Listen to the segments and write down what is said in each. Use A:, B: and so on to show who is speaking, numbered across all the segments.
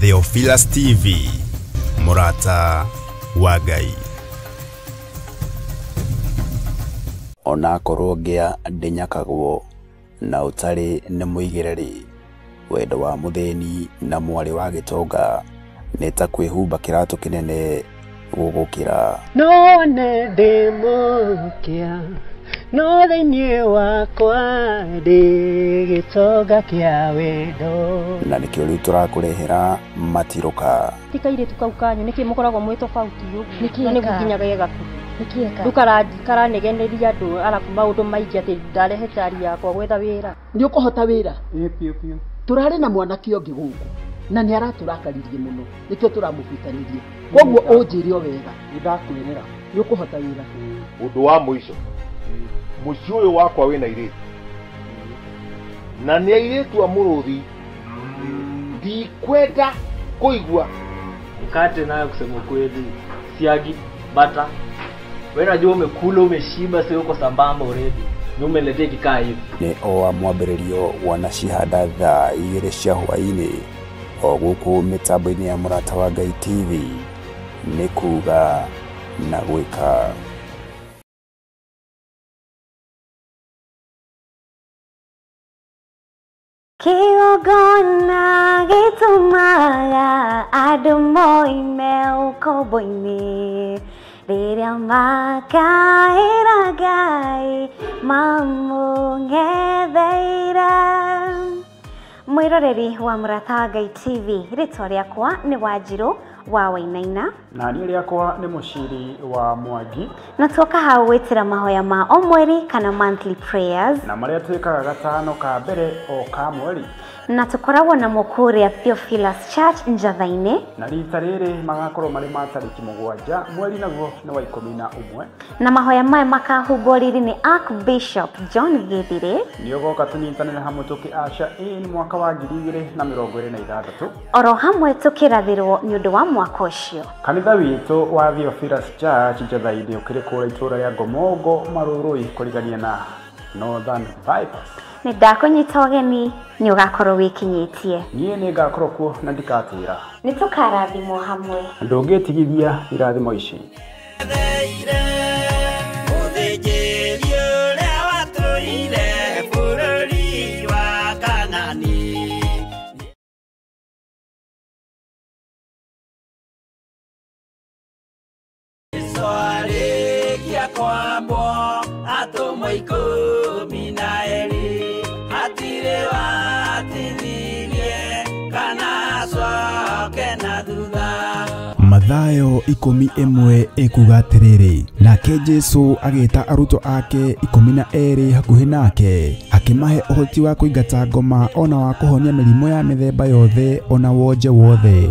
A: Theophilus TV, mũrata wa Ngai.
B: Onakorwo ngĩa ndĩnyakagwo na ũtarĩ nĩ mũigĩre-rĩ, wendo wa mũthĩni na mwarĩ wa gĩtonga nĩ ta kwĩhumba kĩratũ kĩnene gũgũkĩra.
C: No nĩ ndĩ mũkĩa, no thĩinĩ wakwa ndĩ gĩtonga kĩa wendo.
B: Na nĩkĩo rĩu tũrakũrehera matirũka.
D: Ti kairĩtu kau kanyu nĩkĩ mũkoragwo mwĩ tofauti ũguo?
E: Nĩkĩ
D: Na nĩguo
E: ka?
D: nginya ge gakuhĩ.
E: Nĩkĩ ka?
D: Rĩu karanegeneria andũ arabu maũndũ maingĩ atĩ ndarehe cari yakwa gwetha wĩra.
F: Nĩ ũkũhota wĩra?
G: Ĩĩ biũ biũ.
F: Tũrarĩ na mwanake ũngĩ gũkũ na nĩ aratũrakaririe mũno nĩkĩo tũramũbutanirie. Koguo ũnjĩre o wega.
G: Nĩ ndakwĩrĩra.
F: Nĩ ũkũhota wĩra.
H: Ũndũ wa mũico, mũciĩ ũyũ wakwa wĩna airĩtu na nĩ airĩtu a mũrũthi, ndikwenda kũigua.
I: Mkate nayo kusema kweli, siagi, bata. Wewe unajua umekula umeshiba, sio uko sambamba already. Ni umeletea kikaa hivi.
B: Nĩ o wa mwambĩrĩrio wanacihanda thaa igĩrĩ cia hwaĩ-inĩ o gũkũ mĩtambo-inĩ ya Mũrata wa Ngai TV, nĩ kuga na gwĩka.
E: Kĩgongona gĩtũmaga andũ moime ũkombo-inĩ rĩrĩa makaĩra Ngai mamũng'etheire. Mwĩroreri wa Mũrata wa Ngai TV, rĩtwa rĩakwa nĩ Wanjirũ wa Wainaina.
G: Na niĩ rĩakwa nĩ Mũciri wa Mwangi.
E: Na tuoka hau gwĩtĩra mahoya ma o mweri kana monthly prayers.
G: Na marĩa twĩkaga gatano ka mbere o ka mweri.
E: Na tũkoragwo namo kũrĩa Theophilus Church Njatha-inĩ.
G: Na rita rĩrĩ magakorwo marĩ ma tarĩki 7 mweri naguo nĩ wa 11.
E: Na mahoya maya makahumbwo riri nĩ Archbishop John Githire.
G: Nĩ ũgoka tũnyitanĩre hamwe tũkĩ usher in mwaka wa 2026.
E: Oro hamwe tũkĩrathĩrwo nĩ ũndũ wa mwaka ũcio.
G: Kanitha witũ wa Theophilus Church Njatha-inĩ ũkĩrĩ kũrĩa itũũra rĩa Ngomongo Marũrũi kũrigania na Northern Bypass.
E: Nĩ ndakũnyita ũgeni, nĩ ũgakorwo wĩkinyĩtie.
G: Niĩ nĩ ngakorwo kuo na ndikatĩra.
E: Nĩ tũkarathimwo hamwe.
G: Ndũngĩtigithia irathimo ici.
A: Mathayo 11 ĩkuga atĩrĩrĩ, nake Jesũ agĩta arutwo ake 12 hakuhĩ nake, akĩmahe ũhoti wa kũingata ngoma ona wa kũhonia mĩrimũ ya mĩthemba yothe ona wonje wothe.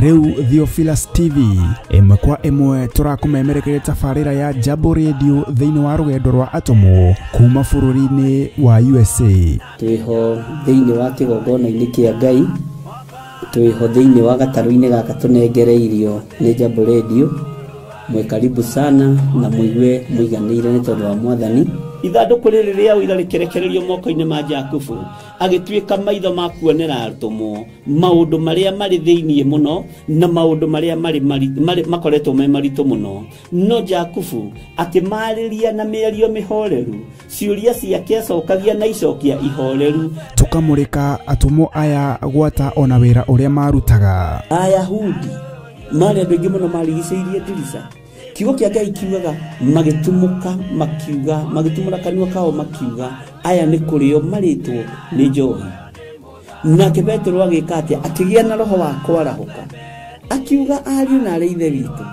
A: Rĩu Theophilus TV ĩmwe kwa ĩmwe tũrakũmemerekeria tabarĩra ya Jambo Radio thĩinĩ wa rũgendo rwa atũmwo kuma bũrũri-inĩ wa USA.
J: Twĩho thĩinĩ wa kĩgongona-inĩ kĩa Ngai, twĩho thĩinĩ wa gatarũ-inĩ gaka tũnengereirio nĩ Jambo Radio. Mwĩ karibu sana na mũigue mũiganĩire nĩ tondũ wa Mwathani.
K: Ithandũkũ rĩrĩ rĩa ũira rĩkĩrekererio moko-inĩ ma Jakubu, agĩtuĩka maitho ma kuonera atũmwo maũndũ marĩa marĩ thĩinĩ mũno na maũndũ marĩa marĩ makoretwo me maritũ mũno. No Jakubu akĩmarĩria na mĩario mĩhoreru, ciũria ciake acokagia na icokia ihoreru.
A: Tũkamũrĩka atũmwo aya gwata ona wĩra ũrĩa marutaga.
K: Ayahudi marĩ andũ aingĩ mũno marigicĩirie ndirica. Kiugo kĩa Ngai kiugaga magĩtumũka makiuga, magĩtumũra kanua kao makiuga, aya nĩ kũrĩo marĩtwo nĩ njohi. Nake Petero agĩka atĩa? Akĩgĩa na roho wa kwarahũka, akiuga ariũ na arĩ ithe witũ,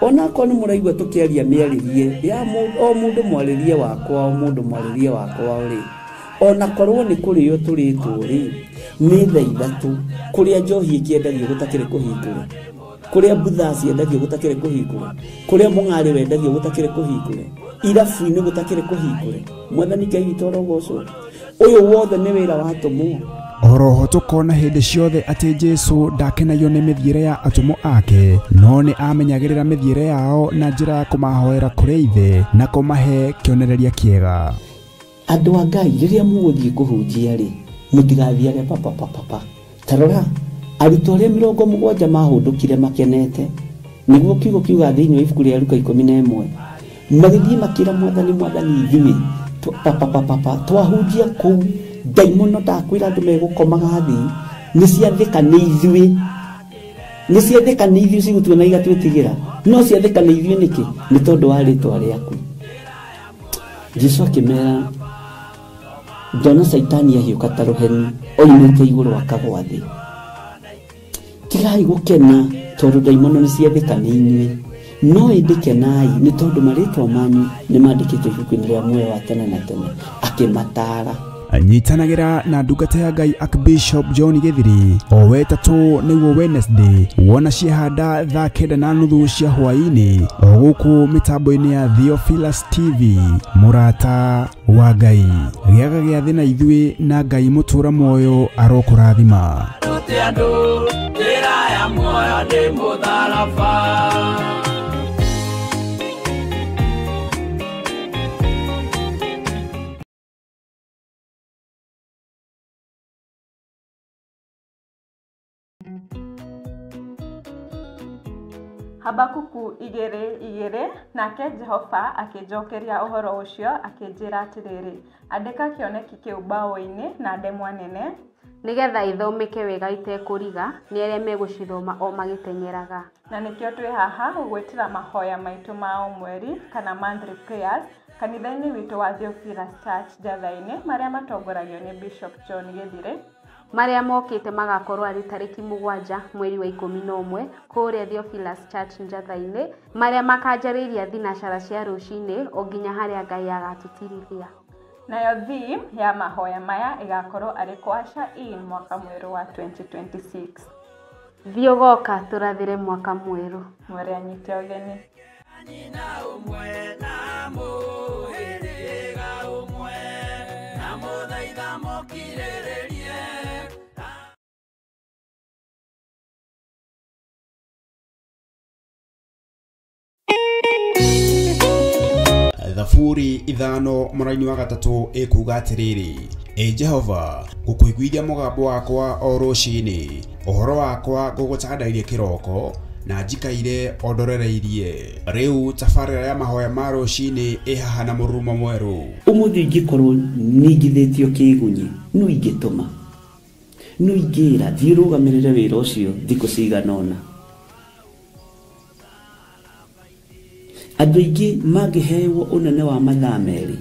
K: onakorwo nĩ mũraigua tũkĩaria mĩarĩrie ya o mũndũ mwarĩrie wakwa, o mũndũ mwarĩrie wakwa rĩ, onakorwo nĩ kũrĩo tũrĩtwo rĩ, nĩ thaa 3 kũrĩa njohi ĩkĩendagio gũtakĩrĩ kũhingũre, kũrĩa mbutha ciendagio gũtakĩrĩ kũhingũre, kũrĩa mũng'arĩ wendagio gũtakĩrĩ kũhingũre, irabu-inĩ gũtakĩrĩ kũhingũre. Mwathani Ngai witũ arogocwo. Ũyũ wothe nĩ wĩra wa atũmwo.
A: Oroho tũkona hĩndĩ ciothe atĩ Jesũ ndakenagio nĩ mĩthiĩre ya atũmwo ake, no nĩ amenyagĩrĩra mĩthiĩre yao na njĩra ya kũmahoera kũrĩ Ithe na kũmahe kĩonereria kĩega.
K: Andũ a Ngai rĩrĩa mũgũthiĩ kũhunjia rĩ, mũtigathiage papapapapa. Tarora arutwo arĩa 70 mahũndũkire makenete, nĩguo kiugo kiuga thĩinĩ wa ibuku rĩa Luka 11, magĩthiĩ makĩra Mwathani, Mwathani ithuĩ papapapapa twahunjia kũu ndaimono ndakwĩra andũ megũkomaga thĩ, nĩ ciathĩka nĩ ithuĩ, nĩ ciathĩka nĩ ithuĩ cigũtuona igatwĩtigĩra, no ciathĩka nĩ ithuĩ nĩkĩ? Nĩ tondũ wa rĩtwa rĩaku. Jesu akĩmera, ndona Caitani ahiũka ta rũheni oimĩte igũrũ akagwa thĩ. Tigai gũkena tondũ ndaimono nĩ ciathĩka nĩ inyuĩ, no ĩndĩ kenai nĩ tondũ marĩtwa manyu nĩ mandĩkĩtwo ibuku-inĩ rĩa muoyo wa tene na tene. Akĩmataara.
A: Nyitanagĩra na ndungata ya Ngai Archbishop John Githiri o wetatũ nĩguo Wednesday wona ciehanda thaa 9:30 cia hwaĩ-inĩ o gũkũ mĩtambo-inĩ ya Theophilus TV. Mũrata wa Ngai, gĩaga gĩathĩ na ithuĩ na Ngai mũtũra muoyo arokũrathima.
L: Habakuku 2:2 nake Jehova akĩnjokeria ũhoro ũcio akĩnjĩra atĩrĩrĩ, andĩka kĩoneki kĩu mbaũ-inĩ na ndemwa nene,
M: nĩgetha ithomeke wega itekũriga nĩ arĩa megũcithoma o magĩteng'eraga.
L: Na nĩkĩo twĩ haha gũgwĩtĩra mahoya maitũ ma o mweri kana monthly prayers kanitha-inĩ witũ wa Theophilus Church Njatha-inĩ, marĩa matongoragio nĩ Bishop John Githiri.
M: Marĩa mokĩte magakorwo arĩ tarĩki 7 mweri wa 11 kũrĩa Theophilus Church Njatha-inĩ, marĩa makanjarĩria thinacara cia rũcinĩ o nginya harĩa Ngai agatũtirithia.
L: Nayo theme ya mahoya maya ĩgakorwo arĩ Kwasha in mwaka mwerũ wa 2026.
M: Thiĩ ũgoka tũrathĩre mwaka mwerũ.
L: Mwere anyite ũgeni.
A: Thaburi 5 mũraini wa 3 ĩkuga atĩrĩrĩ, ĩ Jehova, ngũkũiguithia mũgambo wakwa o rũcinĩ, ũhoro wakwa ngũgũtandairie kĩroko, na njikaire o ndorereirie. Rĩu tabarĩra ya mahoya ma rũcinĩ ĩ haha na mũrurumo mwerũ.
K: Ũmũthĩ ingĩkorwo ningithĩtio kĩgunyi, no ingĩtũma, no ingĩra thiĩ ũrũgamĩrĩre wĩra ũcio thikũ cigana ũna. Andũ aingĩ mangĩhewo ũnene wa mathaa 2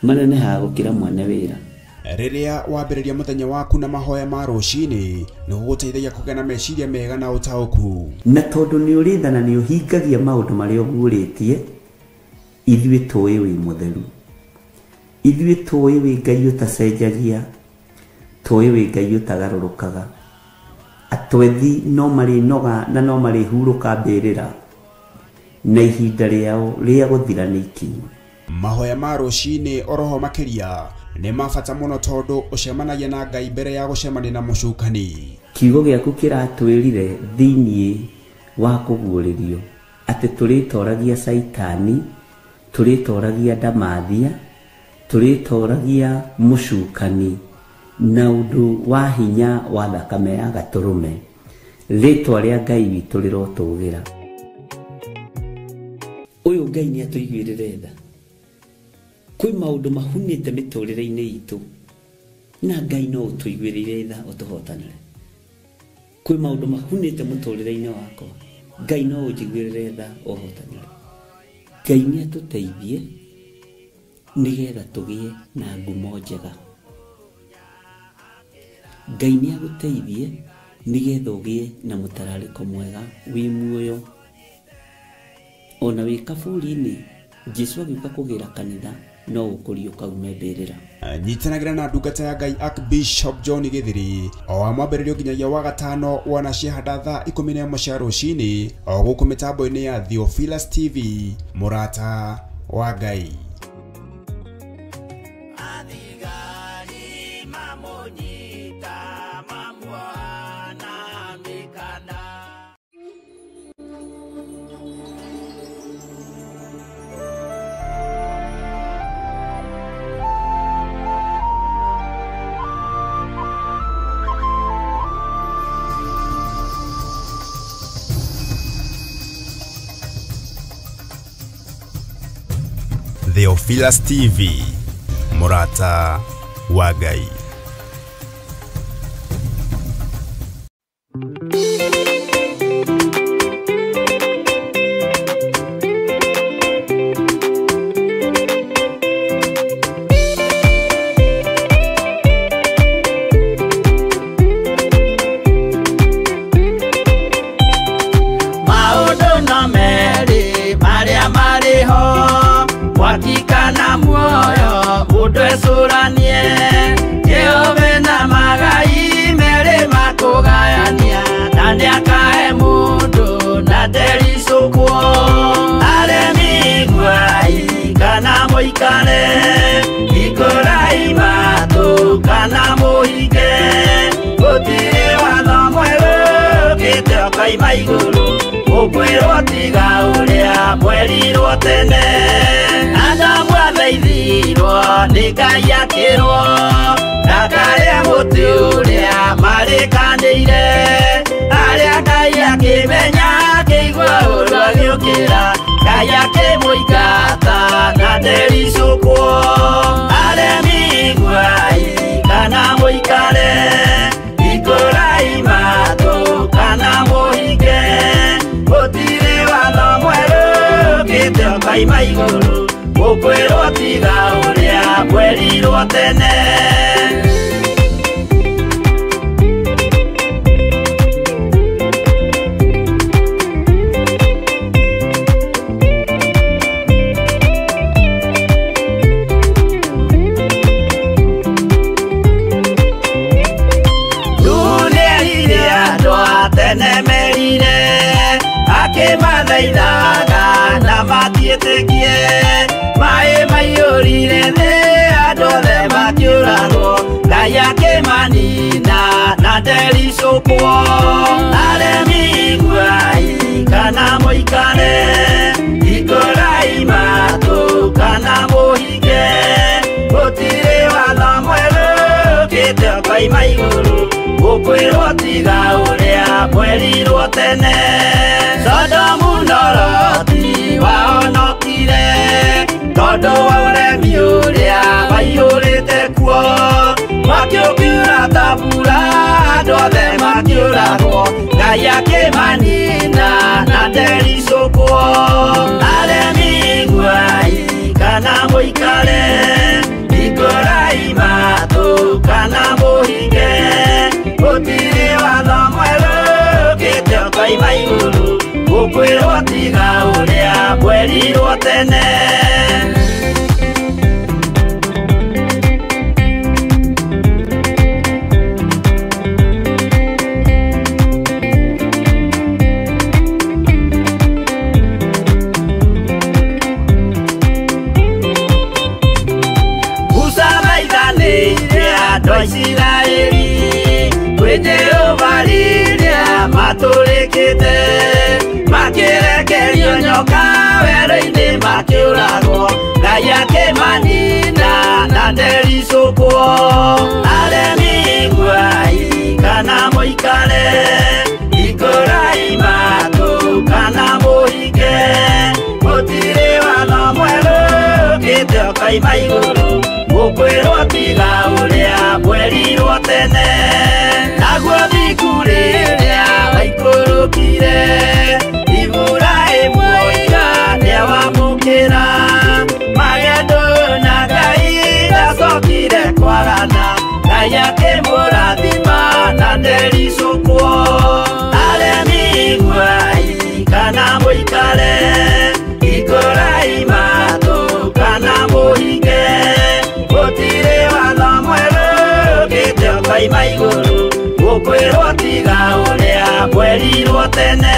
K: manenehaga gũkĩra mwene wĩra.
A: Rĩrĩa wambĩrĩria mũthenya waku na mahoya ma rũcinĩ, nĩ gũgũteithagia kũgĩa na meciria mega na ũtaũku.
K: Na tondũ nĩ ũrĩ tha na nĩ ũhingagia maũndũ marĩa ũguũrĩtie, ithuĩ tũĩ wĩ mũtheru, ithuĩ tũĩ wĩ Ngai ũtacenjagia, tũĩ wĩ Ngai ũtagarũrũkaga. Atwethi no marĩnoga na no marĩhurũka mbĩrĩra, na ihinda rĩao rĩa gũthira nĩ ikinyu.
A: Mahoya ma rũcinĩ oroho makĩria nĩ ma bata mũno tondũ ũcemanagia na Ngai mbere ya gũcemania na mũcukani.
K: Kiugo gĩaku kĩratwĩrire thĩinĩ wa kũguũrĩrio atĩ tũrĩtoragia Caitani, tũrĩtoragia ndamathia, tũrĩtoragia mũcukani na ũndũ wa hinya wa thakame ya gatũrũme. Rĩtwa rĩa Ngai witũ rĩrotũgĩra. Ũyũ Ngai nĩ atũiguĩrĩre tha. Kwĩ maũndũ mahunĩte mĩtũrĩre-inĩ itũ, na Ngai no ũtũiguĩrĩire tha ũtũhotanĩre. Kwĩ maũndũ mahunĩte mũtũrĩre-inĩ wakwa, Ngai no ũnjiguĩrĩre tha ũhotanĩre. Ngai nĩ atũteithie nĩgetha tũgĩe na ngumo njega. Ngai nĩ agũteithie nĩgetha ũgĩe na mũtararĩko mwega wĩ muoyo. Ona wĩ kaburi-inĩ, Jesu agĩũka kũgĩra kanitha no ũkũriũka ume mbĩrĩra.
A: Nyitanagĩra na ndungata ya Ngai Archbishop John Githiri o wa mwambĩrĩrio nginyagia wa gatano wana ciehanda thaa 11 cia rũcinĩ o gũkũ mĩtambo-inĩ ya Theophilus TV. Mũrata wa Ngai. Theophilus TV, mũrata wa Ngai.
N: Maũndũ no merĩ marĩa marĩ ho, mwaki kana muoyo mũndũ ecũranie. Jehova na magai merĩ makũgayania, na nĩakahe mũndũ na ndericũkwo. Aremi iguai kana mũikare, hingũrai matũ kana mũhinge. Gũtirĩ watho mwerũ ũkĩte ũkoima igũrũ, ũkwĩrwo tiga ũrĩa mwerirwo tene. Adamu athaithirwo nĩ Ngai akĩrwo ndakarĩe mũtĩ ũrĩa marĩkanĩire. Arĩa Ngai akĩmenya akĩigua ũru agĩũkĩra, Ngai akĩmũingata na ndericũkwo. Aremi iguai kana mũikare, hingũrai matũ kana mũhinge. Gũtirĩ watho mwerũ ũkĩte ũkoima igũrũ, ũkwĩrwo tiga ũrĩa mwerirwo tene. Nĩerire andũ a tene merire, akĩmathaithaga na matiĩtĩkie. Maĩ maiyũrire thĩ andũ othe makĩũragwo, Ngai akĩmanina na ndericũkwo. Aremi iguai kana mũikare, hingũrai matũ kana mũhinge. Gũtirĩ watho mwerũ ũkĩte ũkoima igũrũ, ũkwĩrwo tiga ũrĩa mwerirwo tene. Sodomu na Loti wahonokire tondũ wa ũremi ũrĩa waiyũrĩte kuo. Mwaki ũkiura ta mbura andũ othe makĩũragwo, Ngai akĩmanina na ndericũkwo. Aremi iguai kana mũikare, hingũrai matũ kana mũhinge. Gũtirĩ watho mwerũ ũkĩte ũkoima igũrũ, ũkwĩrwo tiga ũrĩa mwerirwo tene. Musa thaithanĩire andũ a Isiraeli kwĩ Jehova rĩrĩa matũrĩkĩte, makĩrekerio nyoka werũ-inĩ makĩũragwo, Ngai akĩmanina na ndericũkwo. Aremi iguai kana mũikare, hingũrai matũ kana mũhinge. Gũtirĩ watho mwerũ ũkĩte ũkoima igũrũ, ũkwĩrwo tiga ũrĩa mwerirwo tene. Naguo thingu rĩrĩa waikũrũkire, Iburahĩmu oiga nĩawamũkĩra. Magendo na Ngai ndacokire kwagana, Ngai akĩmũrathima na ndericũkwo. Aremi iguai kana mũikare, hingũrai matũ kana mũhinge. Gũtirĩ watho mwerũ ũkĩte ũkoima igũrũ, ũkwĩrwo tiga ũrĩa mwerirwo tene.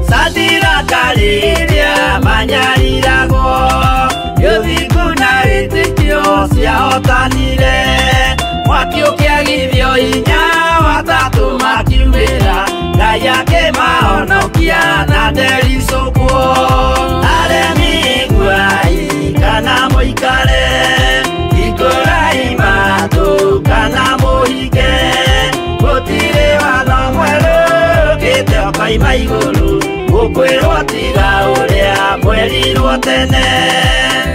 N: Sadiraka rĩrĩa manyariragwo, ũthingu na wĩtĩkio ciahotanire. Mwaki ũkĩagithio hinya watatũ makiumĩra, Ngai akĩmahonokia na ndericũkwo. tene.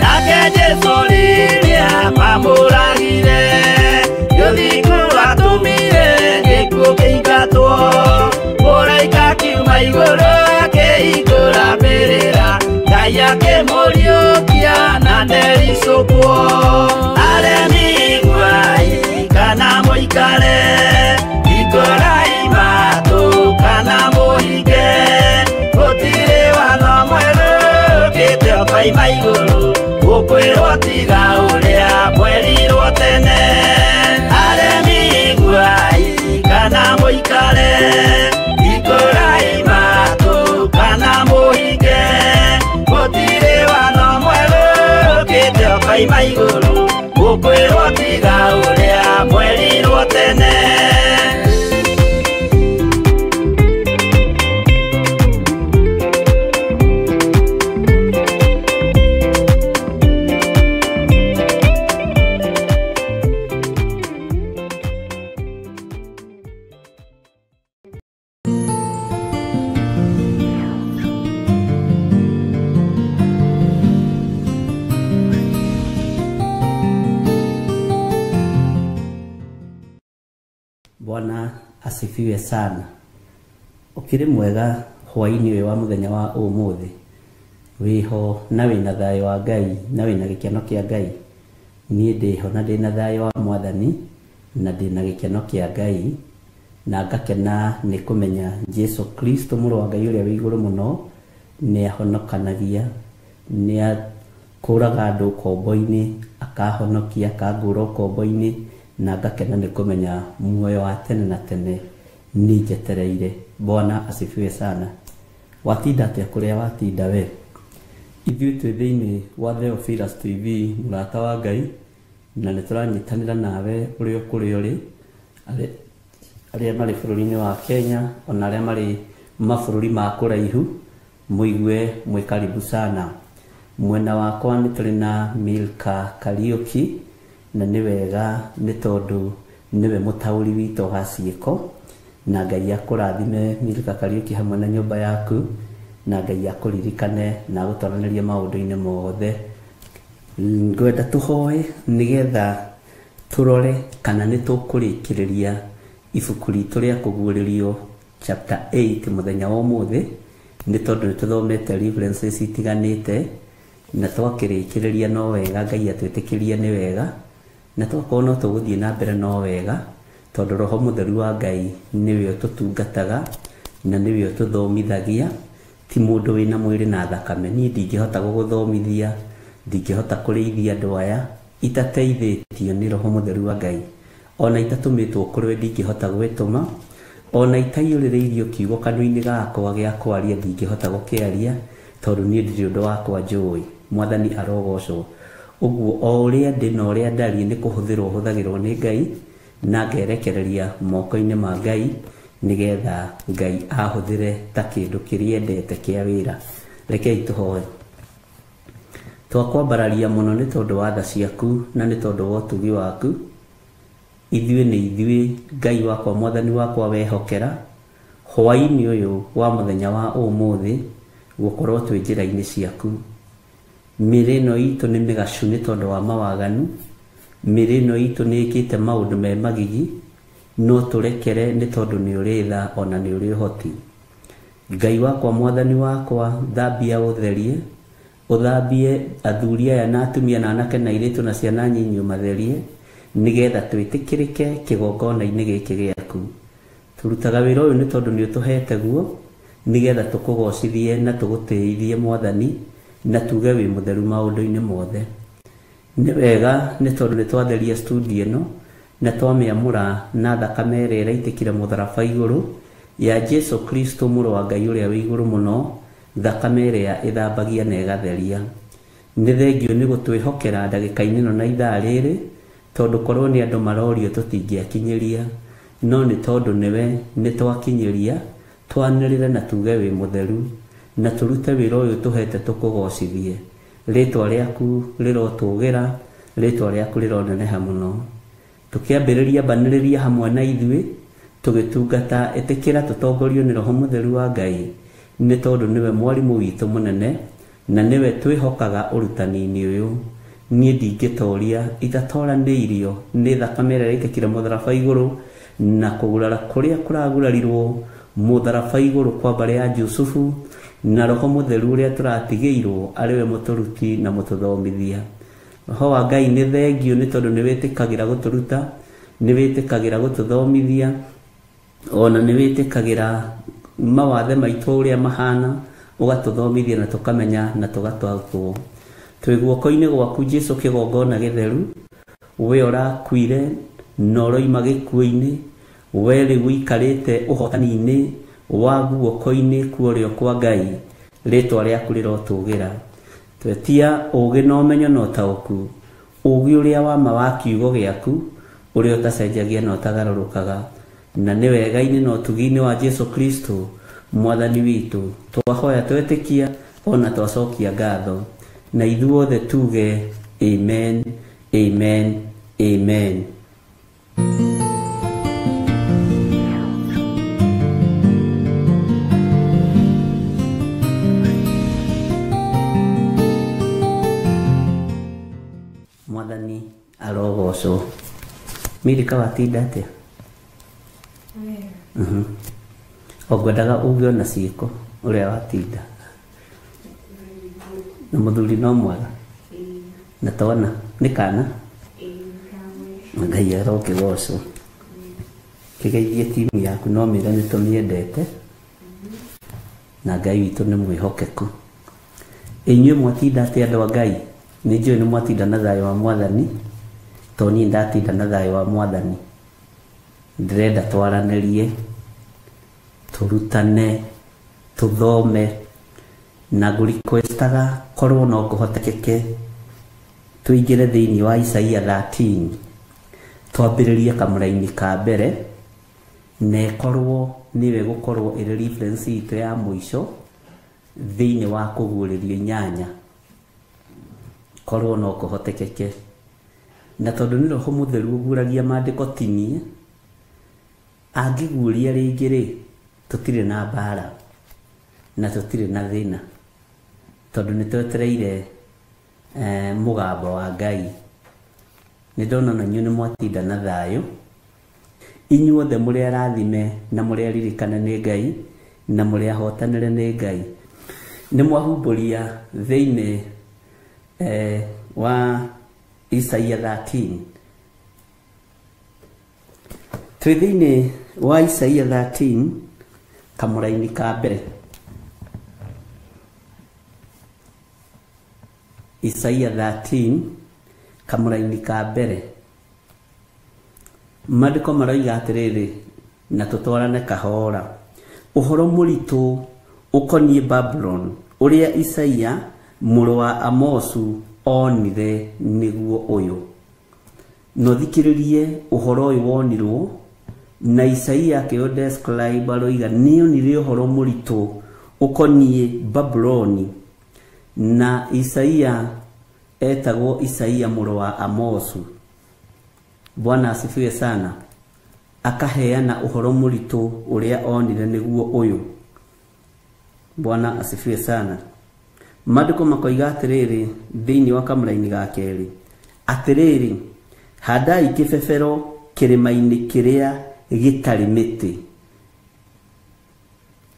N: Nake Jesũ rĩrĩa mamũragire, rũthingo rwatũmire gĩkuũ kĩingatwo. Mũraika akiuma igũrũ akĩhingũra mbĩrĩra, Ngai akĩmũriũkia na ndericũkwo. Aremi iguai kana mũikare, hingũrai matũ kana mũhinge, gũtirĩ watho mwerũ ũkĩte ũkoima igũrũ, gũkwĩrwo tiga ũrĩa mwerirwo tene. Aremi iguai kana mũikare, hingũrai matũ kana mũhinge, gũtirĩ watho mwerũ ũkĩte ũkoima igũrũ, gũkwĩrwo tiga ũrĩa mwerirwo tene.
K: Bwana asifiwe sana. Ukiri mwega hwaini uyu wa muthenya wa umuthi, wiho na wina thayo wa Ngai na wina gikeno kia Ngai. Nie ndiho na ndina thayo wa Mwathani na ndina gikeno kia Ngai, na ngakena ni kumenya Jesu Kristo mũrũ wa Ngai ũrĩa wĩ igũrũ mũno nĩ ahonokanagia, nĩ akũraga andũ ũkombo-inĩ, akahonokia, akangũra ũkombo-inĩ, na ngakena nĩ kũmenya muoyo wa tene na tene nĩ njetereire. Bwana asifiwe sana. Watinda atĩa kũrĩa watinda we? Ithuĩ twĩ thĩinĩ wa Theophilus TV, mũrata wa Ngai, na nĩ tũranyitanĩra nawe ũrĩa kũrĩa ũrĩ, arĩa marĩ bũrũri-inĩ wa Kenya ona arĩa marĩ mabũrũri ma kũraihu, mũigue mwĩ karibu sana. Mwena wakwa nĩ tũrĩ na Milka Kariuki, na nĩ wega nĩ tondũ nĩwe mũtaũri witũ wa ciĩko, na Ngai akũrathime Milka Kariuki hamwe na nyũmba yaku, na Ngai akũririkane na agũtwaranĩrie maũndũ-inĩ mothe. Ngwenda tũhoe nĩgetha tũrore kana nĩ tũkũrĩkĩrĩria ibuku ritũ rĩa kũguũrĩrio chapter 8 mũthenya wa ũmũthĩ, nĩ tondũ nĩ tũthomete references itiganĩte na twakĩrĩkĩrĩria no wega, Ngai atwĩtĩkĩrie nĩ wega, na twakorwo no tũgũthiĩ na mbere no wega, tondũ Roho Mũtheru wa Ngai nĩwe ũtũtungataga na nĩwe ũtũthomithagia, ti mũndũ wĩna mwĩrĩ na thakame. Niĩ ndingĩhota gũgũthomithia, ndingĩhota kũrĩithia andũ aya itateithĩtio nĩ Roho Mũtheru wa Ngai, ona itatũmĩtwo kũrĩ we ndingĩhota gwĩtũma, ona itaiyũrĩrĩirio kiugo kanua-inĩ gakwa gĩa kwaria ndingĩhota gũkĩaria, tondũ niĩ ndirĩ ũndũ wakwa njũĩ. Mwathani arogocwo. Ũguo o ũrĩa ndĩ na ũrĩa ndariĩ nĩ kũhũthĩrwo hũthagĩrwo nĩ Ngai, na ngerekereria moko-inĩ ma Ngai nĩgetha Ngai ahũthĩre ta kĩndũ kĩrĩa endete kĩa wĩra. Rekei tũhoe. Twakwambararia mũno nĩ tondũ wa tha ciaku na nĩ tondũ wa ũtugi waku. Ithuĩ nĩ ithuĩ Ngai wakwa, Mwathani wakwa wehokera hwaĩ-inĩ ũyũ wa mũthenya wa ũmũthĩ gũkorwo twĩ njĩra-inĩ ciaku. Mĩĩrĩ ĩno itũ nĩ mĩgacu nĩ tondũ wa mawaganu, mĩĩrĩ ĩno itũ nĩ ĩkĩte maũndũ me magigi, no tũrekere nĩ tondũ nĩ ũrĩ tha ona nĩ ũrĩ ũhoti. Ngai wakwa, Mwathani wakwa, thambia ũtherie, ũthambie athuri aya na atumia na anake na airĩtu na ciana nyinyi ũmatherie, nĩgetha twĩtĩkĩrĩke kĩgongona-inĩ gĩkĩ gĩaku. Tũrutaga wĩra ũyũ nĩ tondũ nĩ ũtũhete guo, nĩgetha tũkũgocithie na tũgũtĩithie Mwathani, na tuge wĩ mũtheru maũndũ-inĩ mothe. Nĩ wega nĩ tondũ nĩ twatheria studio ĩno na twamĩamũra na thakame ĩrĩa ĩraitĩkire mũtharaba igũrũ ya Jesu Kristo mũrũ wa Ngai ũrĩa wĩ igũrũ mũno, thakame ĩrĩa ĩthambagia na ĩgatheria. Nĩ thengio nĩ gũtwĩhokera ndagĩka-inĩ ĩno na ithaa rĩrĩ, tondũ korwo nĩ andũ marorio tũtingĩakinyĩria, no nĩ tondũ nĩwe nĩ twakinyĩria, twanĩrĩre na tuge wĩ mũtheru, na tũrute wĩra ũyũ tũhete tũkũgocithie. Rĩtwa rĩaku rĩrotũgĩra, rĩtwa rĩaku rĩroneneha mũno. Tũkĩambĩrĩria mbanĩrĩria hamwe na ithuĩ tũgĩtungata, ĩtĩkĩra tũtongorio nĩ Roho Mũtheru wa Ngai, nĩ tondũ nĩwe mwarimũ witũ mũnene Na nĩwe twĩhokaga ũrutani-inĩ ũyũ. Niĩ ndingĩtoria itatoranĩirio nĩ thakame ĩrĩa ĩraitĩkire mũtharaba igũrũ na kũgurara kũrĩa kũragurarirwo mũtharaba igũrũ kwa mbarĩ ya Jusufu na roho mũtheru ũrĩa tũratigĩirwo arĩ we mũtũruti na mũtũthomithia. Roho wa Ngai nĩ thengio nĩ tondũ nĩ wĩtĩkagĩra gũtũruta, nĩ wĩtĩkagĩra gũtũthomithia, ona nĩ wĩtĩkagĩra mawathe maitũ ũrĩa mahana, ũgatũthomithia na tũkamenya na tũgataũkwo. Twĩ guoko-inĩ gwaku Jesũ kĩgongona gĩtheru, we ũrakuire na ũroima gĩkuũ-inĩ, we rĩu ũikarĩte ũhotani-inĩ wa guoko-inĩ kwa ũrĩo kwa Ngai, rĩtwa rĩaku rĩrotũgĩra. Twetia ũũgĩ na ũmenyo na ũtaũku, ũũgĩ ũrĩa wa ma wa kiugo gĩaku, ũrĩa ũtacenjagia na ũtagarũrũkaga, na nĩ wega-inĩ na ũtugi-inĩ wa Jesũ Kristo mwathani witũ twahoya twetĩkia ona twacokia ngatho, na ithuothe tuge amen, amen, amen. Mwathani arogocwo. Mirika watinda atĩa? O ngwendaga uge ona ciĩko ũrĩa watinda. Na mũthuri no mwega na twana nĩ kana Ngai arokĩgocwo. Kĩgeithie timu yaku no mĩre nĩ tũmĩendete na Ngai witũ nĩ mwĩhokeku. Inyuĩ mwatinda atĩa andũ a Ngai? Nĩ njũĩ nĩ mwatinda na thayũ wa mwathani, to niĩ ndatinda na thayũ wa mwathani. Ndĩrenda twaranĩrie, tũrutane, tũthome, na ngũrequestaga korwo no kũhotekeke tũingĩre thĩinĩ wa Isaia 13 twambĩrĩrie kamũraini ka mbere, na ĩkorwo nĩwe ĩgũkorwo ĩrĩ reference itũ ya mũico thĩinĩ wa kũguũrĩrio inyanya, korwo no kũhotekeke. Na tondũ nĩ Roho Mũtheru ũguũragia maandĩko ti niĩ, angĩguũria rĩngĩ rĩ, tũtirĩ na mbara na tũtirĩ na thĩna, tondũ nĩ twetereire mũgambo wa Ngai. Nĩ ndona na inyuĩ nĩ mwatinda na thayũ. Inyuothe mũrĩ arathime na mũrĩ aririkane nĩ Ngai na mũrĩ ahotanĩre nĩ Ngai. Nĩ mwahumbũria thĩinĩ wa Isaia 13. Twĩ thĩinĩ wa Isaia 13 kamũraini ka mbere. Isaia 13 kamũraini ka mbere. Maandĩko maroiga atĩrĩrĩ, na tũtwarane kahora. Ũhoro mũritũ ũkoniĩ Babulon ũrĩa Isaia mũrũ wa Amosu onire nĩguo ũyũ. No thikĩrĩrie ũhoro ũyũ wonirwo na Isaia akĩo describe aroiga nĩonire ũhoro mũritũ ũkoniĩ Babuloni, na Isaia etagwo Isaia mũrũ wa Amosu. Bwana asifiwe sana. Akaheana ũhoro mũritũ ũrĩa onire nĩguo ũyũ. Bwana asifiwe sana. Maandĩko makoiga atĩrĩrĩ thĩinĩ wa kamũraini ga kerĩ, atĩrĩrĩ, handai kĩbebero kĩrĩma-inĩ kĩrĩa gĩtarĩ mĩtĩ.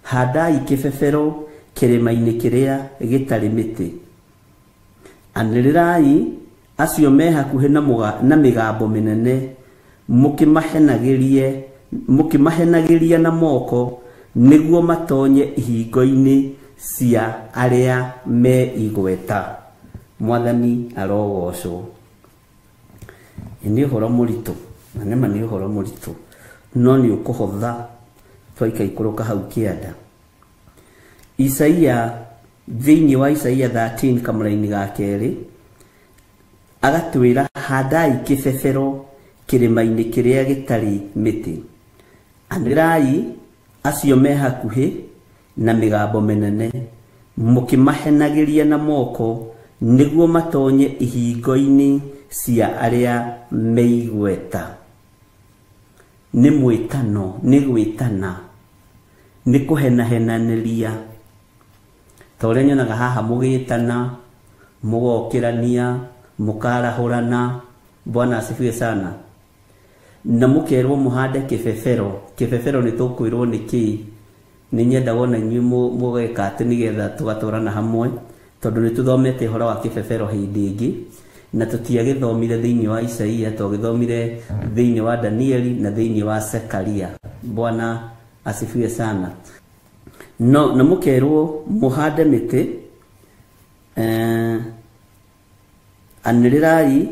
K: Handai kĩbebero kĩrĩma-inĩ kĩrĩa gĩtarĩ mĩtĩ. Anĩrĩrai acio me hakuhĩ na mĩgambo mĩnene, mũkĩmahenagĩria na moko nĩguo matonye ihingo-inĩ cia arĩa me igweta. Mwathani arogocwo. Nĩ ũhoro mũritũ, na nĩma nĩ ũhoro mũritũ, no nĩ ũkũhotha twaikaikũrũka hau kĩanda. Isaia thĩinĩ wa Isaia 13 kamũraini ga kerĩ agatwĩra handai kĩbebero kĩrĩma-inĩ kĩrĩa gĩtarĩ mĩtĩ. Anĩrĩrai acio me hakuhĩ na mĩgambo mĩnene, mũkĩmahenagĩria na moko nĩguo matonye ihingo-inĩ cia arĩa me igweta. Nĩ mwĩtano, nĩ gwĩtana, nĩ kũhenahenanĩria. Ta ũrĩa nyonaga haha mũgĩtana, mũgokĩrania, mũkarahũrana. Bwana asifiwe sana. Na mũkerwo mũhande kĩbebero. Kĩbebero nĩ tũkwĩrwo nĩ kĩĩ. Nĩ nyendaga ona inyuĩ mũgeka atĩ nĩgetha tũgatwarana hamwe, tondũ nĩ tũthomete ũhoro wa kĩbebero hĩndĩ ĩngĩ, na tũtiagĩthomire thĩinĩ wa Isaia, twagĩthomire thĩinĩ wa Danieli na thĩinĩ wa Zekaria. Bwana asifiwe sana. No, na mũkerwo mũhande mĩtĩ, anĩrĩrai,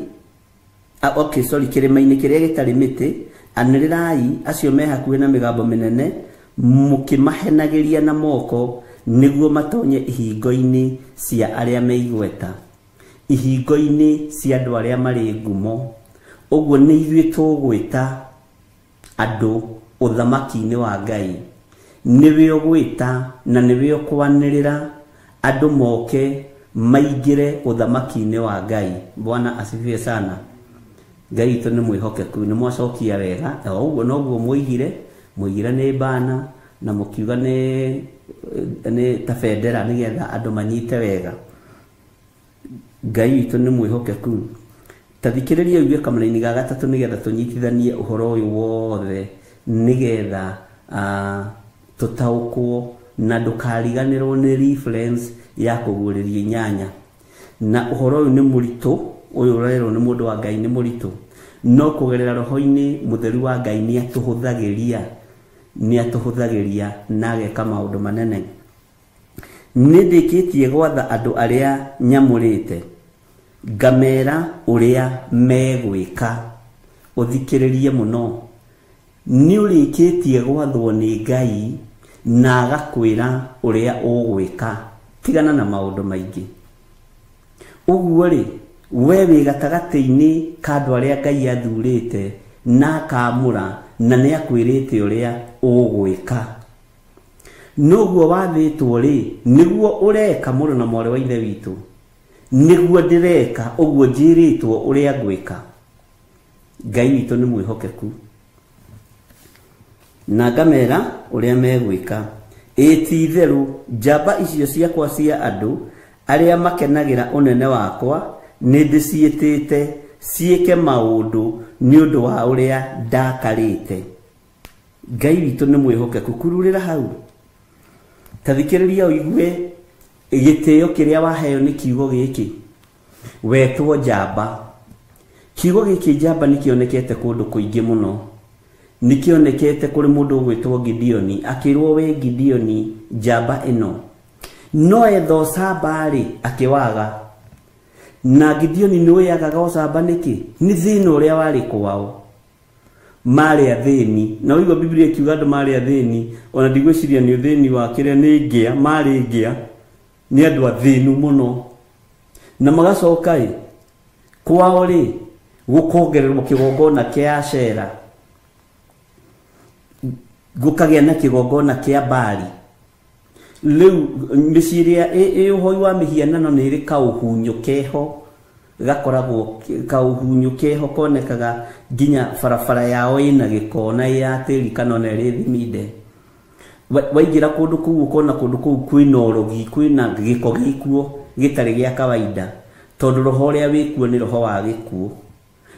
K: okay, sorry, kĩrĩma-inĩ kĩrĩa gĩtarĩ mĩtĩ, anĩrĩrai acio me hakuhĩ na mĩgambo mĩnene, mũkĩmahenagĩria na moko, nĩguo matonye ihingo-inĩ cia arĩa me igweta, ihingo-inĩ cia andũ arĩa marĩ ngumo. Ũguo nĩ ithuĩ tũgwĩta andũ ũthamaki-inĩ wa Ngai. Nĩwe ũgwĩta na nĩwe ũkwanĩrĩra andũ moke maingĩre ũthamaki-inĩ wa Ngai. Bwana asifiwe sana. Ngai witũ nĩ mwĩhokeku, nĩ mwacokia wega. O ũguo noguo mwoigire, mwoigire nĩ bana na mũkiuga nĩ ta bendera nĩgetha andũ manyite wega. Ngai witũ nĩ mwĩhokeku. Ta thikĩrĩria ũigue kamũraini ga gatatũ nĩgetha tũnyitithanie ũhoro ũyũ wothe, nĩgetha tũtaũkwo na ndũkariganĩrwo nĩ reference ya kũguũrĩria inyanya. Na ũhoro ũyũ nĩ mũritũ, ũyũ ũrerwo nĩ mũndũ wa Ngai nĩ mũritũ, no kũgerera roho-inĩ mũtheru wa Ngai nĩ atũhũthagĩria na ageka maũndũ manene. Nĩ ndĩkĩtie gwatha andũ arĩa nyamũrĩte, ngamera ũrĩa megwĩka. Ũthikĩrĩrie mũno. Nĩ ũrĩkĩtie gwathwo nĩ Ngai na agakwĩra ũrĩa ũgwĩka. Tigana na maũndũ maingĩ. Ũguo rĩ, we wĩ gatagatĩ-inĩ ka andũ arĩa Ngai athurĩte na akamũra, na nĩ akwĩrĩte ũrĩa ũgwĩka. Noguo wathĩtwo rĩ, nĩguo ũreka mũrũ na mwarĩ wa Ithe witũ. Nĩguo ndĩreka, ũguo njĩrĩtwo ũrĩa ngwĩka. Ngai witũ nĩ mwĩhokeku. Na ngamera ũrĩa megwĩka. Ĩ ti itherũ, njamba icio ciakwa cia andũ arĩa makenagĩra ũnene wakwa nĩ ndĩciĩtĩte ciĩke maũndũ nĩ ũndũ wa ũrĩa ndakarĩte. Ngai witũ nĩ mwĩhokeku. Kururĩra hau. Ta thikĩrĩria ũigue gĩtĩo kĩrĩa waheo nĩ kiugo gĩkĩ. Wetwo njamba. Kiugo gĩkĩ njamba nĩ kĩonekete kũndũ kũingĩ mũno. Nĩ kĩonekete kũrĩ mũndũ ũgwĩtwo Gideoni, akĩrwo we Gideoni njamba ĩno. No etha ũcamba rĩ, akĩwaga. Na Gideoni nĩ ũĩ agaga ũcamba nĩkĩ? Nĩ thĩna ũrĩa warĩ kwao. Marĩ athĩni. Na ũigua Biblia ĩkiuga andũ marĩ athĩni, ona ndigwĩciria nĩ ũthĩni wa kĩrĩa nĩ ngĩa, marĩ ngĩa. Nĩ andũ athĩnu mũno. Na magacoka ĩ, kwao rĩ, gũkongererwo kĩgongona kĩa Ashera, gũkagĩa na kĩgongona kĩa Baali. Rĩu mĩciĩ ĩrĩa ĩ ũhoi wa mĩhianano nĩ ĩrĩ kaũhunyũ keho, gakoragwo kaũhunyũ keho konekaga nginya barabara yao ĩna gĩko na ĩ ya tĩri kana ona ĩrĩ thiminde. Waingĩra kũndũ kũu ũkona kũndũ kũu kwĩna ũrogi, kwĩna gĩko gĩkuo gĩtarĩ gĩa kawaida, tondũ roho ũrĩa wĩkuo nĩ roho wa gĩkuũ,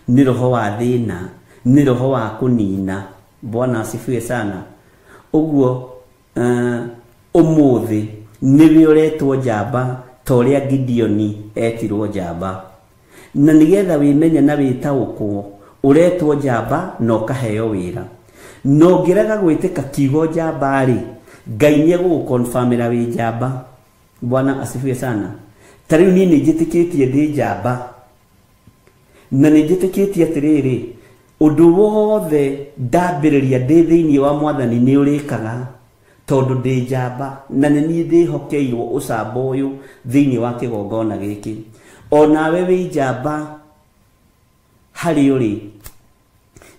K: nĩ roho wa thĩna, nĩ roho wa kũnina. Bwana asifiwe sana. Ũguo ũmũthĩ nĩwe ũretwo njamba ta ũrĩa Gideoni etirwo njamba. Na nĩgetha wĩmenye na wĩtaũkwo, ũretwo njamba na ũkaheo wĩra. Na ũngĩrega gwĩtĩka kiugo njamba rĩ, Ngai nĩ egũgũconfirmĩra wĩ njamba. Bwana asifiwe sana. Ta rĩu niĩ nĩ njĩtĩkĩtie ndĩ njamba. Na nĩ njĩtĩkĩtie atĩrĩrĩ, ũndũ wothe ndambĩrĩria ndĩ thĩinĩ wa Mwathani nĩ ũrĩkaga, tondũ ndĩ njamba na nĩ niĩ ndĩhokeirwo ũcamba ũyũ thĩinĩ wa kĩgongona gĩkĩ. Onawe wĩ njamba harĩ ũrĩ,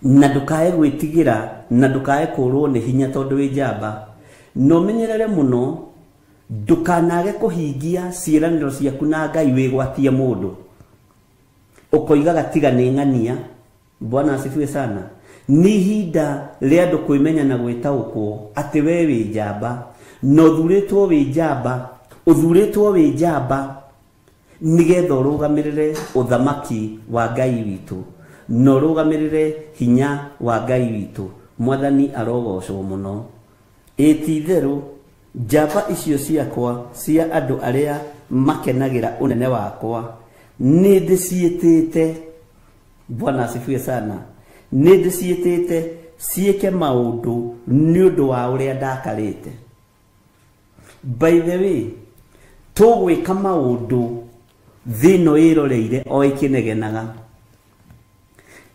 K: na ndũkae gwĩtigĩra na ndũkae kũrwo nĩ hinya tondũ wĩ njamba. Na ũmenyerere mũno ndũkanage kũhingia ciĩranĩro ciaku na Ngai wĩgwatie mũndũ. Ũkoigaga tiga nĩ ng'ania. Bwana asifiwe sana. Nĩ ihinda rĩa andũ kwĩmenya na gwĩtaũkwo atĩ we wĩ njamba, na ũthurĩtwo wĩ njamba Ũthurĩtwo wĩ njamba nĩgetha ũrũgamĩrĩre ũthamaki wa Ngai witũ na ũrũgamĩrĩre hinya wa Ngai witũ. Mwathani arogocwo mũno. Ĩ ti-itherũ njamba icio ciakwa cia andũ arĩa makenagĩra ũnene wakwa nĩ ndĩciĩtĩte. Bwana asifiwe sana. Nĩ ndĩciĩtĩte ciĩke maũndũ nĩ ũndũ wa ũrĩa ndakarĩte. By the way, tũgwĩka maũndũ thĩ ĩno ĩroreire o ĩkĩnegenaga.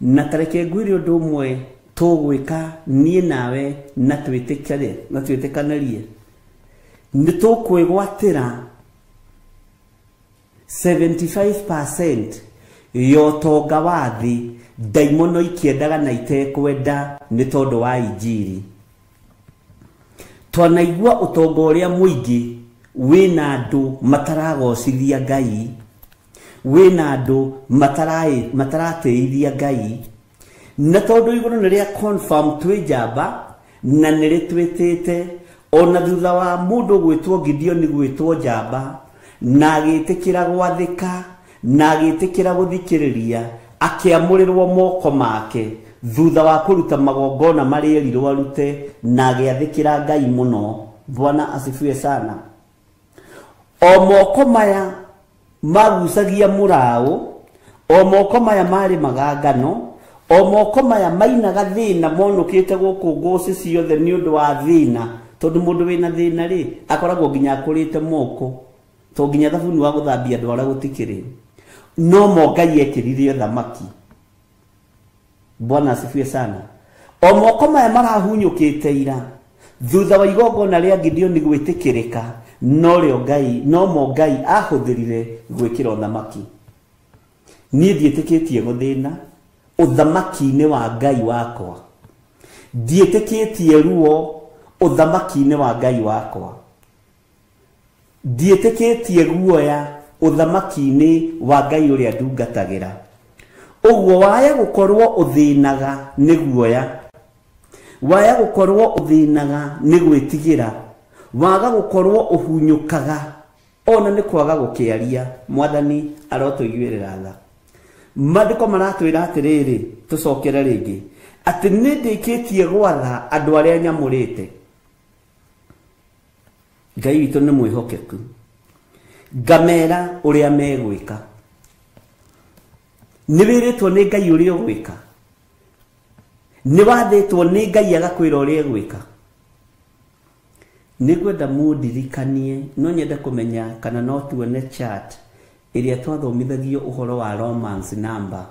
K: Na tareke ngwĩre ũndũ ũmwe tũgwĩka niĩ nawe na twĩtĩkane, na twĩtĩkanĩrie. Nĩ tũkwĩgwatĩra 75% ya ũtonga wa thĩ ndaimono ikĩendaga na itekwenda nĩ tondũ wa injiri. Twanaigua ũtonga ũrĩa mũingĩ wĩna andũ mataragocithia Ngai, wĩna andũ mataratĩithia Ngai, na tondũ igũrũ nĩ rĩa confirm twĩ njamba na nĩ rĩtwĩtĩte ona thutha wa mũndũ gwĩtwo Gideon gwĩtwo njamba na agĩtĩkĩra gwathĩka na agĩtĩkĩra gũthikĩrĩria akĩamũrĩrwo moko make thutha wa kũruta magongona marĩa erirwo arute na agĩathĩkĩra Ngai mũno. Bwana asifiwe sana. O moko maya magucagia mũraũ, o moko maya marĩmaga ngano, o moko maya mainaga thĩna monũkĩte gũkũ ngũcĩ ciothe nĩ ũndũ wa thĩna, tondũ mũndũ wĩna thĩna rĩ akoragwo nginya akũrĩte moko, to nginya thabuni wa gũthambia ndwara gũtikĩrĩ. No mo Ngai ekĩrire thamaki. Bwana asifiwe sana. O moko maya marahunyũkĩte ira thutha wa igongona rĩa Gideon gwĩtĩkĩrĩka, no rĩo Ngai, no mo Ngai ahũthĩrire gwĩkĩra ũthamaki. Niĩ ndiĩtĩkĩtie gũthĩna ũthamaki-inĩ wa Ngai wakwa, ndiĩtĩkĩtie ruo ũthamaki-inĩ wa Ngai wakwa, ndiĩtĩkĩtie guoya ũthamaki-inĩ wa Ngai ũrĩa ndungatagĩra. Ũguo waya gũkorwo ũthĩnaga nĩ guoya, waya gũkorwo ũthĩnaga nĩ gwĩtigĩra, waga gũkorwo ũhunyũkaga ona nĩ kwaga gũkĩaria. Mwathani arotũiguĩrĩra tha. Maandĩko maratwĩra atĩrĩrĩ, tũcokere rĩngĩ atĩ nĩ ndĩkĩtie gwatha andũ arĩa nyamũrĩte. Ngai witũ nĩ mwĩhokeku, ngamera ũrĩa megwĩka. Nĩ wĩrĩtwo nĩ Ngai ũrĩa ũgwĩka, nĩ wathĩtwo nĩ Ngai agakwĩra ũrĩa egwĩka. Nĩ ngwenda mũndirikanie, no nyende kũmenya kana no tuone chart ĩrĩa twathomithagio ũhoro wa romance number.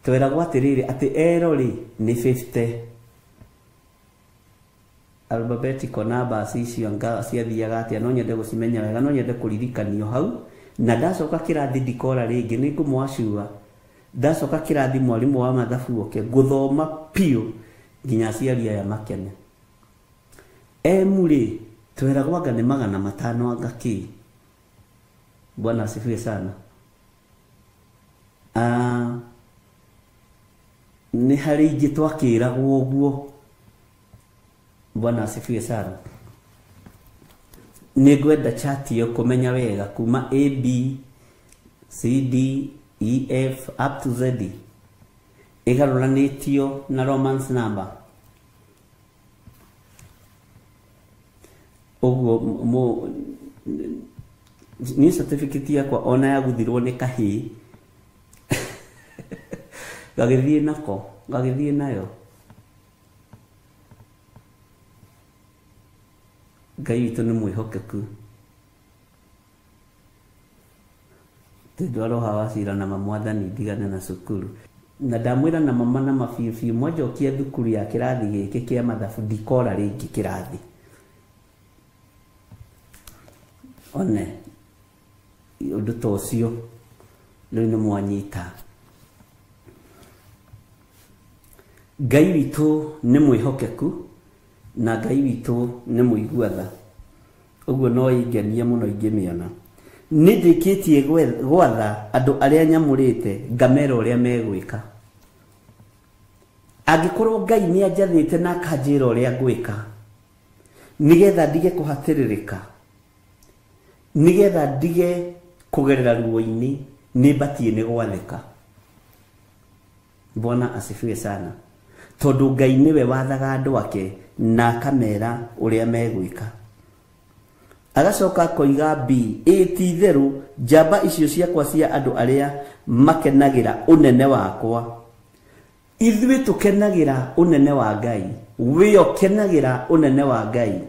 K: Tweragwo atĩrĩrĩ atĩ ero rĩ nĩ 50 alphabetical numbers icio anga ciathiaga atĩa, no nyende gũcimenya wega, no nyende kũririkanio hau. Na ndacoka kĩrathi ndikora rĩngĩ nĩ ngũmwacua. Ndacoka kĩrathi mwarimũ wa mathabu oke ngũthoma piũ nginya aciari aya makene. M rĩ tweragwo anga nĩ 500 anga kĩ. Bwana asifiwe sana. Nĩ harĩ ingĩ twakĩragwo ũguo. Bwana asifiwe sana. Nĩ ngwenda chart ĩyo kũmenya wega kuma A B C D E F up to Z ĩgarũranĩtio na romance number. Ũguo niĩ certificate yakwa ona yaguthirwo nĩ kahĩĩ gagĩthiĩ nako, gagĩthiĩ nayo. Ngai witũ nĩ mwĩhokeku. Ndwaroha wa cira na mamwathani ndigane na cukuru. Na ndamwĩra na mama na mabiũ biũ mwanjokia thukuru ya kĩrathi gĩkĩ kĩa mathabu ndikora rĩngĩ kĩrathi. One ũndũ ta ũcio rĩu nĩ mwanyita. Ngai witũ nĩ mwĩhokeku na Ngai witũ nĩ mũigua tha. Ũguo no ingenie mũno ingĩmĩona. Nĩ ndĩkĩtie gwatha andũ arĩa nyamũrĩte ngamera ũrĩa megwĩka. Angĩkorwo Ngai nĩ anjathĩte na akanjĩra ũrĩa ngwĩka nĩgetha ndige kũhatĩrĩrĩka, Nĩgetha ndige kũgerera ruo-inĩ nĩ batiĩ nĩ gwathĩka. Bwana asifiwe sana. Tondũ Ngai nĩwe wathaga andũ ake na akamera ũrĩa megwĩka. Agacoka akoiga B, ĩ ti itherũ njamba icio ciakwa cia andũ arĩa makenagĩra ũnene wakwa. Ithuĩ tũkenagĩra ũnene wa Ngai. Wĩ ũkenagĩra ũnene wa Ngai.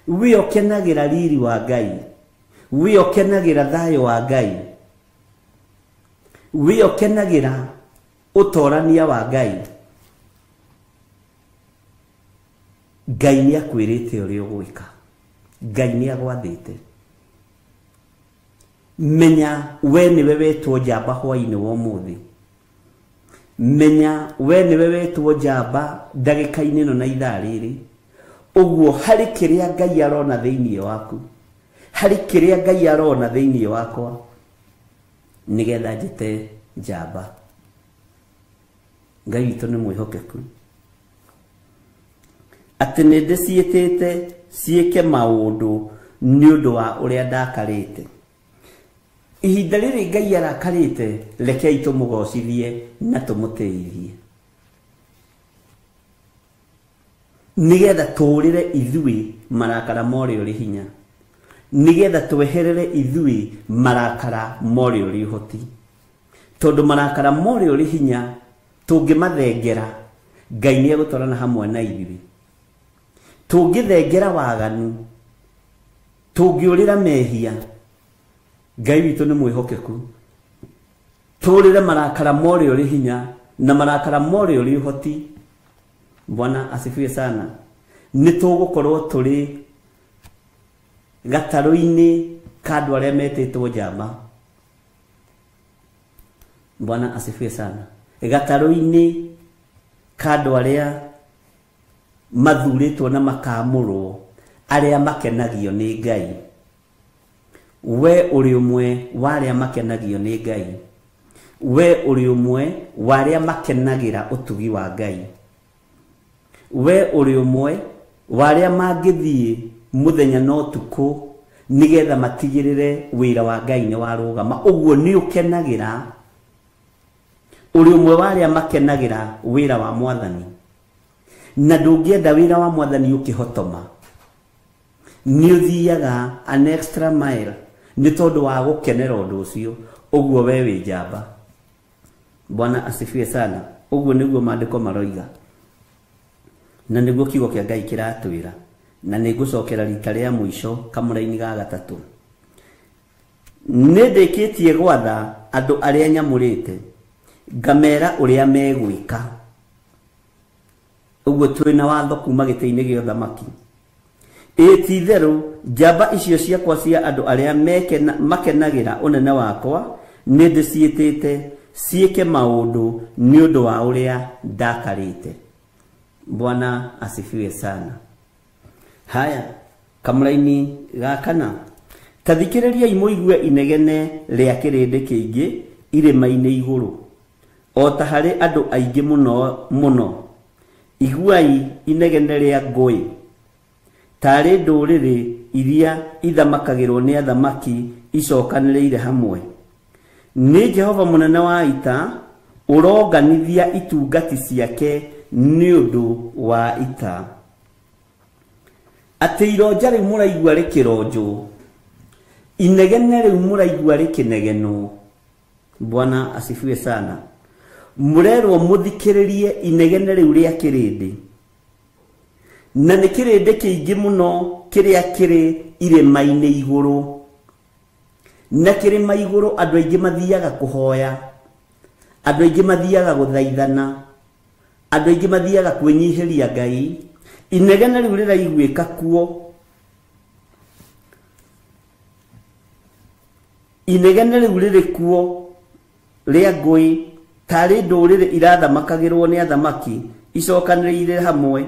K: Wĩ ũkenagĩra riri wa Ngai. Wĩ ũkenagĩra thayũ wa Ngai. Wĩ ũkenagĩra ũtorania wa Ngai. Ngai nĩ akwĩrĩte ũrĩa ũgwĩka. Ngai nĩ agwathĩte. Menya we nĩwe wetwo njamba hwainĩ wa ũmũthĩ. Menya we nĩwe wetwo njamba ndagĩka-inĩ ĩno na ithaa rĩrĩ. Ũguo harĩ kĩrĩa Ngai arona thĩinĩ waku, harĩ kĩrĩa Ngai arona thĩinĩ wakwa, nĩgetha njĩte njamba. Ngai witũ nĩ mwĩhokeku. Atĩ nĩ ndĩciĩtĩte ciĩke maũndũ nĩ ũndũ wa ũrĩa ndakarĩte. Ihinda rĩrĩ Ngai arakarĩte, rekei tũmũgocithie na tũmũtĩithie, nĩgetha tũũrĩre ithuĩ marakara ma ũrĩa ũrĩ hinya, nĩgetha tweherere ithuĩ marakara ma ũrĩa ũrĩ ũhoti. Tondũ marakara ma ũrĩa ũrĩ hinya tũngĩmathengera, Ngai nĩ egũtwarana hamwe na ithuĩ. Tũngĩthengera waganu, tũngĩũrĩra mehia, Ngai witũ nĩ mwĩhokeku. Tũũrĩre marakara ma ũrĩa ũrĩ hinya na marakara ma ũrĩa ũrĩ ũhoti. Bwana asifiwe sana. Nĩ tũgũkorwo tũrĩ gatarũ-inĩ ka andũ arĩa metĩtwo njamba. Bwana asifiwe sana. Gatarũ-inĩ ka andũ arĩa mathurĩtwo na makamũrwo, arĩa makenagio nĩ Ngai. We ũrĩ ũmwe wa arĩa makenagio nĩ Ngai. We ũrĩ ũmwe wa arĩa makenagĩra ũtugi wa Ngai. We ũrĩ ũmwe wa arĩa mangĩthiĩ mũthenya na ũtukũ nĩgetha matigĩrĩre wĩra wa Ngai nĩ warũgama. Ũguo nĩ ũkenagĩra. Ũrĩ ũmwe wa arĩa makenagĩra wĩra wa Mwathani. Na ndũngĩenda wĩra wa Mwathani ũkĩhotoma, nĩ ũthiaga an extra mile nĩ tondũ wa gũkenera ũndũ ũcio. Ũguo we wĩ njamba. Bwana asifiwe sana. Ũguo nĩguo maandĩko maroiga, na nĩguo kiugo kĩa Ngai kĩratwĩra. Na nĩ ngũcokera rita rĩa mũico kamũraini ga gatatũ. Nĩ ndĩkĩtie gwatha andũ arĩa nyamũrĩte, ngamera ũrĩa megwĩka. Ũguo twĩna watho kuma gĩtĩ-inĩ gĩa ũthamaki. Ĩ ti itherũ njamba icio ciakwa cia andũ arĩa makenagĩra ũnene wakwa nĩ ndĩciĩtĩte ciĩke maũndũ nĩ ũndũ wa ũrĩa ndakarĩte. Bwana asifiwe sana. Haya, kamũraini ga kana. Ta thikĩrĩriai mũigue inegene rĩa kĩrĩndĩ kĩingĩ irĩma-inĩ igũrũ, o ta harĩ andũ aingĩ mũno mũno. Iguai inegene rĩa ngũĩ, tarĩ ndũrĩrĩ iria ithamakagĩrwo nĩ athamaki icokanĩrĩire hamwe. Nĩ Jehova mũnene wa ita ũronganithia itungati ciake nĩ ũndũ wa ita. Atĩ ironja rĩu mũraigua rĩkĩronjwo, inegene rĩu mũraigua rĩkĩnegenwo. Bwana asifiwe sana. Mũrerwo mũthikĩrĩrie inegene rĩu rĩa kĩrĩndĩ. Na nĩ kĩrĩndĩ kĩingĩ mũno kĩrĩa kĩrĩ irĩma-inĩ igũrũ. Na kĩrĩma igũrũ andũ aingĩ mathiaga kũhoya, andũ aingĩ mathiaga gũthaithana, andũ aingĩ mathiaga kwĩnyihĩria Ngai. Inegene rĩu rĩraiguĩka kuo. Inegene rĩu rĩrĩ kuo rĩa ngũĩ, tarĩ ndũrĩrĩ irathamakagĩrwo nĩ athamaki icokanĩrĩire hamwe.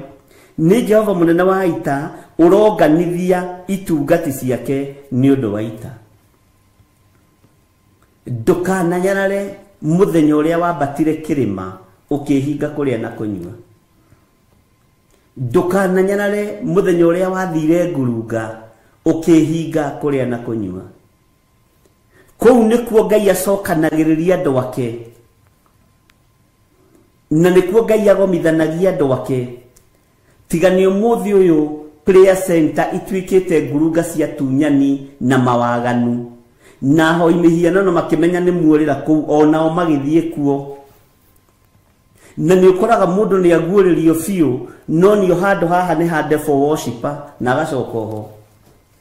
K: Nĩ Jehova mũnene wa ita ũronganithia itungati ciake nĩ ũndũ wa ita. Ndũkananyarare mũthenya ũrĩa wambatire kĩrĩma ũkĩhinga kũrĩa na kũnyua. Ndũkananyarare mũthenya ũrĩa wathire ngurunga Ũkĩhinga kũrĩa na kũnyua. Kũu nĩkuo Ngai acokanagĩrĩria andũ ake, na nĩkuo Ngai agomithanagia andũ ake. Tiga nĩ ũmũthĩ ũyũ prayer center ituĩkĩte ngurunga cia tunyani na mawaganu, na ahoi mĩhianano makĩmenya nĩ muorĩra kũu, onao magĩthiĩ kuo. Na nĩ ũkoraga mũndũ nĩ aguũrĩrio biũ, no nĩo handũ haha nĩ ha devil worshiper, na agacoka oho.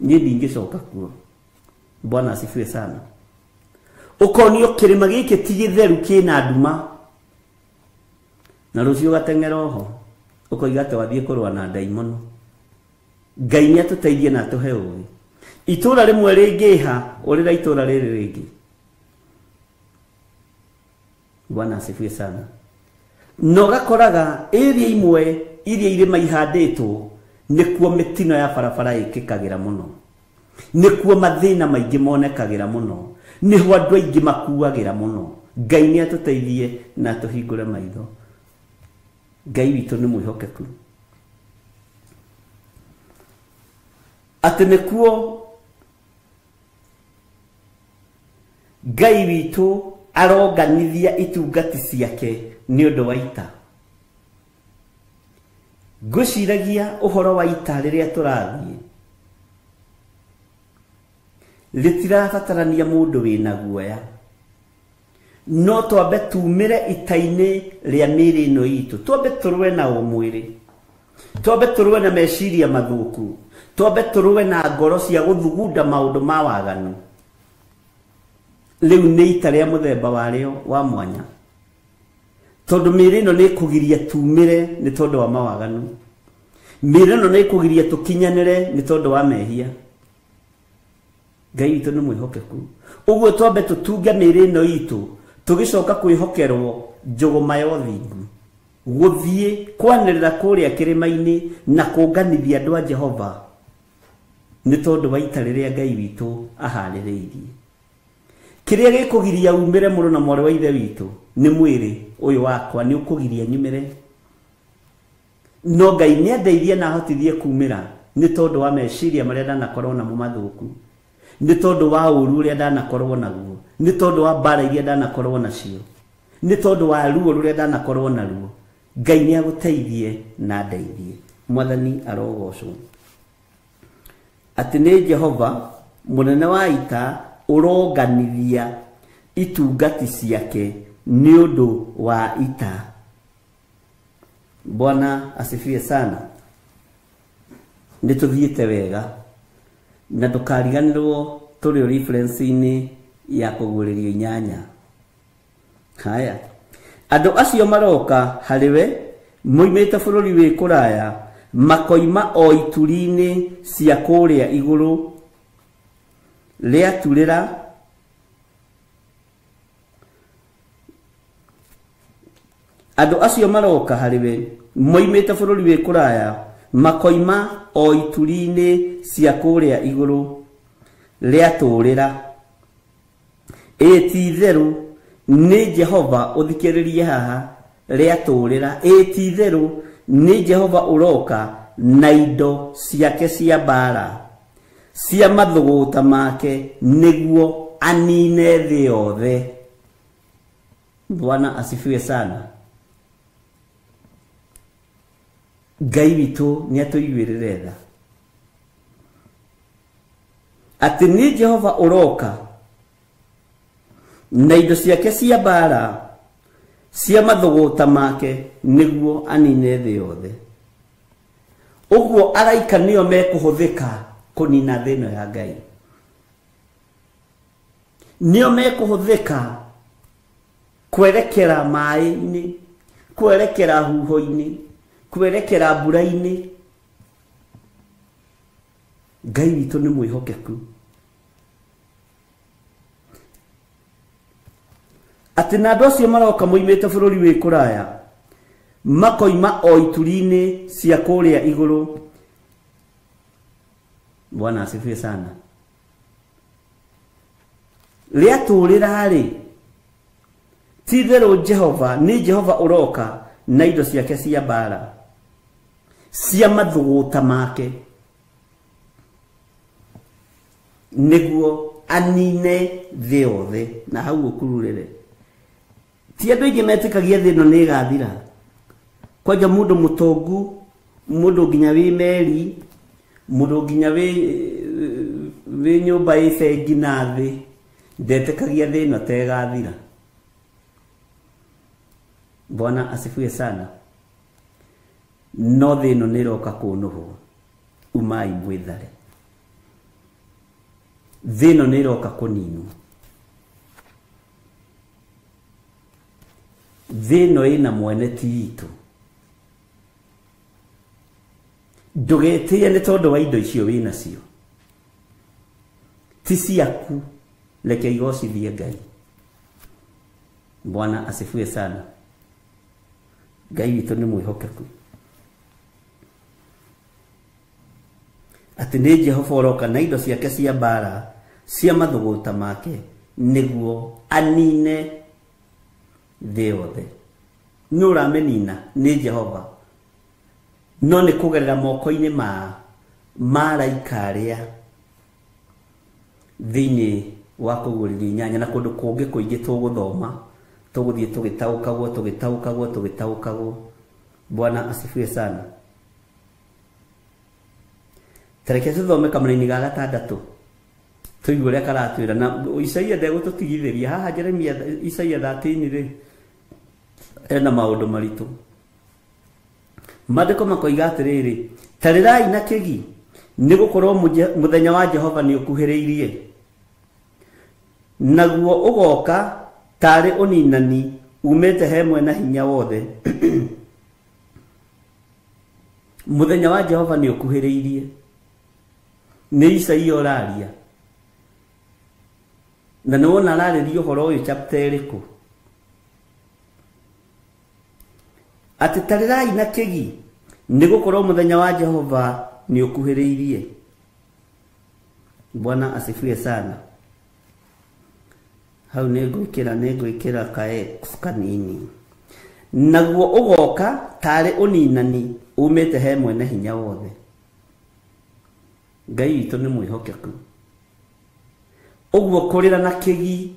K: Niĩ ndingĩcoka kuo. Bwana asifiwe sana. Ũkonio kĩrĩma gĩkĩ ti gĩtheru, kĩna nduma, na rũciũ ũgateng'era oho ũkoiga atĩ wathiĩ kũrũa na ndaimono. Ngai nĩ atũteithie na atũhe ũũgĩ. Itũra rĩmwe rĩngĩha, ũrĩra itũra rĩrĩ rĩngĩ. Bwana asifiwe sana. Na ũgakoraga area imwe iria irĩma ihandĩtwo nĩkuo mĩtino ya barabara ĩkĩkagĩra mũno, nĩkuo mathĩna maingĩ monekagĩra mũno, nĩho andũ aingĩ makuagĩra mũno. Ngai nĩ atũteithie na atũhingũre maitho. Ngai witũ nĩ mwĩhokeku. Atĩ nĩkuo Ngai witũ aronganithia itungati ciake nĩ ũndũ wa ita. Ngwĩciragia ũhoro wa ita rĩrĩa tũrathiĩ, rĩtirabatarania mũndũ wĩna guoya, no twambe tumĩre ita-inĩ rĩa mĩĩrĩ ĩno itũ, twambe tũrũe na ũmwĩrĩ, twambe tũrũe na meciria mathũku, twambe tũrũe na ngoro cia gũthugunda maũndũ ma waganu. Rĩu nĩ ita rĩa mũthemba warĩo wa mwanya, tondũ mĩĩrĩ ĩno nĩ ĩkũgiria tumĩre nĩ tondũ wa mawaganu, mĩĩrĩ ĩno nĩ ĩkũgiria tũkinyanĩre nĩ tondũ wa mehia. Ngai witũ nĩ mwĩhokeku. Ũguo twambe tũtunge mĩĩrĩ ĩno itũ, tũgĩcoka kwĩhokerwo njũgũma ya ũthingu, gũthiĩ kwanĩrĩra kũrĩa kĩrĩma-inĩ na kũnganithia andũ a Jehova nĩ tondũ wa ita rĩrĩa Ngai witũ aharĩrĩirie. Kĩrĩa gĩkũgiria umĩre mũrũ na mwarĩ wa ithe witũ nĩ mwĩrĩ ũyũ wakwa, nĩ ũkũgiria nyumĩre. No Ngai nĩ andeithie na ahotithie kumĩra nĩ tondũ wa meciria marĩa ndanakorwo namo mathũku, nĩ tondũ wa ũũru ũrĩa ndanakorwo naguo, nĩ tondũ wa mbara iria ndanakorwo nacio, nĩ tondũ wa ruo rũrĩa ndanakorwo naruo. Ngai nĩ agũteithie na andeithie. Mwathani arogocwo. Atĩ nĩ Jehova mũnene wa ita ũronganithia itungati ciake nĩ ũndũ wa ita. Bwana asifiwe sana. Nĩ tũthiĩte wega, na ndũkariganĩrwo tũrĩ reference-inĩ ya kũguũrĩrio inyanya. Haya, andũ acio maroka harĩwe moimĩte bũrũri wĩ kũraya, makoima o ituri-inĩ cia kũrĩa igũrũ rĩaturĩra andũ acio maroka harĩwe moimĩte bũrũri wĩ kũraya, makoima o ituri-inĩ cia kũrĩa igũrũ rĩatũrĩra. Ĩ ti itherũ nĩ Jehova, ũthikĩrĩrie haha, rĩatũrĩra. Ĩ ti itherũ nĩ Jehova ũroka na indo ciake cia mbara cia mathũgũta make, nĩguo anine thĩ yothe. Bwana asifiwe sana. Ngai witũ nĩ atũiguĩrĩre tha. Atĩ nĩ Jehova ũroka na indo ciake cia mbara cia mathũgũta make, nĩguo anine thĩ yothe. Ũguo araika nĩo mekũhũthĩka kũnina thĩ ĩno ya Ngai, nĩo mekũhũthĩka kwerekera maĩ-inĩ, kwerekera huho-inĩ, kwerekera mbura-inĩ. Ngai witũ nĩ mwĩhokeku. Atĩ na andũ acio maroka moimĩte bũrũri wĩ kũraya, makoima o ituri-inĩ cia kũrĩa igũrũ. Bwana asifiwe sana. Rĩatũrĩra rĩ, ti itherũ Jehova nĩ Jehova ũroka na indo ciake cia mbara cia mathũgũta make. Nĩguo anine thĩ yothe na hau ũkururĩre. Ti andũ aingĩ metĩkagia thĩ ĩno nĩ ĩgathira. Kwanja mũndũ mũtongu, mũndũ nginya wĩ meri, mũndũ nginya wĩ nyũmba ĩ bengi na thĩ, ndetĩkagia thĩ ĩno ta ĩgathira. Bwana asifiwe sana. No thĩ ĩno nĩ ĩroka kũnũhwo, umai mwĩthare. Thĩ ĩno nĩ ĩroka kũninwo. Thĩ ĩno ĩna mwene ti itũ. Ndũgetĩe nĩ tondũ wa indo icio wĩnacio, ti ciaku, reke igocithie Ngai. Bwana asifiwe sana. Ngai witũ nĩ mwĩhokeku. Atĩ nĩ Jehova ũroka na indo ciake cia mbara cia mathũgũta make nĩguo anine thĩ yothe. Nĩ ũramĩnina nĩ Jehova, no nĩ kũgerera moko-inĩ ma maraika arĩa thĩinĩ wa kũguũrĩrio inyanya na kũndũ kũngĩ kũingĩ tũgũthoma, tũgũthiĩ tũgĩtaũkagwo tũgĩtaũkagwo tũgĩtaũkagwo. Bwana asifiwe sana. Tareke tũthome kamũraini ga gatandatũ tũigue ũrĩa karatwĩra. Na Isaia ndegũtũtigithĩria haha. Jeremia Isaia 13 rĩ ena maũndũ maritũ. Maandĩko makoiga atĩrĩrĩ, tarĩrai na kĩgi, nĩ gũkorwo mũthenya wa Jehova nĩ ũkuhĩrĩirie, naguo ũgoka tarĩ ũninani umĩte he mwena hinya wothe. Mũthenya wa Jehova nĩ ũkuhĩrĩirie. Nĩ Isaia ũraria, na nĩ wona ararĩria ũhoro ũyũ chapter ĩrĩkũ? Atĩ tarĩrai na kĩgi, nĩ gũkorwo mũthenya wa Jehova nĩ ũkuhĩrĩirie. Bwana asifiwe sana. Hau nĩ ngwĩkĩra ka X kanini. Naguo ũgoka tarĩ ũninani umĩte he mwene hinya wothe. Ngai witũ nĩ mwĩhokeku. Ũguo kũrĩra na kĩgi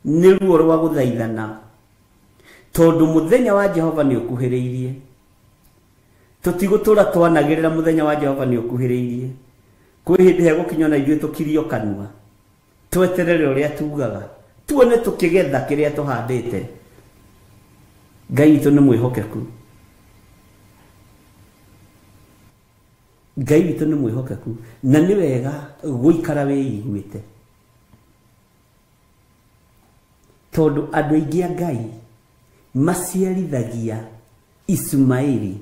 K: nĩ ruo rwa gũthaithana, tondũ mũthenya wa Jehova nĩ ũkuhĩrĩirie. Tũtigũtũra twanagĩrĩra mũthenya wa Jehova nĩ ũkuhĩrĩirie. Kwĩ hĩndĩ hegũkinya na ithuĩ tũkirio kanua, tweterere ũrĩa tugaga, tuone tũkĩgetha kĩrĩa tũhandĩte. Ngai witũ nĩ mwĩhokeku. Ngai witũ nĩ mwĩhokeku, na nĩ wega gũikara wĩiguĩte, tondũ andũ aingĩ a Ngai maciarithagia Ismaili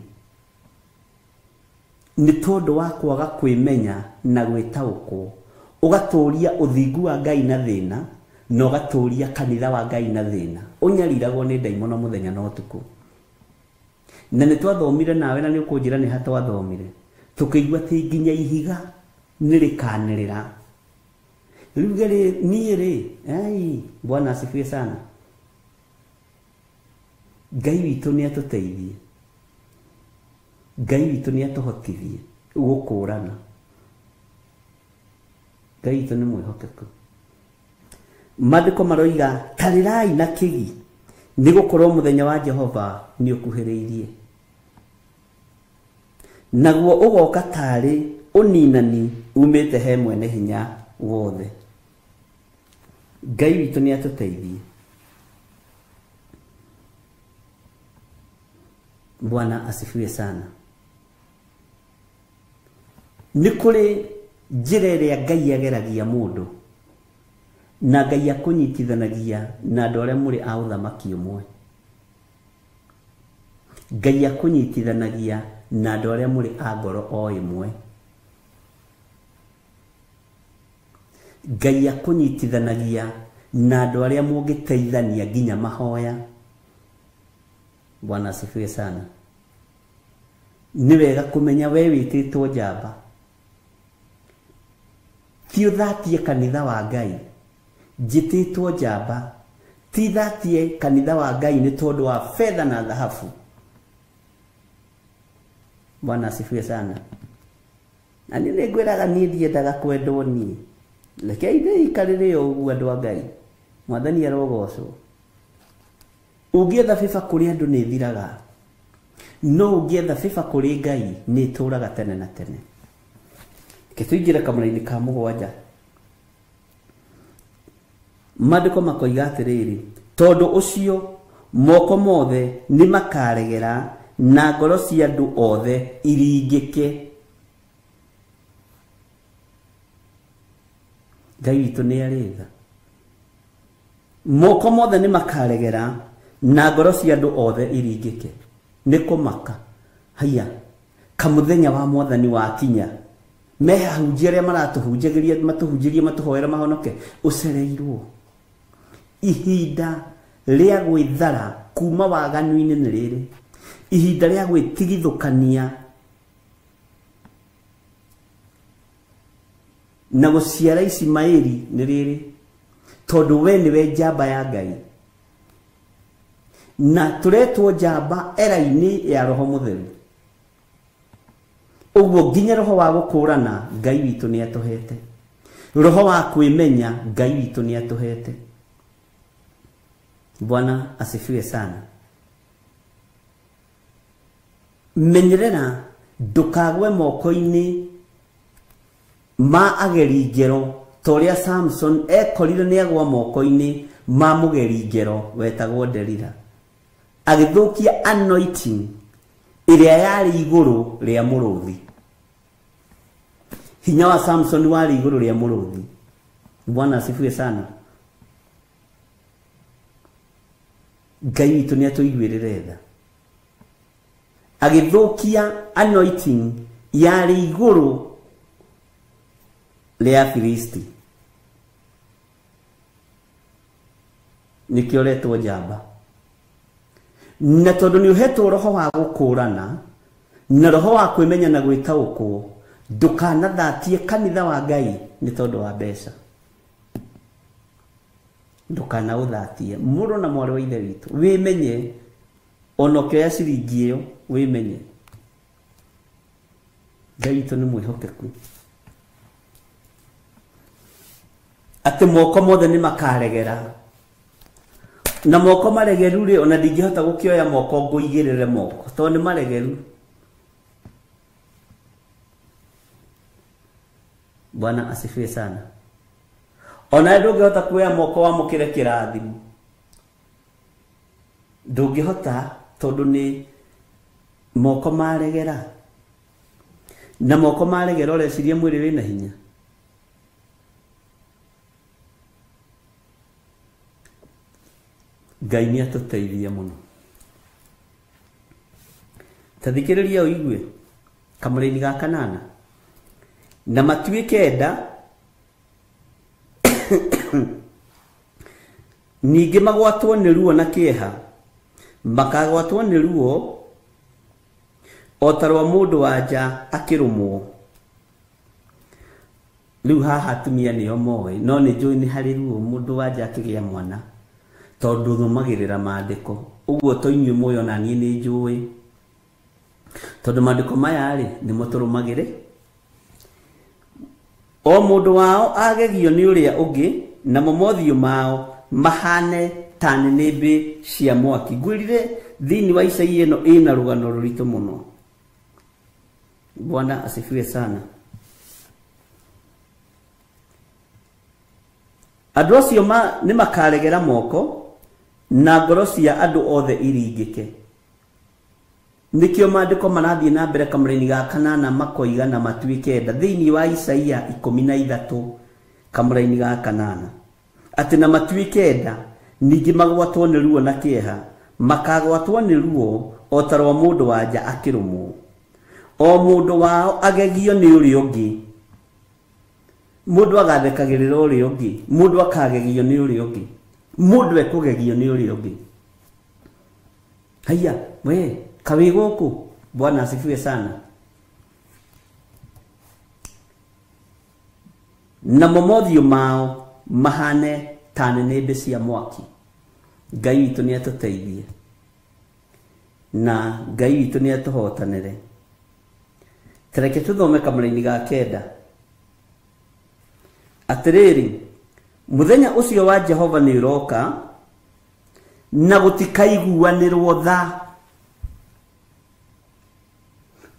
K: nĩ tondũ wa kwaga kwĩmenya na gwĩtaũkwo. Ũgatũria ũthingu wa Ngai na thĩna, na ũgatũria kanitha wa Ngai na thĩna. Ũnyariragwo nĩ ndaimono mũthenya na ũtukũ. Na nĩ twathomire nawe, na nĩ ũkũnjĩra nĩ ha twathomire, tũkĩigua atĩ nginya ihiga nĩ rĩkanĩrĩra. Rĩu rĩ niĩ rĩ, ai, Bwana asifiwe sana. Ngai witũ nĩ atũteithie, Ngai witũ nĩ atũhotithie gũkũrana. Ngai witũ nĩ mwĩhokeku. Maandĩko maroiga tarĩrai na kĩgi, nĩ gũkorwo mũthenya wa Jehova nĩ ũkuhĩrĩirie. Naguo ũgoka tarĩ ũninani umĩte he mwene hinya wothe. Ngai witũ nĩ atũteithie. Bwana asifiwe sana. Nĩ kũrĩ njĩra ĩrĩa Ngai ageragia mũndũ, na Ngai akũnyitithanagia na andũ arĩa mũrĩ a ũthamaki ũmwe. Ngai akũnyitithanagia na andũ arĩa mũrĩ a ngoro o ĩmwe. Ngai akũnyitithanagia na andũ arĩa mũngĩteithania nginya mahoya. Bwana asifiwe sana. Nĩ wega kũmenya we wĩtĩtwo njamba. Ti ũthatie kanitha wa Ngai. Njĩtĩtwo njamba. Ti thatie kanitha wa Ngai nĩ tondũ wa fedha na dhahabu. Bwana asifiwe sana. Na nĩ ngwĩraga niĩ ndiendaga kwendwo niĩ. Rekei ndĩikarĩre o ũguo andũ a Ngai. Mwathani arogocwo. Ũngĩetha favor kũrĩ andũ nĩ ĩthiraga, no ũngĩetha favor kũrĩ Ngai nĩ ĩtũraga tene na tene. Reke tũingĩre kamũra-inĩ ka 7. Maandĩko makoiga atĩrĩrĩ, tondũ ũcio moko mothe nĩ makaregera na ngoro cia andũ othe iringĩke. Ngai witũ nĩ arĩ tha. Moko mothe nĩ makaregera na ngoro cia andũ othe iringĩke. Nĩ kũmaka. Haiya, kamũthenya wa mwathani wakinya, me ahunjia arĩa maratũhunjagĩria, matũhunjĩrie, matũhoera mahonoke, ũcereirwo. Ihinda rĩa gwĩthara kuma waganu-inĩ nĩ rĩrĩ. Ihinda rĩa gwĩtigithũkania na gũciara Ismaili nĩ rĩrĩ, tondũ we nĩwe njamba ya Ngai. Na tũretwo njamba era-inĩ ya Roho Mũtheru. Ũguo nginya roho wa gũkũrana Ngai witũ nĩ atũhete. Roho wa kwĩmenya Ngai witũ nĩ atũhete. Bwana asifiwe sana. Menyerera ndũkagwe moko-inĩ ma ageri ngero ta ũrĩa Samson ekorire nĩ agwa moko-inĩ ma mũgeri ngero wetagwo Delila. Agĩthũkia anointing ĩrĩa yarĩ igũrũ rĩa mũrũthi. Hinya wa Samson warĩ igũrũ rĩa mũrũthi. Bwana asifiwe sana. Ngai witũ nĩ atũiguĩrĩre tha. Agĩthũkia anointing yarĩ igũrũ rĩa Filisti. Nĩkĩo ũretwo njamba. Na tondũ nĩ ũhetwo roho wa gũkũrana na roho wa kwĩmenya na gwĩtaũkwo, ndũkanathatie kanitha wa Ngai nĩ tondũ wa mbeca. Ndũkanaũthatie. Mũrũ na mwarĩ wa Ithe witũ, wĩmenye ona ũkĩoya ciringi ĩyo, wĩmenye. Ngai witũ nĩ mwĩhokeku. Atĩ moko mothe nĩ makaregera. Na moko maregeru rĩ, ona ndingĩhota gũkĩoya moko ngũigĩrĩre moko, tondũ nĩ maregeru. Bwana asifiwe sana. Ona ndũngĩhota kuoya moko wamũkĩre kĩrathimo. Ndũngĩhota tondũ nĩ moko maregera. Na moko maregera ũreciria mwĩrĩ wĩna hinya. Ngai nĩ atũteithie mũno. Ta thikĩrĩria ũigue kamũra-inĩ ga 8. Na matuĩke nda ningĩ magwatwo nĩ ruo na kĩeha, makagwatwo nĩ ruo o ta rwa mũndũ wa nja akĩrũmwo. Rĩu haha atumia nĩo moĩ, no nĩ njũĩ nĩ harĩ ruo mũndũ wa nja akĩgĩa mwana, tondũ thomagĩrĩra maandĩko. Ũguo to inyuĩ mũĩ, ona niĩ nĩ njũĩ, tondũ maandĩko maya rĩ nĩmo tũrũmagĩrĩ. O mũndũ wao agegio nĩ ũrĩa ũngĩ, namo mothiũ mao mahane ta nĩnĩmbĩ cia mwaki. Ngwĩrire thĩinĩ wa Isaia ĩno ĩna rũgano rũritũ mũno. Bwana asifiwe sana. Andũ acio nĩ makaregera moko na ngoro cia andũ othe iringĩke. Nĩkĩo maandĩko marathiĩ na mbere kamũra-inĩ ga 8 makoiga na matuĩke nda thĩinĩ wa Isaia 13 kamũra-inĩ ga 8 atĩ na matuĩke nda ningĩ magwatwo nĩ ruo na kĩeha, makagwatwo nĩ ruo o ta rwa mũndũ wa nja akĩrũmwo. O mũndũ wao agegio nĩ ũrĩa ũngĩ. Mũndũ agathekagĩrĩra ũrĩa ũngĩ, mũndũ akagegio nĩ ũrĩa ũngĩ, mũndũ ekũgegio nĩ ũrĩa ũngĩ. Haiya, we kawĩ gũkũ. Bwana asifiwe sana. Namo mothiũ mao mahane ta nĩnĩmbĩ cia mwaki. Ngai witũ nĩ atũteithie na Ngai witũ nĩ atũhotanĩre. Tareke tũthome kamũra-inĩ ga 9. Atĩrĩrĩ, mũthenya ũcio wa Jehova nĩ ũroka na gũtikaiguanĩrwo tha.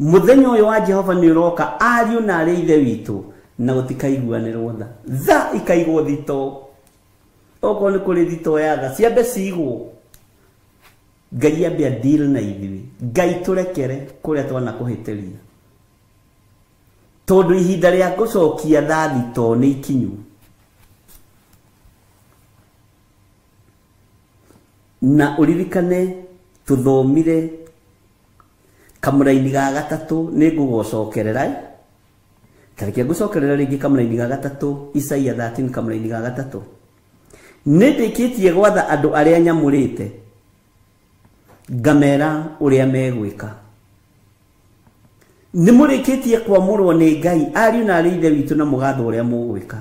K: Mũthenya ũyũ wa Jehova nĩ ũroka ariũ na arĩ ithe witũ na gũtikaiguanĩrwo tha. Tha ikaigwo thito. Okorwo nĩ kũrĩ thito ya tha ciambe cigwo. Ngai ambe deal na ithuĩ. Ngai tũrekere kũrĩa twanakũhĩtĩria. Tondũ ihinda rĩa gũcokia tha thito nĩ ikinyu. Na ũririkane tũthomire kamũraini ga gatatũ nĩ ngũgũcokerera. Tareke ngũcokerera rĩngĩ kamũraini ga gatatũ Isaia 13 kamũraini ga gatatũ. Nĩ ndĩkĩtie gwatha andũ arĩa nyamũrĩte ngamera ũrĩa megwĩka. Nĩ mũrĩkĩtie kwamũrwo nĩ Ngai ariũ na arĩ ithe witũ na mũgathwo ũrĩa mũgwĩka.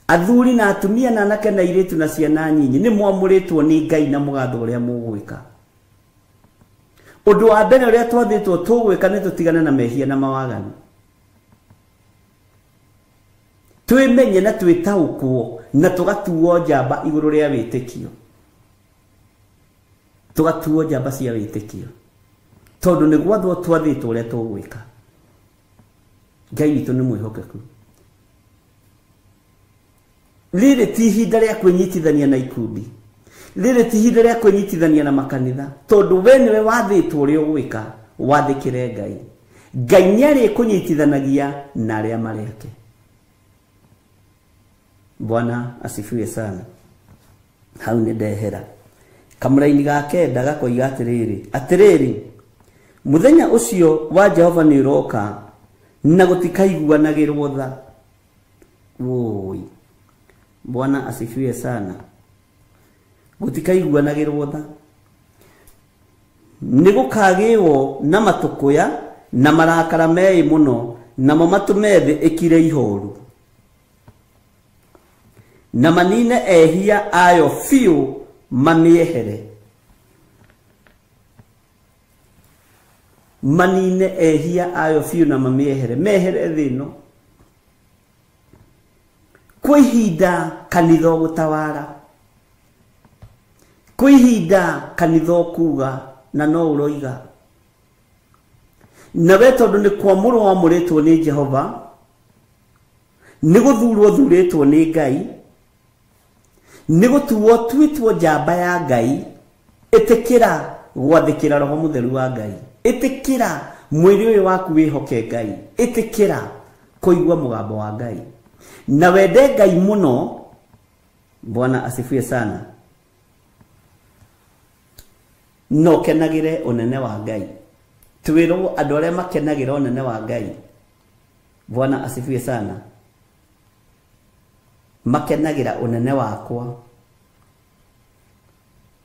K: Athuri na atumia na anake na airĩtu na ciana nyinyi nĩ mwamũrĩtwo nĩ Ngai na mũgathwo ũrĩa mũgwĩka. Ũndũ wa mbere ũrĩa twathĩtwo tũgwĩka nĩ tũtigane na mehia na mawaganu. Twĩmenye na twĩtaũkwo na tũgatuo njamba igũrũ rĩa wĩtĩkio. Tũgatuo njamba cia wĩtĩkio. Tondũ nĩ gwathwo twathĩtwo ũrĩa tũgwĩka. Ngai witũ nĩ mwĩhokeku. Rĩrĩ ti ihinda rĩa kwĩnyitithania na ikundi. Rĩrĩ ti ihinda rĩa kwĩnyitithania na makanitha. Tondũ we nĩwe wathĩtwo ũrĩa ũgwĩka, wathĩkĩre Ngai. Ngai nĩarĩkũnyitithanagia na arĩa marĩ ake. Bwana asifiwe sana. Hau nĩ ndehera. Kamũraini ga kenda gakoiga atĩrĩrĩ, atĩrĩrĩ, mũthenya ũcio wa Jehova nĩ ũroka na gũtikaiguanagĩrwo tha. Woi. Bwana asifiwe sana. Gũtikaiguanagĩrwo tha. Nĩ gũkagĩwo na matũkũya na marakara meĩ mũno namo matũme thĩ ĩkire ihoru. Na manine ehia ayo biũ mamĩehere. Manine ehia ayo biũ na mamĩehere. Mehere thĩ ĩno. Kwĩ ihinda kanitha ũgũtawara. Kwĩ ihinda kanitha ũkuga na no ũroiga. Na we tondũ nĩ kwamũrwo wamũrĩtwo nĩ Jehova, nĩ gũthurwo thurĩtwo nĩ Ngai, nĩ gũtuo tuĩtwo njamba ya Ngai, ĩtĩkĩra gwathĩkĩra Roho Mũtheru wa Ngai. Ĩtĩkĩra mwĩrĩ ũyũ waku wĩhoke Ngai. Ĩtĩkĩra kũigua mũgambo wa Ngai. Na wende Ngai mũno. Bwana asifiwe sana. No kenagĩre ũnene wa Ngai. Twĩrwo andũ arĩa makenagĩra ũnene wa Ngai. Bwana asifiwe sana. Makenagĩra ũnene wakwa.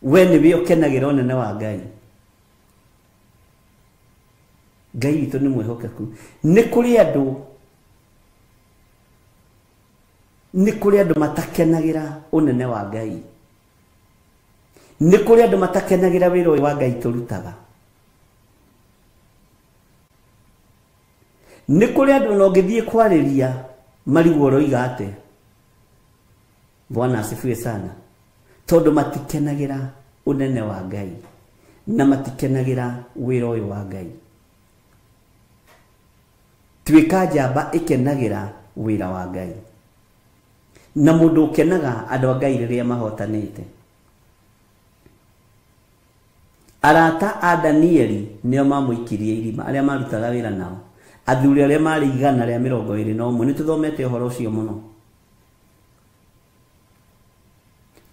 K: We nĩwe ũkenagĩra ũnene wa Ngai. Ngai witũ nĩ mwĩhokeku. Nĩ kũrĩ andũ, nĩ kũrĩ andũ matakenagĩra ũnene wa Ngai. Nĩ kũrĩ andũ matakenagĩra wĩra ũyũ wa Ngai tũrutaga. Nĩ kũrĩ andũ ona ũngĩthiĩ kwarĩria marigwo ũroiga atĩa. Bwana asifiwe sana. Tondũ matikenagĩra ũnene wa Ngai na matikenagĩra wĩra ũyũ wa Ngai. Tuĩka njamba ĩkenagĩra wĩra wa Ngai. Na mũndũ ũkenaga andũ a Ngai rĩrĩa mahotanĩte. Arata a Danieli nĩo mamũikirie irima, arĩa marutaga wĩra nao. Athuri arĩa marĩ 121, nĩ tũthomete ũhoro ũcio mũno.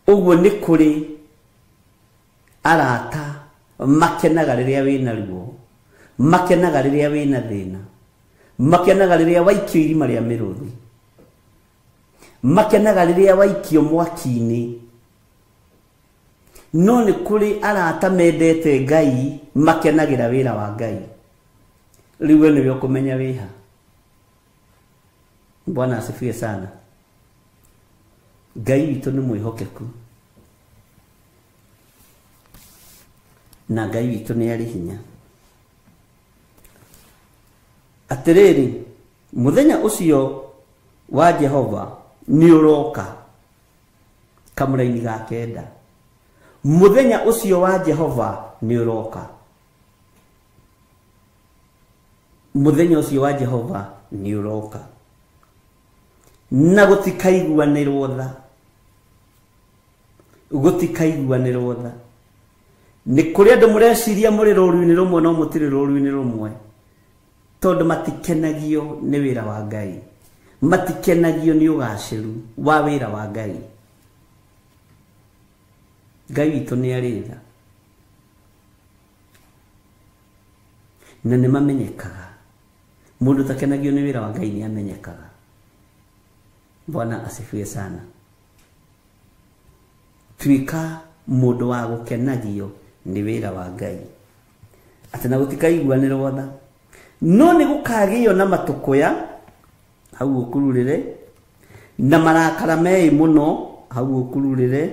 K: Ũguo nĩ kũrĩ arata makenaga rĩrĩa wĩna ruo, makenaga rĩrĩa wĩna thĩna, makenaga rĩrĩa waikio irima rĩa mĩrũthi, makenaga rĩrĩa waikio mwaki-inĩ. No nĩ kũrĩ arata mendete Ngai makenagĩra wĩra wa Ngai. Rĩu we nĩwe ũkũmenya wĩha. Bwana asifiwe sana. Ngai witũ nĩ mwĩhokeku. Na Ngai witũ nĩ arĩ hinya. Atĩrĩrĩ, mũthenya ũcio wa Jehova nĩ ũroka. Kamũraini ga 9, mũthenya ũcio wa Jehova nĩ ũroka. Mũthenya ũcio wa Jehova nĩ ũroka, na gũtikaiguanĩrwo tha, gũtikaiguanĩrwo tha. Nĩ kũrĩ andũ mũreciria mũrĩ rũru-inĩ rũmwe no mũtirĩ rũru-inĩ rũmwe, tondũ matikenagio nĩ wĩra wa Ngai, matikenagio nĩ ũgacĩru wa wĩra wa Ngai. Ngai witũ nĩ arĩ tha na nĩ mamenyekaga. Mũndũ ũtakenagio nĩ wĩra wa Ngai nĩ amenyekaga. Bwana asifiwe sana. Tuĩka mũndũ wa gũkenagio nĩ wĩra wa Ngai, atĩ na gũtikaiguanĩrwo tha, no nĩ gũkagĩo na matũkũya hau ũkururĩre, na marakara meĩ mũno hau ũkururĩre,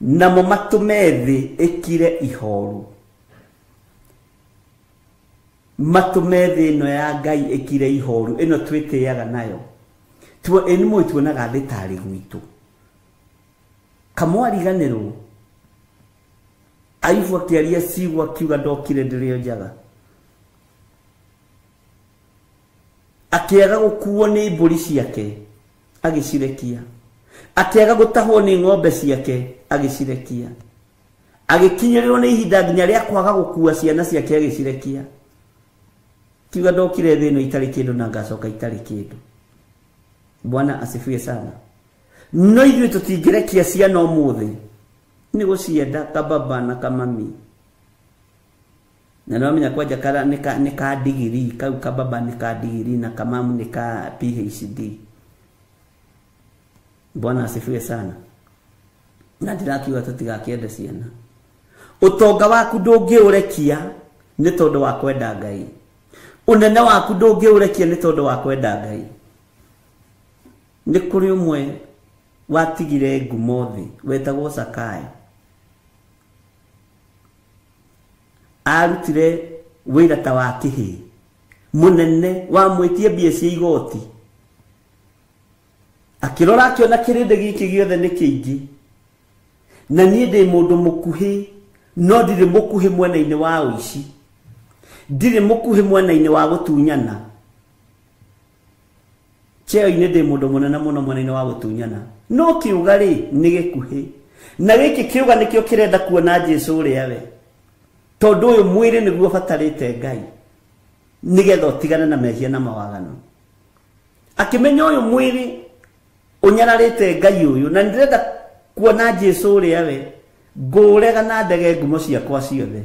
K: namo matũme thĩ ĩkire ihoru. Matũme thĩ ĩno ya Ngai ĩkire ihoru, ĩno twĩtĩaga nayo. Ĩ nĩ tuonaga thĩ tarĩ gwitũ. Kamwariganĩrwo Ayubu akĩaria ciugo akiuga ndokire ndĩrĩ o njaga, akĩaga gũkuo nĩ mbũri ciake agĩcirekia, akĩaga gũtahwo nĩ ng'ombe ciake agĩcirekia, agĩkinyĩrĩrwo nĩ ihinda nginya rĩa kwaga gũkua ciana ciake agĩcirekia. Kiuga ndokire thĩ ĩno itarĩ kĩndũ na ngacoka itarĩ kĩndũ. Bwana asifiwe sana. No ithuĩ tũtingĩrekia ciana ũmũthĩ nĩ gũcienda kababa na kamami. Na nĩwamenya kwanja kara nĩ ka digiri, kau kababa nĩ ka digiri na kamamu nĩ ka PhD. Bwana asifiwe sana. Na ndĩrakiuga tũtigakĩende ciana. Ũtonga waku ndũngĩũrekia nĩ tondũ wa kwenda Ngai. Ũnene waku ndũngĩũrekia nĩ tondũ wa kwenda Ngai. Nĩ kũrĩ ũmwe watigire ngumo thĩ wetagwo Zakayo. Arutire wĩra ta wa kĩhĩ mũnene wamwĩtie mbia cia igoti, akĩrora akĩona kĩrĩndĩ gĩkĩ gĩothe nĩ kĩingĩ, na niĩ ndĩ mũndũ mũkuhĩ, no ndirĩ mũkuhĩ mwena-inĩ wa ũici, ndirĩ mũkuhĩ mwena-inĩ wa gũtunyana. Cheo-inĩ ndĩ mũndũ mũnene mũno mwena-inĩ wa gũtunyana, no kĩũga rĩ nĩ gĩkuhĩ, na gĩkĩ kĩũga nĩkĩo kĩrenda kuona Jesũ ũrĩa we, tondũ ũyũ mwĩrĩ nĩguo ũbatarĩte Ngai nĩgetha ũtigane na mehia na mawaganu. Akĩmenya ũyũ mwĩrĩ ũnyararĩte Ngai ũyũ, na nĩndĩrenda kuona Jesũ ũrĩa we, ngũrega na ndege ngumo ciakwa ciothe,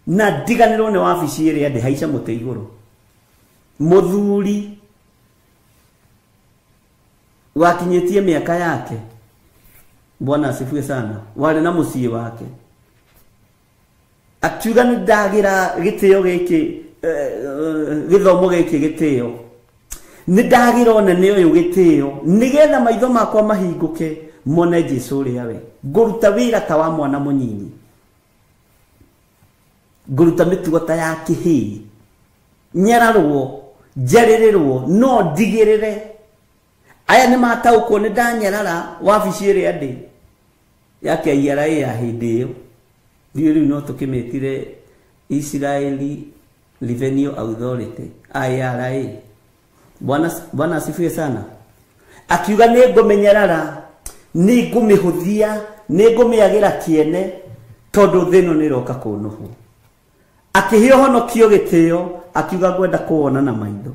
K: na ndiganĩrwo nĩ wabici ĩrĩa ndĩ haica mũtĩ igũrũ. Mũthuri wakinyĩtie mĩaka yake, Bwana asifiwe sana, warĩ na mũciĩ wake, akiuga nĩ ndagĩra gĩtĩo gĩkĩ, gĩthomo gĩkĩ gĩtĩo, nĩ ndagĩra ũnene ũyũ gĩtĩo, nĩgetha maitho makwa mahingũke mone Jesũ ũrĩa we. Ngũruta wĩra ta wa mwana mũnyinyi, ngũruta mĩtugo ta ya kĩhĩĩ, nyararwo njarĩrĩrwo, no ndigĩrĩre aya nĩ mataũkwo nĩ ndanyarara wabici ĩrĩa ndĩ ya KRA ya hĩndĩ ĩyo. Ndiũĩ rĩu no tũkĩmĩtire Israeli Revenue Authority, IRA. Bwana asifiwe sana. Akiuga nĩ ngũmĩnyarara, nĩ ngũmĩhũthia, nĩ ngũmĩagĩra kĩene, tondũ thĩ ĩno nĩ ĩroka kũnũhwo. Akĩhe ũhonokio gĩtĩo, akiuga ngwenda kũwona na maitho,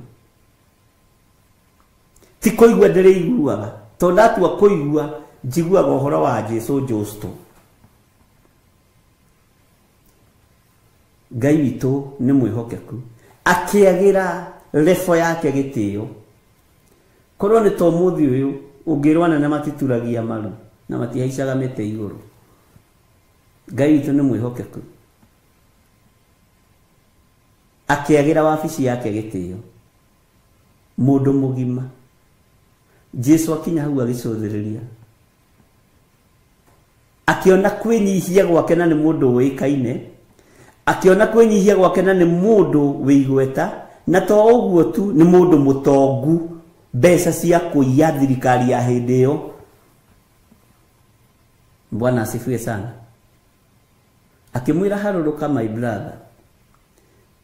K: ti kũigua ndĩrĩiguaga, tondũ ndatua kũigua njiguaga ũhoro wa Jesũ Justo. Ngai witũ nĩ mwĩhokeku, akĩagĩra lefo yake gĩtĩo. Korwo nĩ ta ũmũthĩ ũyũ ũngĩrwo anene matituragia maru na matihaicaga mĩtĩ igũrũ. Ngai witũ nĩ mwĩhokeku, akĩagĩra wabici yake gĩtĩo. Mũndũ mũgima Jesũ akinya hau agĩcũthĩrĩria, akĩona kwĩnyihia gwake na nĩ mũndũ ũĩkaine, akĩona kwĩnyihia gwake na nĩ mũndũ wĩ igweta, na to ũguo tu nĩ mũndũ mũtongu Mbeca cia kũiya thirikari ya hĩndĩ ĩyo. Bwana asifiwe sana. Akĩmwĩra harũrũka my brother,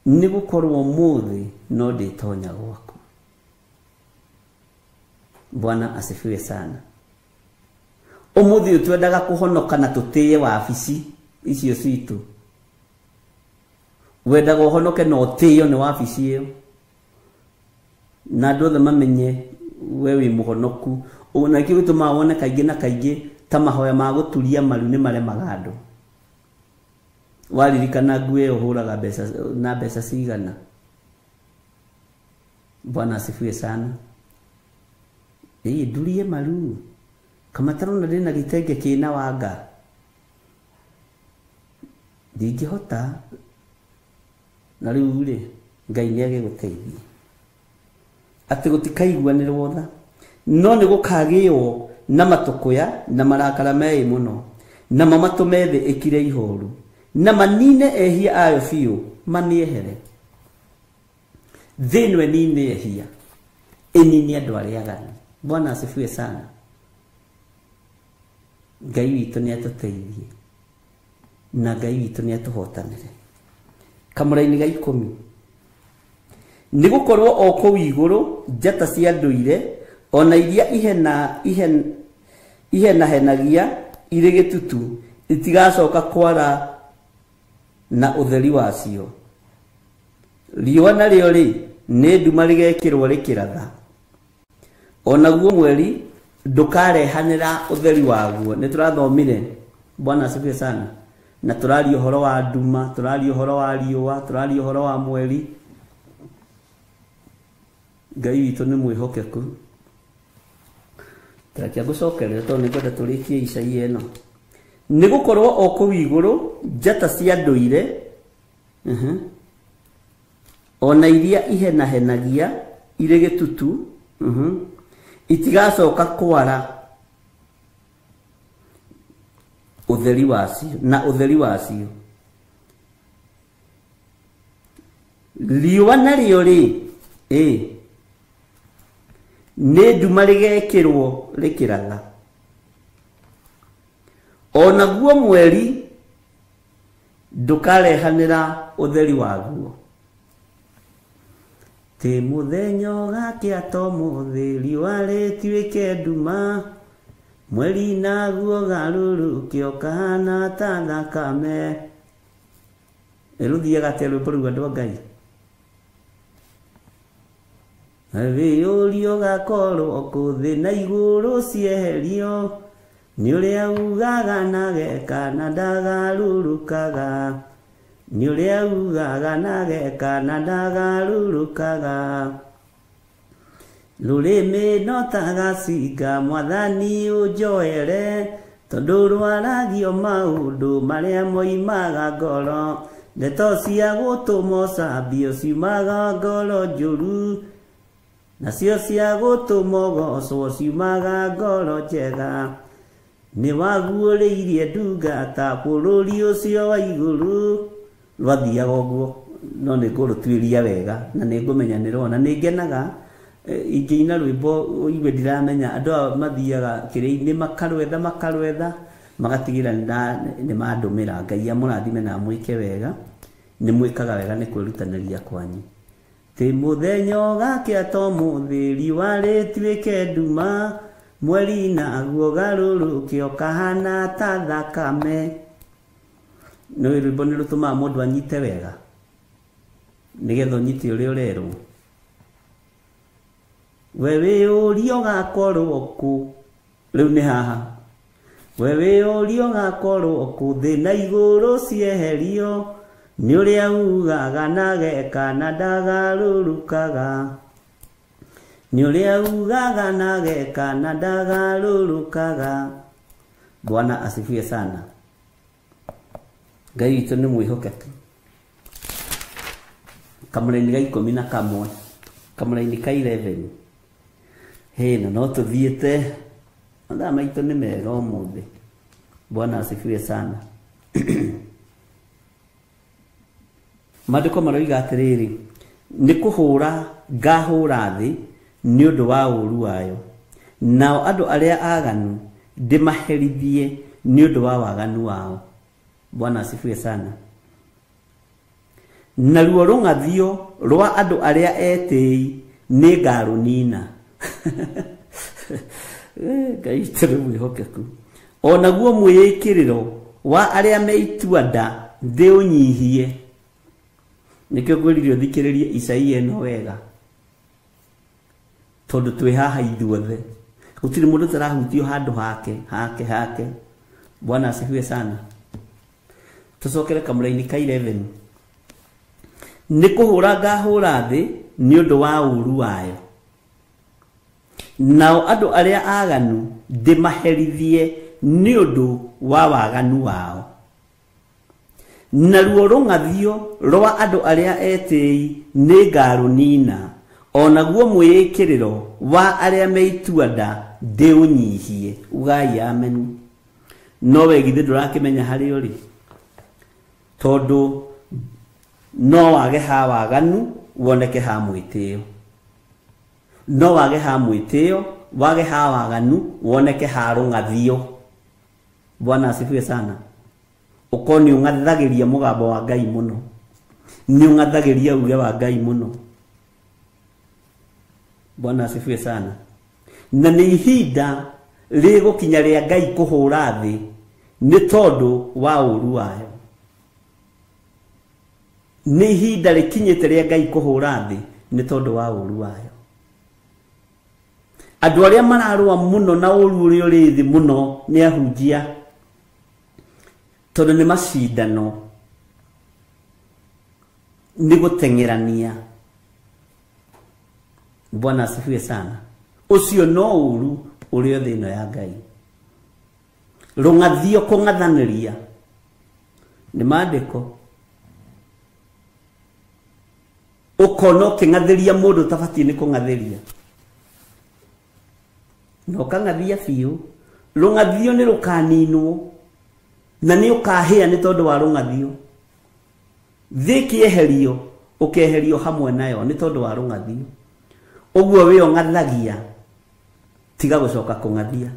K: nĩ gũkorwo ũmũthĩ no ndĩtonya gwaku. Bwana asifiwe sana. Ũmũthĩ ũyũ twendaga kũhonoka na tũtĩe wabici icio citũ. Wendaga ũhonoke na ũtĩo nĩ wabici ĩyo, na andũ othe mamenye we wĩ mũhonoku. Na nĩkĩo gĩtũmaga wone kaingĩ na kaingĩ ta mahoya ma gũturia maru nĩ maremaga andũ. Waririkana nguo ĩyo ũhũraga mbeca na mbeca cigana. Bwana asifiwe sana. Ĩĩ ndurie maru kamatarona ndĩna gĩtenge kĩna wanga, ndingĩhota. Na rĩu rĩ, Ngai nĩ agĩgũteithia atĩ gũtikaiguanĩrwo tha, no nĩ gũkagĩo na matũkũya na marakara meĩ mũno, namo matũme thĩ ĩkire ihoru, na manine ehia ayo biũ mamĩehere. Thĩ ĩno ĩnine ehia, ĩnine andũ arĩa aganu. Bwana asifiwe sana. Ngai witũ nĩ atũteithie na Ngai witũ nĩ atũhotanĩre. Kamũraini ga 10, nĩ gũkorwo o kũu igũrũ njata cia ndũire ona iria ihenahenagia irĩ gĩtutu itigacoka kwara na ũtheri wacio. Riũa narĩo rĩ, nĩ nduma rĩgekĩrwo rĩkĩratha, onaguo mweri ndũkarehanĩra ũtheri waguo. Nĩ tũrathomire, Bwana asifiwe sana, na tũraria ũhoro wa nduma, tũraria ũhoro wa riũa, tũraria ũhoro wa mweri. Ngai witũ nĩ mwĩhokeku. Tũrakia gũcokerera tondũ nĩ ngwenda tũrĩkie Isaia ĩno. Nĩ gũkorwo o kũu igũrũ njata cia ndũire ona iria ihenahenagia irĩ gĩtutu itigacoka kwara ũtheri wacio na ũtheri wacio. Riũa narĩo rĩ, nĩ nduma rĩgekĩrwo rĩkĩratha, onaguo mweri ndũkarehanĩra ũtheri waguo. Ti mũthenya ũgakĩa to mũthĩ, riũa rĩtuĩke nduma, mweri naguo garũrũke ũkahana ta thakame. Rũthiaga atĩa rwĩmbo rũu andũ a Ngai? Wĩyũrie ũgakorwo kũ thĩ na igũrũ cieherio, nĩ ũrĩa ugaga na geka na ndagarũrũkaga, nĩ ũrĩa ugaga na geka na ndagarũrũkaga. Rũrĩmĩ no ta gacinga mwathani ũnjoere, tondũ rwaragio maũndũ marĩa moimaga ngoro. Ndeto cia gũtũma ũcambio ciumaga ngoro njũru, nacio cia gũtũma ũgocwo ciumaga ngoro njega. Nĩ waguũrĩirie ndungata bũrũri ũcio wa igũrũ. Rwathiaga ũguo, no nĩ ngũrũtuĩria wega na nĩ ngũmenya nĩ rwona. Nĩ ngenaga ingĩina rwĩmbo ũigue ndiramenya. Andũ aya mathiaga kĩrĩa-inĩ makarwetha makarwetha magatigĩra nĩ mandũmĩra. Ngai amũrathime na amwĩke wega. Nĩ mwĩkaga wega nĩ kwĩrutanĩria kwanyu. Ti mũthenya ũgakĩa to mũthĩ, riũa rĩtuĩke nduma, mweri naguo garũrũke ũkahana ta thakame. Nĩ rwĩmbo nĩ rũtũmaga mũndũ anyite wega, nĩgetha ũnyite ũrĩa ũrerwo. We wĩyũrie ũgakorwo kũ, rĩu nĩ haha. We wĩyũrie ũgakorwo kũ thĩ na igũrũ cieherio, nĩ ũrĩa ugaga na geka na ndagarũrũkaga, nĩ ũrĩa ugaga na geka na ndagarũrũkaga. Bwana asifiwe sana. Ngai witũ nĩ mwĩhokeku. Kamũraini ga 11, kamũraini ka 11. Hĩ, na no tũthiĩte mathaa maitũ nĩ mega ũmũthĩ. Bwana asifiwe sana. Maandĩko maroiga atĩrĩrĩ, nĩ kũhũra ngahũra thĩ nĩ ũndũ wa ũũru wayo, nao andũ arĩa aganu ndĩmaherithie nĩ ũndũ wa waganu wao. Bwana asifiwe sana. Naruo rũng'athio rwa andũ arĩa etĩi nĩngarũnina. Ngai witũ nĩ mwĩhokeku. O naguo mwĩĩkĩrĩro wa arĩa me itua nda ndĩũnyihie. Nĩkĩo ngwĩrire ũthikĩrĩrie Isaia ĩno wega, tondũ twĩ haha ithuothe, gũtirĩ mũndũ ũtarahutio handũ hake hake hake. Bwana asifiwe sana. Tũcokere kamũraini ka 11. Nĩ kũhũra ngahũra thĩ nĩ ũndũ wa ũũru wayo, nao andũ arĩa aganu ndĩmaherithie nĩ ũndũ wa waganu wao. Naruo rũng'athio rwa andũ arĩa etĩi nĩngarũnina, o naguo mwĩĩkĩrĩro wa arĩa me itua nda ndĩũnyihie. Ugai amen. No we githĩ ndũrakĩmenya harĩa ũrĩ, tondũ no wage ha waganu woneke ha mwĩtĩo, no wage ha mwĩtĩo wage ha waganu woneke ha rũng'athio. Bwana asifiwe sana. Ũkorwo nĩ ũng'athagĩria mũgambo wa Ngai mũno, nĩ ũng'athagĩria uge wa Ngai mũno. Bwana asifiwe sana. Na nĩ ihinda rĩgũkinya rĩa Ngai kũhũra thĩ nĩ tondũ wa ũũru wayo. Nĩ ihinda rĩkinyĩte rĩa Ngai kũhũra thĩ nĩ tondũ wa ũũru wayo. Andũ arĩa mararũa mũno na ũũru ũrĩa ũrĩ thĩ mũno nĩ ahunjia, tondũ nĩ macindano, nĩ gũteng'erania. Bwana asifiwe sana. Ũcio no ũũru ũrĩa thĩ ĩno ya Ngai. Rũng'athio kũng'athanĩria nĩ maandĩko. Ũkona ũkĩng'athĩria mũndũ ũtabatiĩ nĩ kũng'athĩria, na ũkang'athia biũ. Rũng'athio nĩ rũkaninwo, na nĩ ũkahĩa nĩ tondũ wa rũng'athio. Thĩ ĩkĩeherio, ũkeherio hamwe nayo nĩ tondũ wa rũng'athio. Ũguo we ũng'athagia, tiga gũcoka kũng'athia.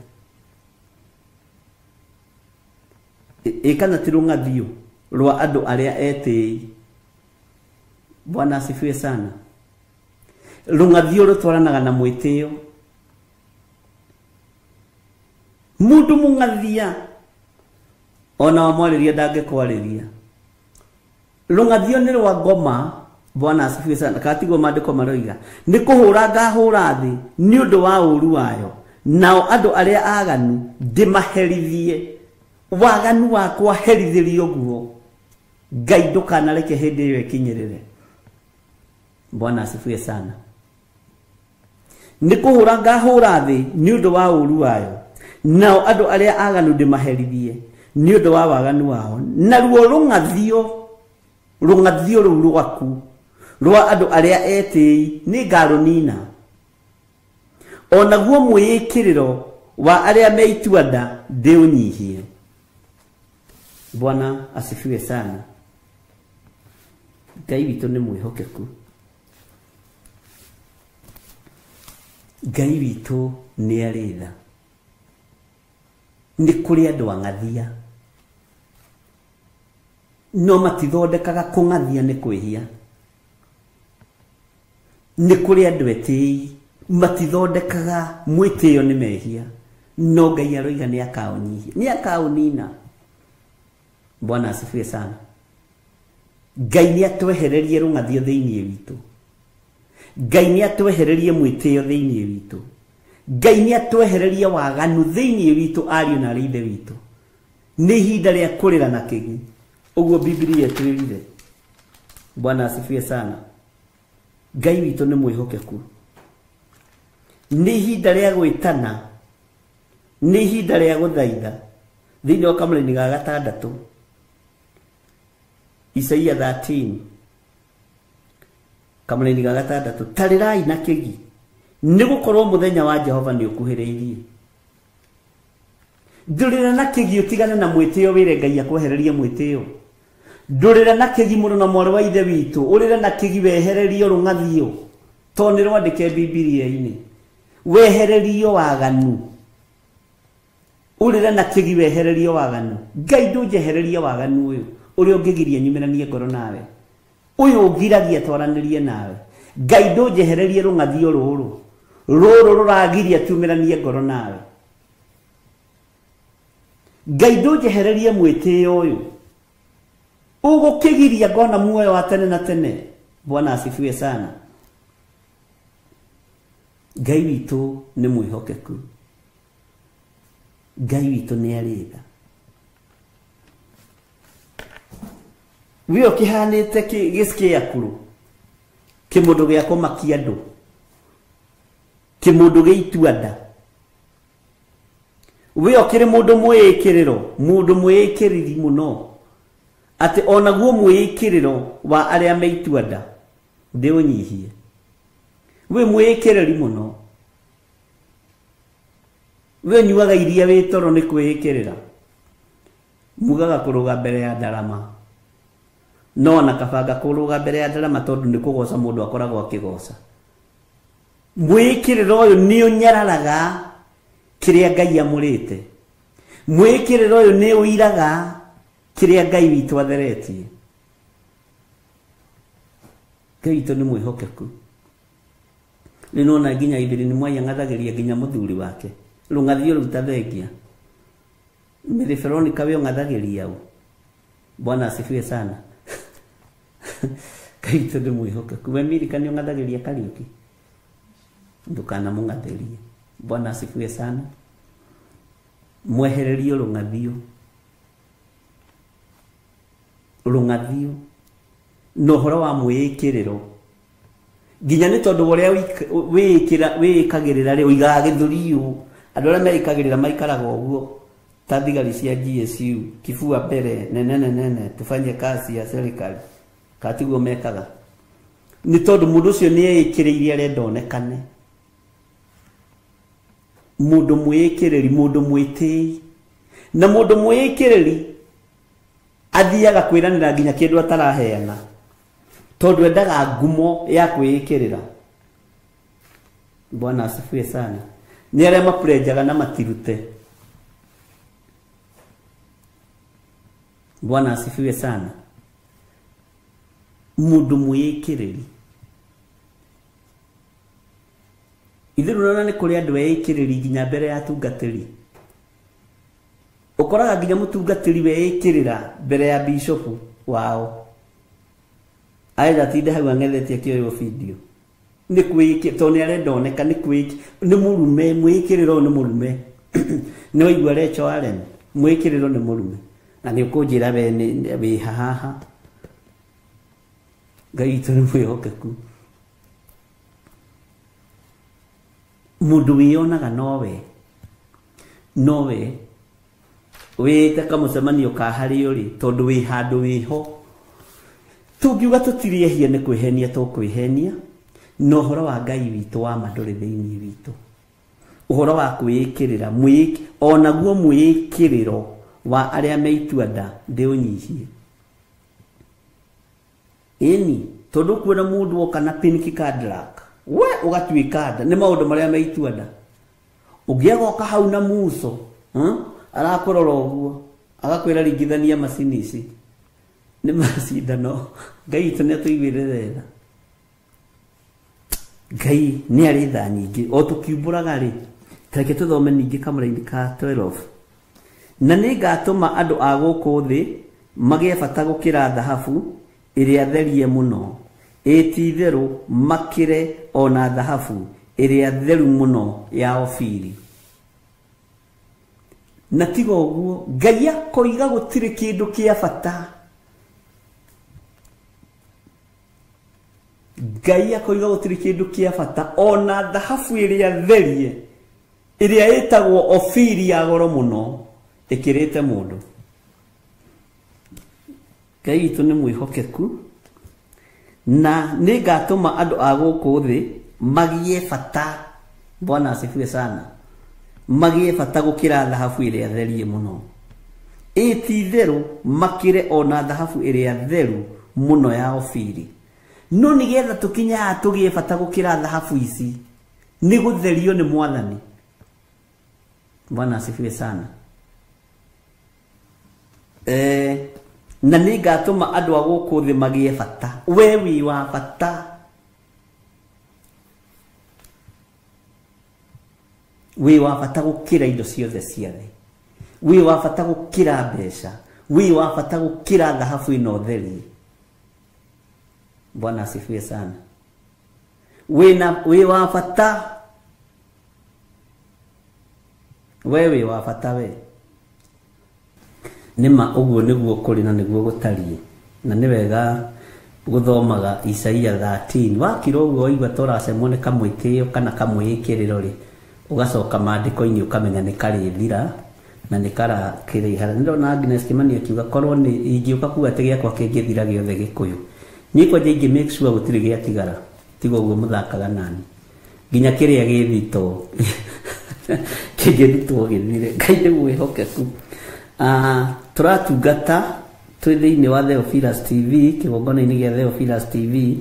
K: Ĩ kana ti rũng'athio rwa andũ arĩa etĩi. Bwana asifiwe sana. Rũng'athio rũtwaranaga na mwĩtĩo. Mũndũ mũng'athia ona wamwarĩria ndangĩkwarĩria. Rũng'athio nĩ rwa ngoma. Bwana asifiwe sana. Katiguo maandĩko maroiga, nĩ kũhũra ngahũra thĩ nĩ ũndũ wa ũũru wayo, nao andũ arĩa aganu ndĩmaherithie. Waganu wakwa herithĩrio guo. Ngai ndũkanareke hĩndĩ ĩyo ĩkinyĩrĩre. Bwana asifiwe sana. Nĩ kũhũra ngahũra thĩ nĩ ũndũ wa ũũru wayo, nao andũ arĩa aganu ndĩmaherithie nĩ ũndũ wa waganu wao. Naruo rũng'athio, rũng'athio rũu rwaku rwa andũ arĩa etĩi nĩngarũnina, o naguo mwĩĩkĩrĩro wa arĩa me itua nda ndĩũnyihie. Bwana asifiwe sana. Ngai witũ nĩ mwĩhokeku. Ngai witũ nĩ arĩ tha. Nĩ kũrĩ andũ ang'athia, no matithondekaga kũng'athia nĩ kwĩhia. Nĩ kũrĩ andũ etĩi, matithondekaga mwĩtĩo nĩ mehia, no Ngai aroiga nĩ akaũnyihia, nĩ akaũnina. Bwana asifiwe sana. Ngai nĩ atwehererie rũng'athio thĩinĩ witũ. Ngai nĩ atwehererie mwĩtĩo thĩinĩ witũ. Ngai nĩ atwehererie waganu thĩinĩ witũ, ariũ na arĩ ithe witũ. Nĩ ihinda rĩa kũrĩra na kĩgi, ũguo Biblia ĩtwĩrire. Bwana asifiwe sana. Ngai witũ nĩ mwĩhokeku. Nĩ ihinda rĩa gwĩtana, nĩ ihinda rĩa gũthaitha. Thĩinĩ wa kamũraini ga gatandatũ, Isaia 13 kamũraini ga gatandatũ, tarĩrai na kĩgi, nĩ gũkorwo mũthenya wa Jehova nĩ ũkuhĩrĩirie. Ndũrĩra na kĩgi ũtigane na mwĩtĩo, wĩre Ngai akwehererie mwĩtĩo. Ndũrĩra na kĩgi mũno na mwarĩ wa ithe witũ, ũrĩre na kĩgi wehererio rũng'athio. To nĩ rwandĩke Bibilia-inĩ. Wehererio waganu. Ũrĩre na kĩgi wehererio waganu. Ngai ndũnjehererie waganu ũyũ ũrĩa ũngĩgiria nyumĩranie ngoro nawe. Ũyũ ũngiragia twaranĩrie nawe. Ngai ndũnjehererie rũng'athio rũrũ. Rũrũ rũragiria tumĩranie ngoro nawe. Ngai ndũnjehererie mwĩtĩo ũyũ. Ũgũkĩgiria ngona muoyo wa tene na tene. Bwana asifiwe sana. Ngai witũ nĩ mwĩhokeku. Ngai witũ nĩ arĩ tha. We ũkĩhanĩte gĩcikia kũrũ. Kĩmũndũ gĩa kũmakia andũ. Kĩmũndũ gĩitua nda. We ũkĩrĩ mũndũ mwĩĩkĩrĩro, mũndũ mwĩĩkĩrĩri mũno. Atĩ onaguo mwĩĩkĩrĩro wa arĩa meitua nda ndĩũnyihie. We mwĩĩkĩrĩri mũno. We nyuaga iria wĩ toro nĩ kwĩĩkĩrĩra. Mugaga kũrũga mbere ya ndarama. No na kabanga kũrũga mbere ya ndarama tondũ nĩ kũgoca mũndũ akoragwo akĩgoca. Mwĩĩkĩrĩro ũyũ nĩ ũnyararaga kĩrĩa Ngai amũrĩte. Mwĩĩkĩrĩro ũyũ nĩ ũiraga kĩrĩa Ngai witũ atheretie. Ngai witũ nĩ mwĩhokeku. Rĩu nĩwona nginya Evelyn Mwai ang'athagĩria nginya mũthuri wake. Rũng'athio rũu ta thengia. Mary Veronica we ũng'athagĩria ũ? Bwana asifiwe sana. Ngai witũ nĩ mwĩhokeku. We Milika nĩ ũng'athagĩria Kariũki? Ndũkanamũng'athĩrie. Bwana asifiwe sana. Mwehererio rũng'athio. Rũng'athio na ũhoro wa mwĩĩkĩrĩro. Nginya nĩ tondũ ũrĩa wĩĩkagĩrĩra rĩ ũigaga gĩthũri ũũ. Andũ arĩa meĩkagĩrĩra maikaraga ũguo ta thigari cia GSU, kifua mbere, nene nene, tufanye kazi ya serikali. Katiguo mekaga. Nĩ tondũ mũndũ ũcio nĩ eĩkĩrĩire arenda onekane. Mũndũ mwĩĩkĩrĩri, mũndũ mwĩtĩi. Na mũndũ mwĩĩkĩrĩri athiaga kwĩranĩra nginya kĩndũ ataraheana. Tondũ endaga ngumo ya kwĩĩkĩrĩra. Bwana asifiwe sana. Nĩ arĩa mapurenjaga na matirute. Bwana asifiwe sana. Mũndũ mwĩĩkĩrĩri. Ithuĩ rũrona nĩ kũrĩ andũ eĩkĩrĩri nginya mbere ya atungatĩri. Ũkoraga nginya mũtungatĩri weĩkĩrĩra mbere ya bishopu wao. Aetha atinde hau ang'ethetie akĩoywo video. Nĩ kwĩĩkĩ tondũ nĩ arenda oneka nĩ kwĩĩkĩ nĩ mũrume mwĩĩkĩrĩro nĩ mũrume. Nĩ waigua Rachel Allen mwĩĩkĩrĩro nĩ mũrume. Na nĩ ũkũnjĩra we wĩ haha. Ngai witũ nĩ mwĩhokeku. Mũndũ wĩyonaga nowe. Nowe wĩte kamũcemanio ka harĩa ũrĩ tondũ wĩ handũ wĩho. Tũngiuga tũtirĩ ehia nĩ kwĩhenia tũkwĩhenia, na ũhoro wa Ngai witũ wa ma ndũrĩ thĩinĩ witũ. Ũhoro wa kwĩĩkĩrĩra, onaguo mwĩĩkĩrĩro wa arĩa meitua nda ndĩũnyihie. Ĩni, tondũ kuona mũndũ oka na pink Cadillac, we ũgatuĩka nda, nĩ maũndũ marĩa meitua nda. Ũngĩ agoka hau na muso, arakũrora ũguo, agakwĩra ringithania macini ici. Nĩ macindano. Ngai witũ nĩ atũiguĩrĩre tha. Ngai nĩ arĩ tha nyingĩ. O tũkiumbũraga rĩ, tareke tũthome ningĩ kamũra-inĩ ka 12. Na nĩngatũma andũ a gũkũ thĩ magĩe bata gũkĩra thahabu ĩrĩa therie mũno. Ĩ ti-itherũ makĩre ona thahabu ĩrĩa theru mũno ya Ofiri. Na tiga ũguo, Ngai akoiga gũtirĩ kĩndũ kĩa bata. Ngai akoiga gũtirĩ kĩndũ kĩa bata ona thahabu ĩrĩa therie ĩrĩa ĩtagwo Ofiri ya goro mũno ĩkĩrĩte mũndũ. Ngai witũ nĩ mwĩhokeku na nĩngatũma andũ a gũkũ thĩ magĩe bata. Bwana asifiwe sana. Magĩe bata gũkĩra thahabu ĩrĩa therie mũno. Ĩ ti-itherũ makĩre ona thahabu ĩrĩa theru mũno ya Ofiri. No nĩgetha tũkinye haha tũgĩe bata gũkĩra thahabu ici, nĩ gũtherio nĩ Mwathani. Bwana asifiwe sana. Na nĩngatũma andũ a gũkũ thĩ magĩe bata. We wĩ wa bata. Wĩ wa bata gũkĩra indo ciothe cia thĩ. Wĩ wa bata gũkĩra mbeca. Wĩ wa bata gũkĩra thahabu ĩno therie. Bwana asifiwe sana. Wĩ wa bata. We wĩ wa bata we. Nĩma ũguo nĩguo kũrĩ na nĩguo gũtariĩ. Na nĩ wega gũthomaga Isaia 13. Wakira ũguo waigua ta ũracemwo nĩ kamwĩtĩo kana kamwĩĩkĩrĩro rĩ, ũgacoka maandĩko-inĩ ũkamenya nĩ karĩthira na nĩ karakĩrĩhara. Nĩ ndona Agnes Kimani akiuga korwo nĩ ingĩũka kuga atĩ gĩakwa kĩngĩthira gĩothe Gĩkũyũ, niĩ kwanja ingĩ make sure gũtirĩ gĩatigara. Tiga ũguo mũthakaga nani, nginya kĩrĩa gĩthito kĩngĩrutwo gĩthire. Ngai nĩ mwĩhokeku. Tũratungata twĩ thĩinĩ wa Theophilus TV, kĩgongona-inĩ gĩa Theophilus TV,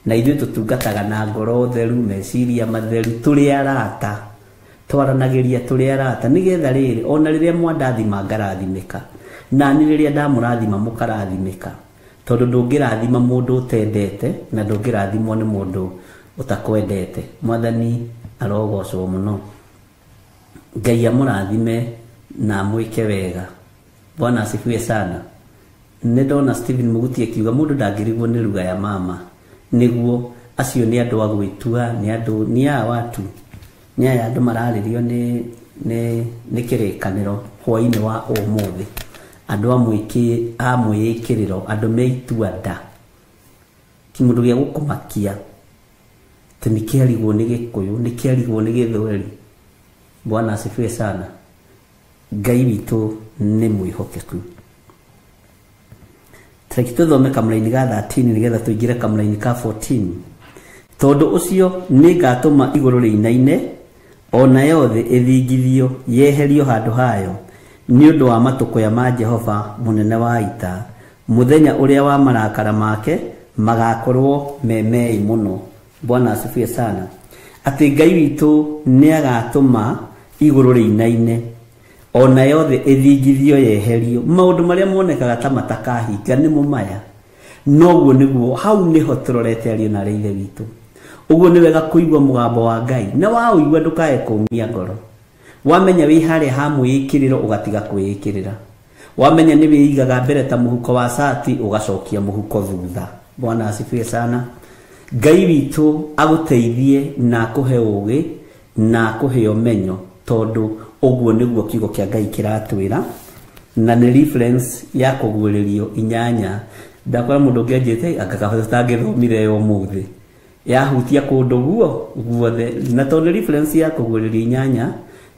K: na ithuĩ tũtungataga na ngoro theru, meciria matheru, tũrĩ arata, twaranagĩria tũrĩ arata, nĩgetha rĩrĩ ona rĩrĩa mwandathima ngarathimĩka, nani rĩrĩa ndamũrathima mũkarathimĩka, tondũ ndũngĩrathima mũndũ ũtendete na ndũngĩrathimwo nĩ mũndũ ũtakwendete. Mwathani arogocwo mũno. Ngai amũrathime na amwĩke wega. Bwana asifiwe sana. Nĩ ndona Stephen Muguti akiuga mũndũ ndangĩrigwo nĩ lugha ya mama. Nĩguo acio nĩ andũ a gwĩtua, nĩ andũ nĩ aya watu, nĩ aya andũ mararĩrio nĩ kĩrĩkanĩro hwaĩ-inĩ wa ũmũthĩ. Andũ a mwĩĩkĩrĩro, andũ me itua nda. Kĩmũndũ gĩa gũkũmakia atĩ nĩ kĩarigwo nĩ Gĩkũyũ, nĩ kĩarigwo nĩ Gĩthweri. Bwana asifiwe sana. Ngai witũ nĩ mwĩhokeku. Tareke tũthome kamũraini ga 13 nĩgetha tũingĩre kamũraini ka 14. Tondũ ũcio nĩngatũma igũrũ rĩinaine, o nayo thĩ ĩthingithio yeherio handũ hayo, nĩ ũndũ wa matũkũya ma Jehova mũnene wa ita, mũthenya ũrĩa wa marakara make magakorwo me mei mũno. Bwana asifiwe sana. Atĩ Ngai witũ nĩagatũma igũrũ rĩinaine, o nayo thĩ ĩthingithio yeherio. Maũndũ marĩa monekaga ta matakahinga nĩmo maya. Noguo nĩguo hau nĩho tũrorete ariũ na arĩa Ithe witũ. Ũguo nĩ wega kũigua mũgambo wa Ngai, na waũigua ndũkae kũũmia ngoro. Wamenya wĩ harĩa ha mwĩĩkĩrĩro ũgatiga kwĩĩkĩrĩra. Wamenya nĩ wĩigaga mbere ta mũhuko wa cati ũgacokia mũhuko thutha. Bwana asifiwe sana. Ngai witũ agũteithie na akũhe ũũgĩ na akũhe ũmenyo, tondũ ũguo nĩguo kiugo kĩa Ngai kĩratwĩra, na nĩ reference ya kũguũrĩrio 8. Ndakora mũndũ ũngĩ anjĩte anga kaba tũtangĩthomire ũmũthĩ, yahutia kũndũ guo guothe, na tondũ nĩ reference ya kũguũrĩrio 8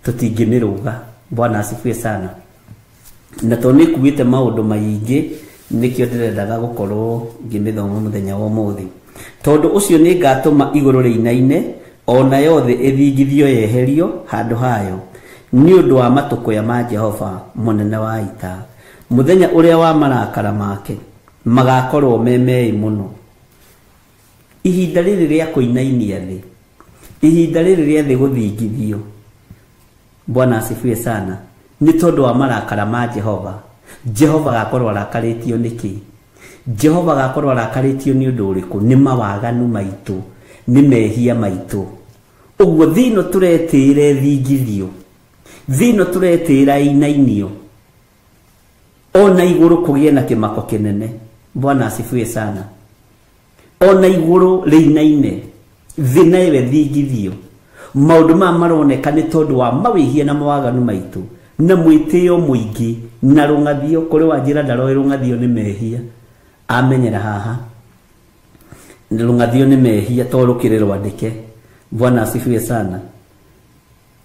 K: tũtingĩmĩrũga. Bwana asifiwe sana. Na tondũ nĩ ĩkuĩte maũndũ maingĩ, nĩkĩo ndĩrendaga gũkorwo ngĩmĩthoma mũthenya wa ũmũthĩ. Tondũ ũcio nĩngatũma igũrũ rĩinaine, o nayo thĩ ĩthingithio yeherio handũ hayo, nĩ ũndũ wa matũkũya ma Jehova mũnene wa ita, mũthenya ũrĩa wa marakara make magakorwo me mei mũno. Ihinda rĩrĩ rĩa kũinainia thĩ, ihinda rĩrĩ rĩa thĩ gũthingithio, Bwana asifiwe sana, nĩ tondũ wa marakara ma Jehova. Jehova agakorwo arakarĩtio nĩkĩ? Jehova agakorwo arakarĩtio nĩ ũndũ ũrĩkũ? Nĩ mawaganu maitũ, nĩ mehia maitũ. Ũguo thĩ ĩno tũretĩĩra ĩthingithio, thĩ ĩno tũretĩĩra ĩinainio, ona igũrũ kũgĩe na kĩmako kĩnene. Bwana asifiwe sana. Ona igũrũ rĩinaine, thĩ nayo ĩthingithio. Maũndũ maya maroneka nĩ tondũ wa mawĩhia na mawaganu maitũ, na mwĩtĩo mũingĩ na rũng'athio. Kũrĩ wanjĩra ndaroĩ rũng'athio nĩ mehia, amenyera haha rũng'athio nĩ mehia to rũkĩrĩ rwandĩke. Bwana asifiwe sana.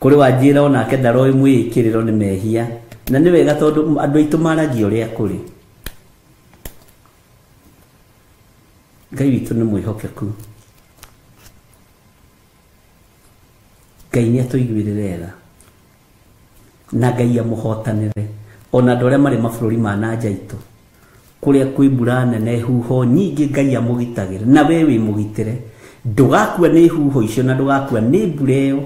K: Kũrĩ wanjĩra onake ndaroĩ mwĩĩkĩrĩro nĩ mehia, na nĩ wega tondũ andũ aitũ maragia ũrĩa kũrĩ. Ngai witũ nĩ mwĩhokeku. Ngai nĩ atũiguĩrĩre tha, na Ngai amũhotanĩre ona andũ arĩa marĩ mabũrũri ma na nja itũ. Kũrĩa kwĩ mbura nene huho nyingĩ Ngai amũgitagĩre na we wĩ mũgitĩre. Ndũgakua nĩ huho icio na ndũgakua nĩ mbura ĩyo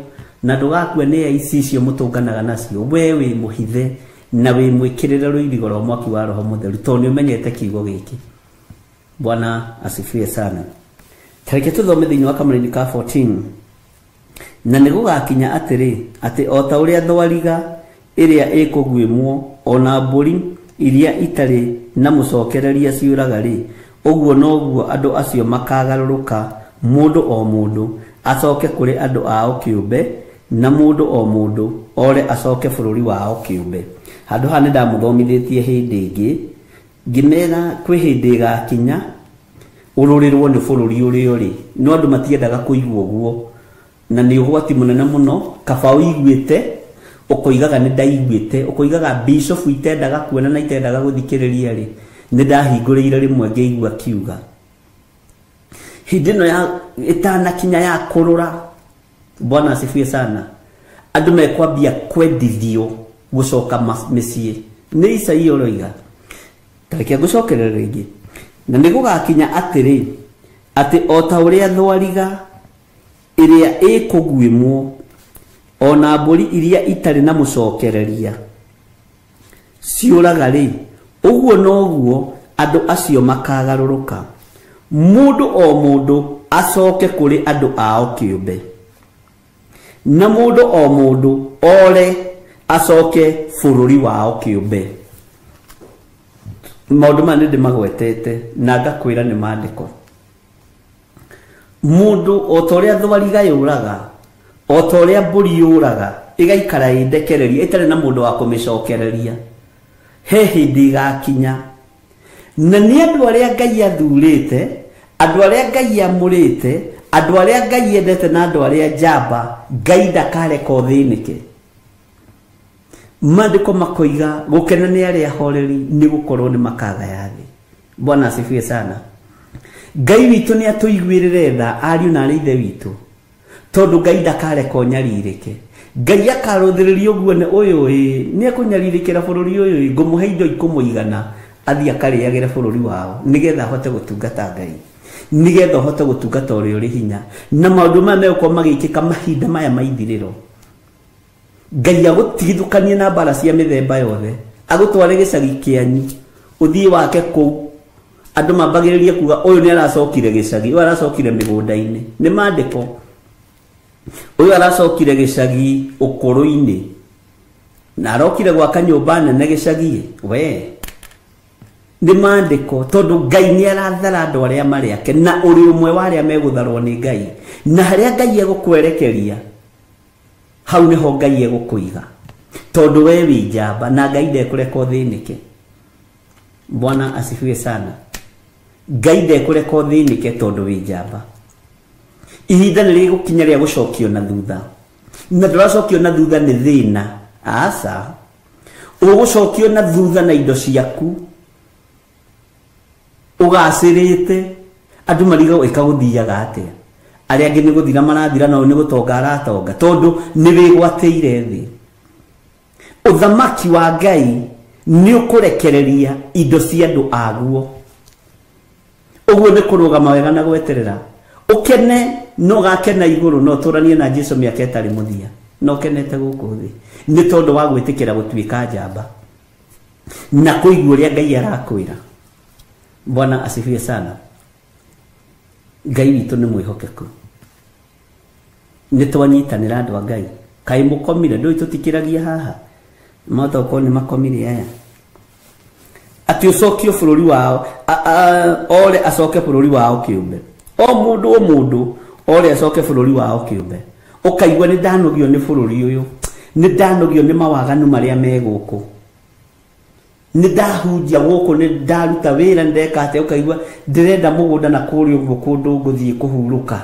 K: na ndũgakua nĩ aici icio mũtũnganaga nacio. We wĩ mũhithe na wĩ mwĩkĩrĩre rũirigo rwa mwaki wa Roho Mũtheru tondũ nĩ ũmenyete kiugo gĩkĩ. Bwana asifiwe sana. Tareke tũthome thĩinĩ wa kamũraini ka 14. Na nĩ gũgakinya atĩrĩ atĩ o ta ũrĩa thwariga ĩrĩa ĩkũguĩmwo ona mbũri iria itarĩ na mũcokereria ciũraga rĩ, ũguo noguo andũ acio makagarũrũka mũndũ o mũndũ acoke kũrĩ andũ ao kĩũmbe na mũndũ o mũndũ ore acoke bũrũri wao kĩũmbe. Handũ haha nĩ ndamũthomithĩtie hĩndĩ ĩngĩ ngĩmera kwĩ hĩndĩ ĩgakinya ũrũrĩrwo nĩ bũrũri ũrĩa ũrĩ, no andũ matiendaga kũigua ũguo na nĩ ũgwati mũnene mũno. Kaba ũiguĩte ũkoigaga nĩ ndaiguĩte, ũkoigaga bishop itendaga kuona na itendaga gũthikĩrĩria rĩ, nĩ ndahingũrĩire rĩmwe ngĩigua kiuga hĩndĩ ĩno ya ĩtanakinya ya kũrũra. Bwana asifiwe sana. Andũ mekwambia kwendithio gũcoka mĩciĩ. Nĩ Isaia ũroiga. Tareke ngũcokerere rĩngĩ. Na nĩ gũgakinya atĩrĩ atĩ o ta ũrĩa thwariga ĩrĩa ĩkũguĩmwo ona mbũri iria itarĩ na mũcokereria ciũraga rĩ, ũguo noguo andũ acio makagarũrũka mũndũ o mũndũ acoke kũrĩ andũ ao kĩũmbe na mũndũ o mũndũ ore acoke bũrũri wao kĩũmbe. Maũndũ maya nĩ ndĩmagwetete na ngakwĩra nĩ maandĩko. Mũndũ o ta ũrĩa thwariga yũraga, o ta ũrĩa mbũri yũraga ĩgaikara ĩndekereria ĩtarĩ na mũndũ wa kũmĩcokereria, he hĩndĩ ĩgakinya na nĩ andũ arĩa Ngai athurĩte, andũ arĩa Ngai amũrĩte, andũ arĩa Ngai endete na andũ arĩa njamba, Ngai ndakareka ũthĩnĩke. Maandĩko makoiga gũkena nĩ arĩa ahoreri nĩ gũkorwo nĩ makagaya thĩ. Bwana asifiwe sana. Ngai witũ nĩ atũiguĩrĩre tha ariũ na arĩ ithe witũ, tondũ Ngai ndakareka ũnyarirĩke. Ngai akarũthĩrĩria ũguo nĩ ũyũ ĩ nĩ ekũnyarirĩkĩra bũrũri ũyũ ĩ, ngũmũhe indo ikũmũigana athiĩ akarĩagĩre bũrũri wao nĩgetha ahote gũtungata Ngai, nĩgetha ũhote gũtungata ũrĩa ũrĩ hinya. Na maũndũ maya megũkorwo magĩkĩka mahinda maya ma ithirĩro. Ngai agũtigithũkanie na mbara cia mĩthemba yothe, agũtware gĩcagi kĩanyu, ũthiĩ wake kũu andũ mambagĩrĩrie kuga ũyũ nĩ aracokire gĩcagi, ũyũ aracokire mĩgũnda-inĩ. Nĩ maandĩko. Ũyũ aracokire gĩcagi ũkũrũ-inĩ na arokire gwaka nyũmba nene gĩcagi. We nĩ maandĩko, tondũ Ngai nĩ arathara andũ arĩa marĩ ake na ũrĩ ũmwe wa arĩa megũtharwo nĩ Ngai, na harĩa Ngai egũkwerekeria hau nĩho Ngai egũkũiga, tondũ we wĩ njamba na Ngai ndekũreka ũthĩnĩke. Bwana asifiwe sana. Ngai ndekũreka ũthĩnĩke tondũ wĩ njamba. Ihinda nĩ rĩgũkinya rĩa gũcokio na thutha, na ndũracokio na thutha nĩ thĩna, aca. Ũgũcokio na thutha na indo ciaku ũgacĩrĩte, andũ marigagwo ĩkagũthiaga atĩa, arĩa angĩ nĩ gũthira marathira nao nĩ gũtonga aratonga, tondũ nĩ wĩgwatĩire thĩ. Ũthamaki wa Ngai nĩ ũkũrekereria indo cia andũ aguo. Ũguo nĩ kũrũgama wega na gweterera. Ũkene no gakena igũrũ, no ũtũranie na Jesu mĩaka ĩtarĩ mũthia, no ũkenete gũkũ thĩ nĩ tondũ wa gwĩtĩkĩra gũtuĩka njamba na kũigua ũrĩa Ngai arakwĩra. Bwana asifiwe sana. Ngai witũ nĩ mwĩhokeku. Nĩ twanyitanĩra andũ a Ngai. Kaĩ mũkomire? Ndũĩ tũtikĩragia haha mahota gũkorwo nĩ makomire aya. Atĩ ũcokio bũrũri wao, ore acoke bũrũri wao kĩũmbe. O mũndũ o mũndũ ore acoke bũrũri wao kĩũmbe. Ũkaigua nĩ ndanogio nĩ bũrũri ũyũ, nĩ ndanogio nĩ mawaganu marĩa me gũkũ, nĩ ndahunjia gũkũ, nĩ ndaruta wĩra, nĩ ndeka atĩa, ũkaigua ndĩrenda mũgũnda na kũrĩa ũguo kũndũ ngũthiĩ kũhurũka.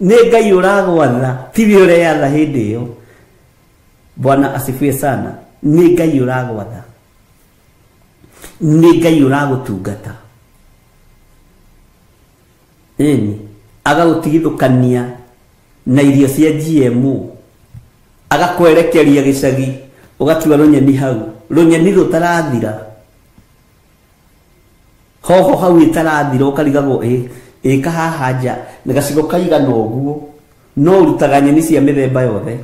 K: Nĩ Ngai ũragwatha, tiwe ũreyatha hĩndĩ ĩyo. Bwana asifiwe sana. Nĩ Ngai ũragwatha, nĩ Ngai ũragũtungata. Ĩni agagũtigithũkania na irio cia GMO, agakwerekeria gĩcagi, ũgatua rũnyeni hau, rũnyeni rũtarathira. Hoho hau ĩtarathira ũkarigagwo ĩka haha nja na gacigo kaigana ũguo no ũrutaga nyeni cia mĩthemba yothe.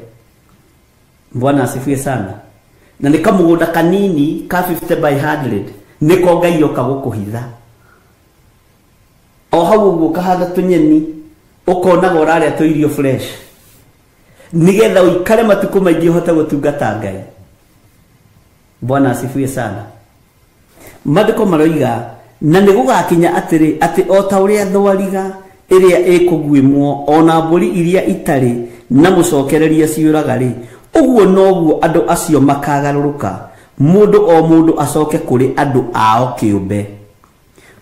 K: Bwana asifiwe sana. Na nĩ kamũgũnda kanini ka 50 by 100 nĩko Ngai oka gũkũhitha. O hau ũguo ũkahanda tũnyeni ũkonaga ũrarĩa tũirio fresh nĩgetha ũikare matukũ maingĩ ũhote gũtungata Ngai. Bwana asifiwe sana. Maandĩko maroiga na nĩ gũgakinya atĩrĩ atĩ o ta ũrĩa thwariga ĩrĩa ĩkũguĩmwo ona mbũri iria itarĩ na mũcokereria ciũraga rĩ, ũguo noguo andũ acio makagarũrũka, mũndũ o mũndũ acoke kũrĩ andũ ao kĩũmbe.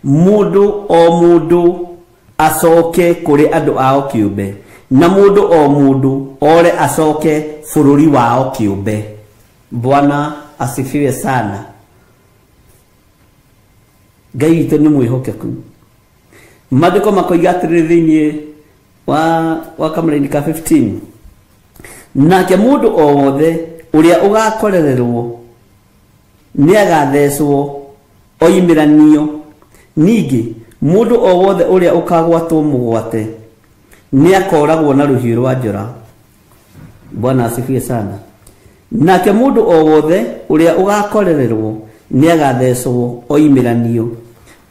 K: Mũndũ o mũndũ acoke kũrĩ andũ ao kĩũmbe, na mũndũ o mũndũ ore acoke bũrũri wao kĩũmbe. Bwana asifiwe sana. Ngai witũ nĩ mwĩhokeku. Maandĩko makoiga atĩrĩrĩ thĩinĩ wa kamũraini ka 15, nake mũndũ o wothe ũrĩa ũgakorererwo nĩagathecwo oimĩranio, ningĩ mũndũ o wothe ũrĩa ũkagwatwo mũgwate nĩakoragwo na rũhiũ rwa njora. Bwana asifiwe sana. Nake mũndũ o wothe ũrĩa ũgakorererwo nĩagathecwo oimĩranio.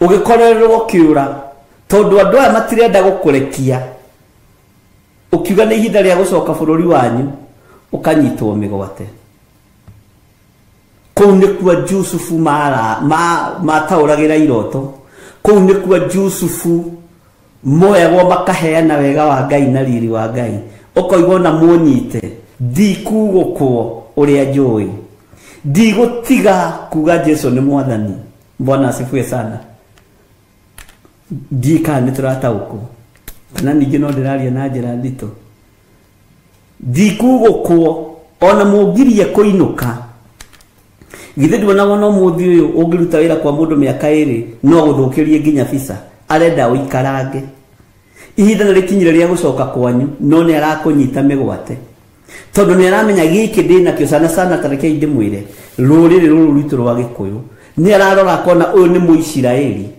K: Ũgĩkorererwo kĩũra tondũ andũ aya matirenda gũkũrekia, ũkiuga nĩ ihinda rĩa gũcoka bũrũri wanyu ũkanyitwo mĩgwate. Kũu nĩkuo Jusufu mataũragĩra iroto, kũu nĩkuo Jusufu moyagwo makaheana wega wa Ngai na riri wa Ngai. Ũkoigwo na mũnyite ndikugũkwo ũrĩa njũĩ, ndigũtiga kuga Jesu nĩ mwathani. Bwana asifiwe sana. Ndika nĩ tũrataũkwo kana ningĩ no ndĩraria na njĩra nditũ. Ndikugũkwo ona mũngirie kũinũka. Githĩ nduonaga no mũthĩ ũyũ ũngĩruta wĩra kwa mũndũ mĩaka ĩrĩ no agũthũkĩrie nginya visa, arenda ũikarange. Ihinda nĩ rĩkinyire rĩa gũcoka kwanyu, no nĩ arakũnyita mĩgwate tondũ nĩ aramenya gĩkĩ ndĩnakĩo. Sana sana ta rekei ndĩmwĩre, rũrĩrĩ rũrũ rwitũ rwa Gĩkũyũ nĩ ararora akona ũyũ nĩ Mũisiraeli.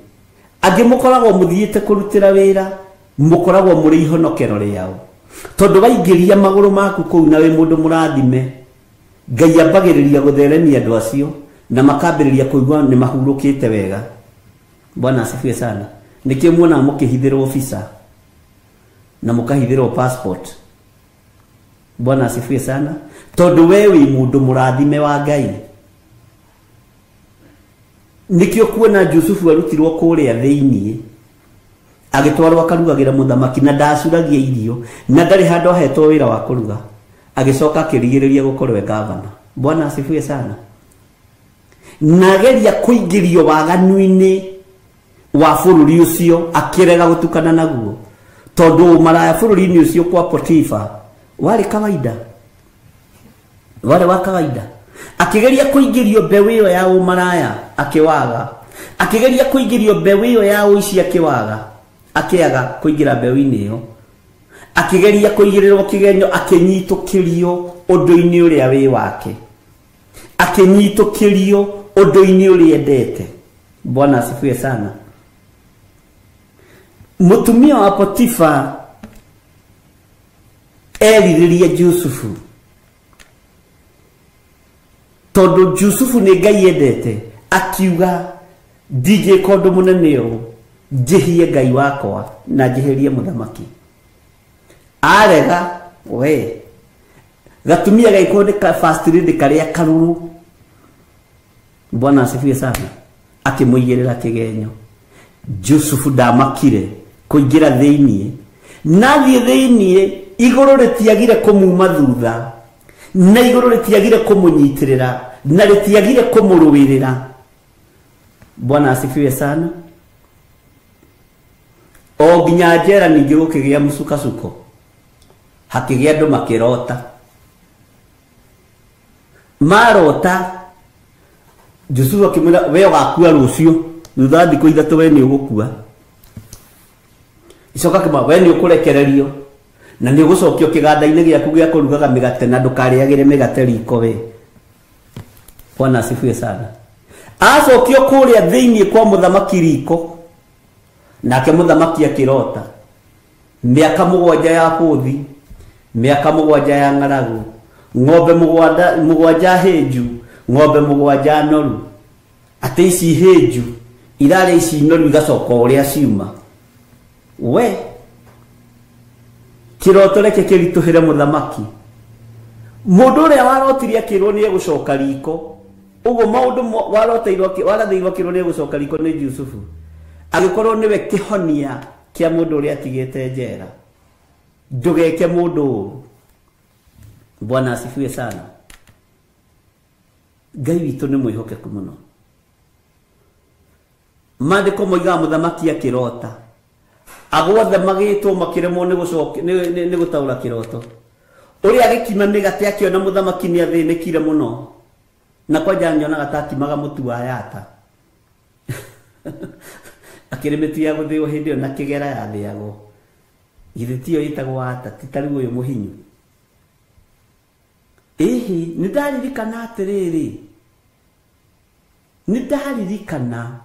K: Angĩ mũkoragwo mũthiĩte kũrutĩra wĩra, mũkoragwo mũrĩ ihonokero rĩao, tondũ waingĩria magũrũ maku kũu na wĩ mũndũ mũrathime, Ngai ambagĩrĩria gũtheremia andũ acio na makambĩrĩria kũigua nĩ mahurũkĩte wega. Bwana asifiwe sana. Nĩkĩo muonaga mũkĩhithĩrwo visa na mũkahithĩrwo passport. Bwana asifiwe sana. Tondũ we wĩ mũndũ mũrathime wa Ngai. Nĩkĩo kuona Jusufu arutirwo kũrĩa thĩinĩ agĩtwarwo akarugagĩra mũthamaki, na ndacuragia irio na ndarĩ handũ ahetwo wĩra wa kũruga, agĩcoka akĩrigĩrĩria gũkorwo e gavana. Bwana asifiwe sana. Na ageria kũingĩrio waganu-inĩ wa bũrũri ũcio akĩrega gũtukana naguo, tondũ maraya bũrũri-inĩ ũcio kwa Potifa warĩ kawaida, warĩ wa kawaida. Akĩgeria kũingĩrio mbeũ ĩyo ya ũmaraya akĩwaga, akĩgeria kũingĩrio mbeũ ĩyo ya ũici akĩwaga, akĩaga kũingĩra mbeũ-inĩ ĩyo, akĩgeria kũigĩrĩrwo kĩgenyo akĩnyitũkĩrio ũndũ-inĩ ũrĩa wĩ wake, akĩnyitũkĩrio ũndũ-inĩ ũrĩa endete. Bwana asifiwe sana. Mũtumia wa Potifa erirĩria Jusufu, tondũ Jusufu nĩ Ngai endete, akiuga ndingĩka ũndũ mũnene ũũ njĩhie Ngai wakwa na njĩhĩrie mũthamaki. Arega we gatumia gaikwo nĩ ka first lady karĩa karũrũ. Bwana asifiwe sana. Akĩmũigĩrĩra kĩgenyo. Jusufu ndamakire kũingĩra thĩinĩ, na thiĩ thĩinĩ igũrũ rĩtiagire kũmuma thutha, na igũrũ rĩtiagire kũmũnyitĩrĩra, na rĩtiagire kũmũrũĩrĩra. Bwana asifiwe sana. O nginya njera ningĩ gũkĩgĩa mũcukasuko, hakĩgĩa andũ makĩrota. Marota Jusufu akĩmwĩra we ũgakua rũciũ, thutha wa thikũ ithatũ we nĩ ũgũkua. Icoka akĩmwĩra we nĩ ũkũrekererio na nĩ ũgũcokio kĩganda-inĩ gĩaku gĩa kũrugaga mĩgate na ndũkarĩagĩre mĩgate riko we. Bwana asifiwe sana. Acokio kũrĩa thĩinĩ kwa mũthamaki riko, nake mũthamaki akĩrota mĩaka 7 ya bũthi, mĩaka 7 ya ng'aragu, ng'ombe 7 hĩnju, ng'ombe 7 noru. Atĩ ici hĩnju irarĩa ici noru igacoka ũrĩa ciuma. We kĩroto reke kĩritũhĩre mũthamaki. Mũndũ ũrĩa warotirie akĩrwo nĩ egũcoka riko, ũguo maũndũ waroteirwo warathĩirwo akĩrwo nĩ egũcoka riko nĩ Jusufu, agĩkorwo nĩwe kĩhonia kĩa mũndũ ũrĩa atigĩte njera. Ndũgeke mũndũ ũru. Bwana asifiwe sana. Ngai witũ nĩ mwĩhokeku mũno. Maandĩko moigaga mũthamaki akĩrota, agwothe magĩtwo makĩremwo nĩ gũcoka nĩ gũtaũra kĩroto. Ũrĩa agĩkima mĩgate akĩona mũthamaki nĩ athĩnĩkire mũno, na kwanja nyonaga ta akimaga mũtu wa yata. Akĩrĩ mĩtu ya gũthĩo hĩndĩ ĩyo na kĩgera yathĩagwo. Githĩ tiyo ĩtagwo ata, ti ta rĩu ũyũ mũhinyu. Ĩhĩ, nĩ ndaririkana atĩrĩrĩ, nĩ ndaririkana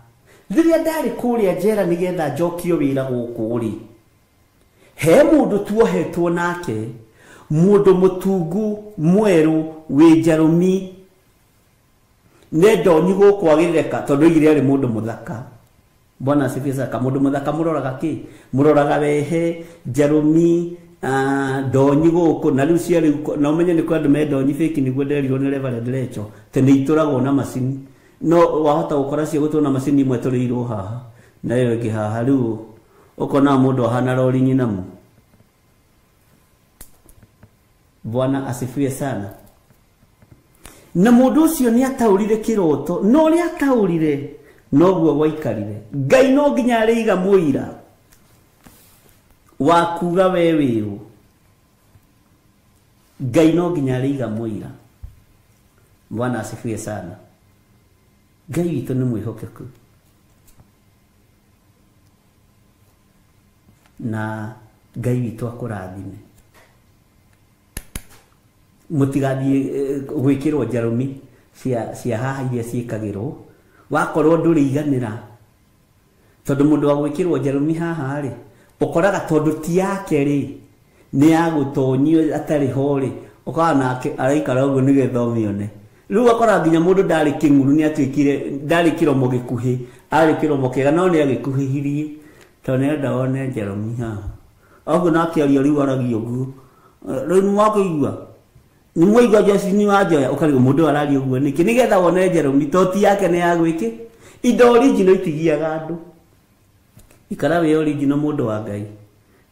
K: rĩrĩa ndarĩ kũrĩa njera nĩgetha njokio wĩra gũkũ rĩ, he mũndũ tuohetwo nake, mũndũ mũtungu mwerũ wĩ njarũmi, nĩ ndonyi gũkũ agĩtheka tondũ oigire arĩ mũndũ mũthaka. Bwana asifiwe sana. Mũndũ mũthaka mũroraga kĩ? Mũroraga wehe, njarũmi, ndonyi gũkũ. Na rĩu cia rĩu na ũmenye nĩ kũrĩ andũ me ndonyi fake, nĩguo nderirwo nĩ Reverend Recho tene itũragwo na macini, no wahota gũkora cio gũtũrwo na macini imwe tũrĩirwo haha na ĩyo ĩngĩ haha, rĩu ũkona mũndũ ahana rori nyinamu. Bwana asifiwe sana. Na mũndũ ũcio nĩ ataũrire kĩroto, no ũrĩa ataũrire noguo gwaikarire. Ngai no nginya arĩiga mũira wa kuga we wĩũ. Ngai no nginya arĩiga mũira. Bwana asifiwe sana. Ngai witũ nĩ mwĩhokeku, na Ngai witũ akũrathime. Mũtigathiĩ gwĩkĩrwo njarũmi cia haha iria ciĩkagĩrwo, wakorwo ndũrĩiganĩra, tondũ mũndũ wa gwĩkĩrwo njarũmi haha rĩ, ũkoraga tondũ ti yake rĩ, nĩ ya gũtonyio atarĩ ho rĩ, ũkoraga nake araikara ũguo nĩgetha ũmĩone. Rĩu ũkoraga nginya mũndũ ndarĩ kĩng'uru, nĩ atuĩkire ndarĩ kĩromo gĩkuhĩ, arĩ kĩromo kĩega, no nĩ agĩkuhĩhirie tondũ nĩarenda one njarũmi haha. Ũguo nake aria rĩu aragia ũguo, rĩu nĩwakĩigua nĩmwaigua Jesi nĩ wanjoya, ũkarigwo mũndũ ũyũ araria ũguo nĩkĩ, nĩgetha wone njarũmi to ti yake nĩ ya gwĩkĩ. Indo original itigiaga andũ. Ikara wĩ original mũndũ wa Ngai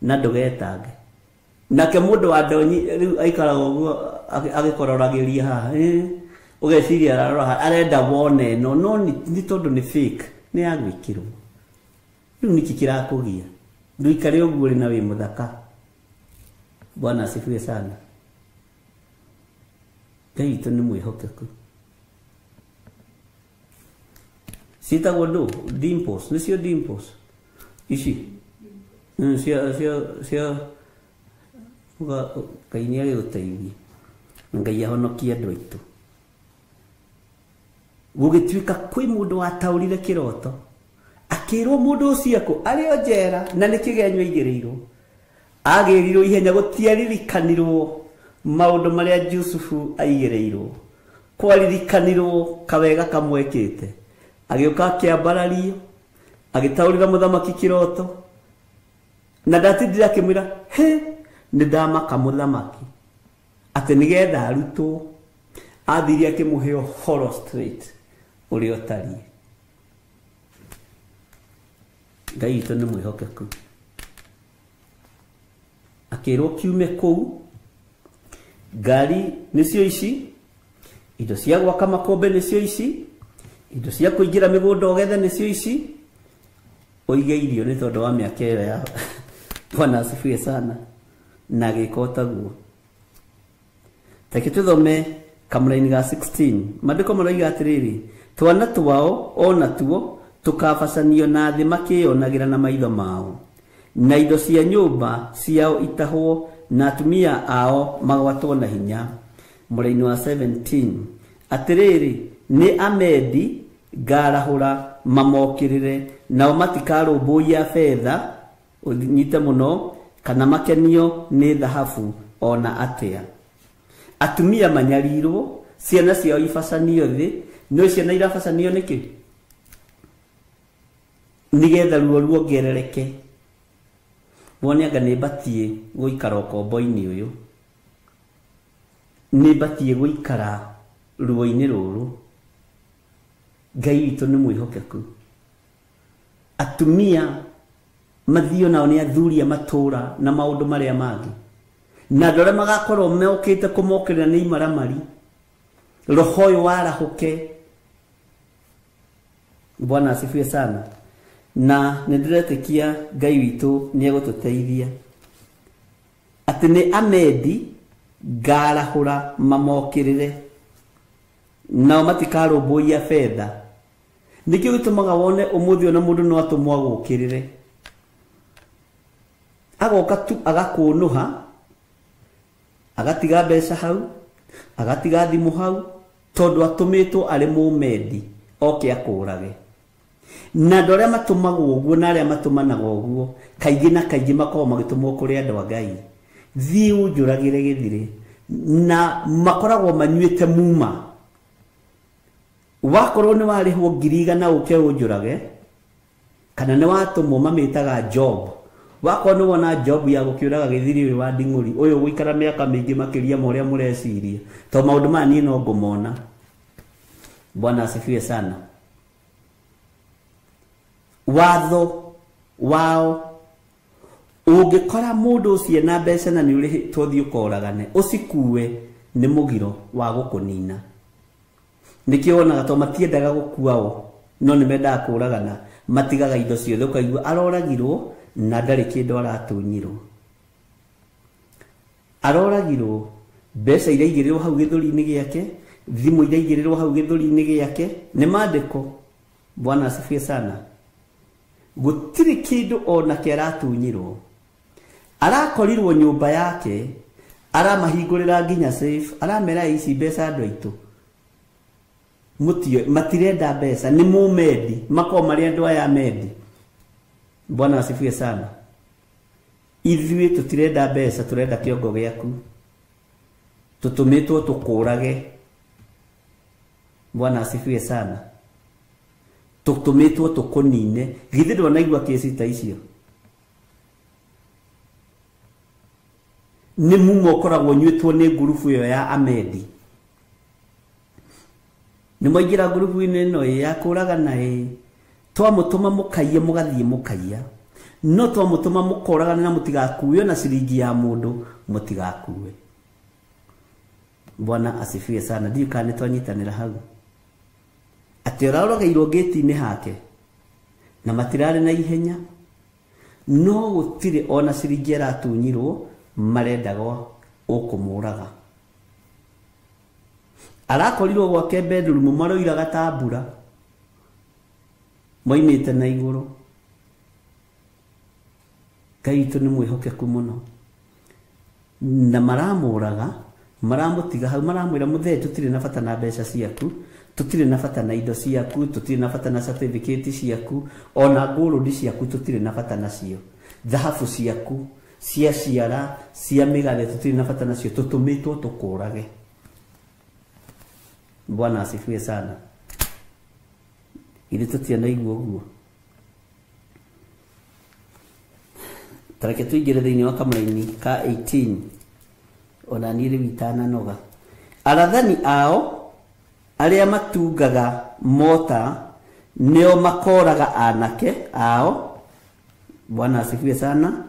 K: na ndũgetange. Nake mũndũ wa ndonyi rĩu aikaraga ũguo agĩkororagĩria haha, ũgeciria ararora haha, arenda wone ĩno, no nĩ tondũ nĩ fake, nĩ ya gwĩkĩrwo. Rĩu nĩkĩ kĩrakũgia? Ndũikare ũguo ũrĩ na wĩ mũthaka. Bwana asifiwe sana. Ngai witũ nĩ mwĩhokeku. Ciĩtagwo ndũ? Dimples, nĩcio dimples ici cia Ngai nĩ agĩgũteithie, Ngai ahonokie andũ aitũ. Gũgĩtuĩka kwĩ mũndũ wataũrire kĩroto, akĩrwo mũndũ ũcio akũ arĩ o njera na nĩ kĩgenyo aigĩrĩirwo. Agĩrirwo ihenya, gũtiaririkanirwo maũndũ marĩa Jusufu aigĩrĩirwo, kwaririkanirwo kawega kamwekĩte. Agĩũka akĩambarario, agĩtaũrĩra mũthamaki kĩroto, na ndatindire akĩmwĩra, he nĩ ndamaka mũthamaki atĩ nĩgetha arutwo. Athire akĩmũhe ũhoro straight ũrĩa ũtariĩ. Ngai witũ nĩ mwĩhokeku. Akĩrwo kiume kũu, ngari nĩcio ici, indo cia gwaka makũmbĩ nĩcio ici, indo cia kũingĩra mĩgũnda ũgethe nĩcio ici, ũige irio nĩ tondũ wa mĩaka ĩyo ya Bwana asifiwe sana. Na agĩka o taguo. Reke tũthome kamũraini ga 16. Maandĩko maroiga atĩrĩrĩ, twana twao ona tuo tũkabacanio na thĩ makĩyonagĩra na maitho mao, na indo cia nyũmba ciao itahwo, na atumia ao magwatwo na hinya. Mũraini wa 17, atĩrĩrĩ, nĩ Amedi Ngarahũra mamokĩrĩre, nao matikarũmbũiya betha, ũnyite mũno, kana makenio nĩ thahabu ona atĩa. Atumia manyarirwo, ciana ciao ibacanio thĩ. No ciana irabacanio nĩkĩ? Nĩgetha ruo ruongerereke. Wone anga nĩ batiĩ gũikara ũkombo-inĩ ũyũ, nĩ batiĩ gũikara ruo-inĩ rũrũ. Ngai witũ nĩ mwĩhokeku. Atumia mathio nao nĩ athuri a matũra na maũndũ marĩa mangĩ, na andũ arĩa magakorwo mokĩte kũmokĩrĩra nĩ imaramari. Roho ũyũ warahũke. Bwana asifiwe sana. Na nĩ ndĩretĩkia Ngai witũ nĩ egũtũteithia atĩ nĩ Amedi ngarahũra mamokĩrĩre, nao matikarũmbũiya betha. Nĩkĩo gĩtũmaga wone ũmũthĩ ona mũndũ no atũmwo agũkĩrĩre, agoka tu agakũnũha, agatiga mbeca hau, agatiga thimũ hau, tondũ atũmĩtwo arĩ mũmendi oke akũrage. Na andũ arĩa matũmagwo ũguo na arĩa matũmanaga ũguo kaingĩ na kaingĩ makoragwo magĩtũmwo kũrĩ andũ a Ngai, thiĩ ũnjũragĩre gĩthirĩ, na makoragwo manyuĩte muma. Wakorwo nĩ warĩhwo 100,000 ũke ũnjũrage, kana nĩ watũmwo, mamĩtaga job. Wakorwo nĩ wona job ya gũkĩũraga gĩthiri ũyũ wa nding'ũri ũyũ gũikara mĩaka mĩingĩ makĩria ma ũrĩa mũreciria, tondũ maũndũ maya niĩ no ngũmona. Bwana asifiwe sana. Watho wao ũngĩkora mũndũ ũcio na mbeca na nĩ ũrĩhĩtwo thiĩ ũkoragane, ũcikue, nĩ mũgiro wa gũkũnina. Nĩkĩo wonaga to matiendaga gũkuao, no nĩ mendaga kũragana, matigaga indo ciothe, ũkaigua aroragirwo na ndarĩ kĩndũ aratunyirwo. Aroragirwo, mbeca iraigĩrĩrwo hau gĩthũri-inĩ gĩake, thimũ iraigĩrĩrwo hau gĩthũri-inĩ gĩake, nĩ maandĩko. Bwana asifiwe sana. Gũtirĩ kĩndũ onake aratunyirwo. Arakorirwo nyũmba yake, aramahingũrĩra nginya safe, aramera ici mbeca andũ aitũ mũtio, matirenda mbeca, nĩ mũmendi, makoragwo marĩ andũ aya mendi. Bwana asifiwe sana. Ithuĩ tũtirenda mbeca, tũrenda kĩongo gĩaku, tũtũmĩtwo tũkũrage. Bwana asifiwe sana. Tũtũmĩtwo tũkũnine. Githĩ ndwanaigua kĩci ta icio? Nĩ mumo ũkoragwo ũnyuĩtwo nĩ ngurubu ĩyo ya Amedi. Nĩ mwaingĩra ngurubu-inĩ ĩno ya kũragana ĩ, twamũtũma mũkaiye, mũgathiĩ mũkaiya, no twamũtũma mũkoragane na mũtigakue ona ciringi ya mũndũ, mũtigakue. Bwana asifiwe sana. Ndiũĩ kana nĩ twanyitanĩra hau. Atĩ ũrarogeirwo ngĩti-inĩ hake na matirarĩ na ihenya, no gũtirĩ ona ciringi aratunyirwo, marendaga ũkũmũraga. Arakorirwo gwake bedroom maroiraga ta mbura moimĩte na igũrũ. Ngai witũ nĩ mwĩhokeku mũno. Na maramũraga, maramũtiga hau, maramwĩra mũthee, tũtirĩ na bata na mbeca ciaku, tũtirĩ na bata na indo ciaku, tũtirĩ na bata na certificate ciaku, ona gold ciaku tũtirĩ na bata nacio, thahabu ciaku cia ciara cia mĩgathe tũtirĩ na bata nacio, tũtũmĩtwo tũkũrage. Bwana asifiwe sana. Ithuĩ tũtianaigua ũguo. Tareke tũingĩre thĩinĩ wa kamũraini ka 18, ona niĩ rĩu itananoga. Arathani ao arĩa matungaga mota nĩo makoraga anake ao. Bwana asifiwe sana.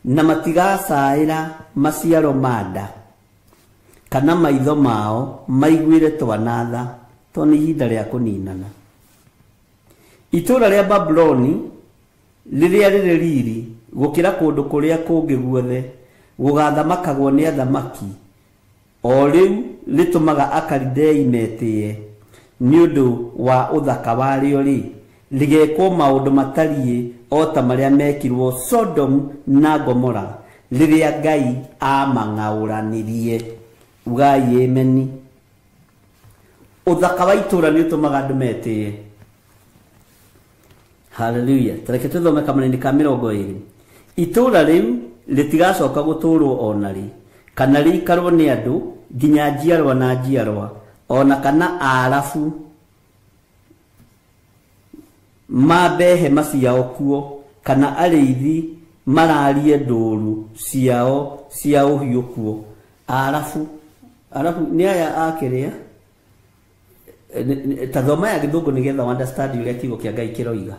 K: Na matigacaĩra maciaro ma nda, kana maitho mao maiguĩre twanatha, to nĩ ihinda rĩa kũninana. Itũũra rĩa Babuloni rĩrĩa rĩrĩ riri gũkĩra kũndũ kũrĩa kũngĩ guothe, gũgathamakagwo nĩ athamaki, o rĩu rĩtũmaga Akalidei metĩĩe nĩ ũndũ wa ũthaka warĩo rĩ, rĩgekwo maũndũ matariĩ o ta marĩa mekirwo Sodom na Gomora rĩrĩa Ngai amang'aũranirie. Ugai ameni. Ũthaka wa itũũra nĩ ũtũmaga andũ metĩĩe. Haleluya. Tareke tuthome kamũraini ka 20. Itũũra rĩu rĩtigacoka gũtũũrwo ona rĩ, kana rĩikarwo nĩ andũ nginya njiarwa na njiarwa, ona kana Aarabu mambe hema ciao kuo, kana arĩithi mararie ndũũru ciao cia ũhiũ kuo. Aarabu nĩ aya a kĩrĩa ta thoma ya gĩthũngũ nĩgetha understand ũrĩa kiugo kĩa Ngai kĩroiga.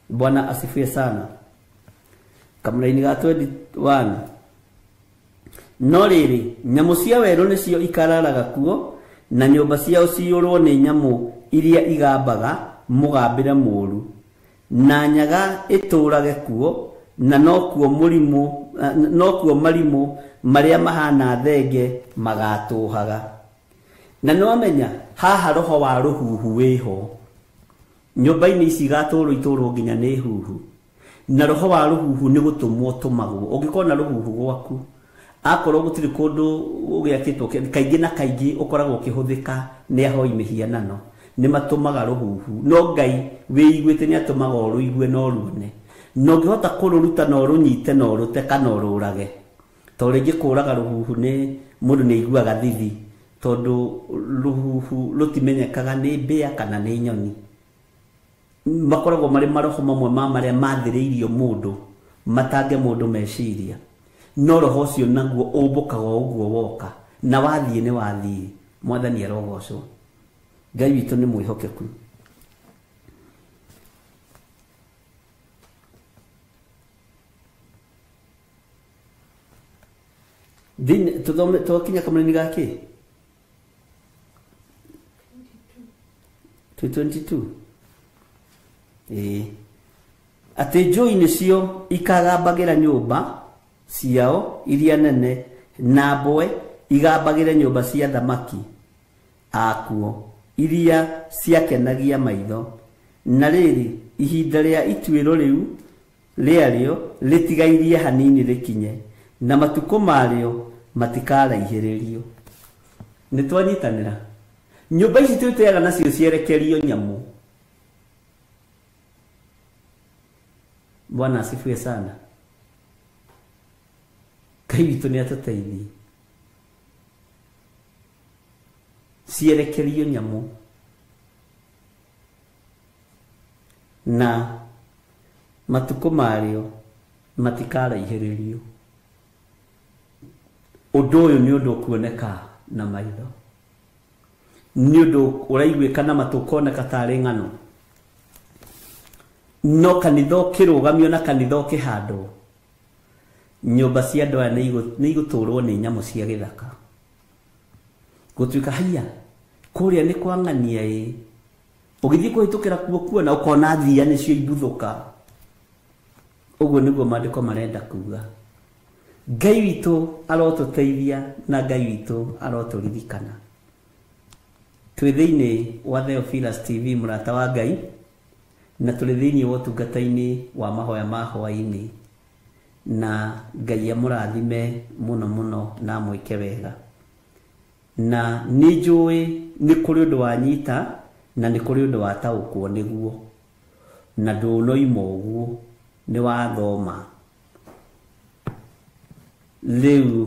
K: Bwana asifiwe sana. Kamũraini ga 21. No rĩrĩ, nyamũ cia werũ nĩcio ikararaga kuo, na nyũmba ciao ciyũrwo nĩ nyamũ iria igambaga mũgambĩre mũũru, na nyaga ĩtũũrage kuo, na nokuo marimũ marĩa mahana thenge magatũhaga. Na nĩwamenya haha roho wa rũhuhu wĩho. Nyũmba-inĩ ici igatũũrwo itũũrwo nginya nĩ huhu, na roho wa rũhuhu nĩ gũtũmwo tũmagwo. Ũngĩkorwo na rũhuhu gwaku, akorwo gũtirĩ kũndũ ũgĩakĩtwo, kaingĩ na kaingĩ ũkoragwo ũkĩhũthĩka nĩ ahoi mĩhianano, nĩ matũmaga rũhuhu. No Ngai wĩiguĩte nĩ atũmaga ũrũigue na ũruone, na ũngĩhota kũrũruta na ũrũnyite na ũrũte kana ũrũrage. Tondũ rĩngĩ kũũraga rũhuhu nĩ mũndũ nĩ aiguaga thithi, tondũ rũhuhu rũtimenyekaga nĩ mbĩa kana nĩ nyoni. Makoragwo marĩ maroho mamwe ma marĩa mathĩrĩirio mũndũ matange mũndũ meciria, no roho ũcio naguo ũmbũkaga o ũguo woka, na wathiĩ nĩ wathiĩ. Mwathani arogocwo. Ngai witũ nĩ mwĩhokeku. Thĩinĩ twakinya kamũraini ga kĩ? 22. Atĩ njũi nĩcio ikagambagĩra nyũmba ciao iria nene, na mbwe igambagĩre nyũmba cia thamaki akuo iria ciakenagia maitho. Na rĩrĩ, ihinda rĩa ituĩro rĩu rĩarĩo rĩtigairie hanini rĩkinye, na matukũ marĩo matikaraihĩrĩrio. Nĩ twanyitanĩra. Nyũmba ici twĩteaga nacio cierekerio nyamũ. Bwana asifiwe sana. Ngai witũ nĩ atũteithie. Cierekerio nyamũ, na matukũ marĩo matikaraihĩrĩrio. Ũndũ ũyũ nĩ ũndũ ũkuoneka na maitho, nĩ ũndũ ũraiguĩka na matũ, ũkoneka tarĩ ng'ano. No kanitha ũkĩrũgamio na kanitha ũkĩhandwo, nyũmba cia andũ aya nĩ igũtũũrwo nĩ nyamũ cia gĩthaka. Gũtuĩka haiya kũrĩa nĩ kwa ng'ania ĩ, ũgĩthiĩ kũhĩtũkĩra kuo kuona ũkona thia nĩcio imbuthũka. Ũguo nĩguo maandĩko marenda kuga. Ngai witũ arotũteithia na Ngai witũ arotũririkana. Twĩ thĩinĩ wa Theophilus TV, mũrata wa Ngai, na tũrĩ thĩinĩ wa ũtungata-inĩ wa mahoya ma hwaĩ-inĩ, na Ngai amũrathime mũno mũno na amwĩke wega. Na nĩ njũĩ nĩ kũrĩ ũndũ wanyita na nĩ kũrĩ ũndũ wataũkwo nĩguo, na ndũnoima ũguo nĩ wathoma. Rĩu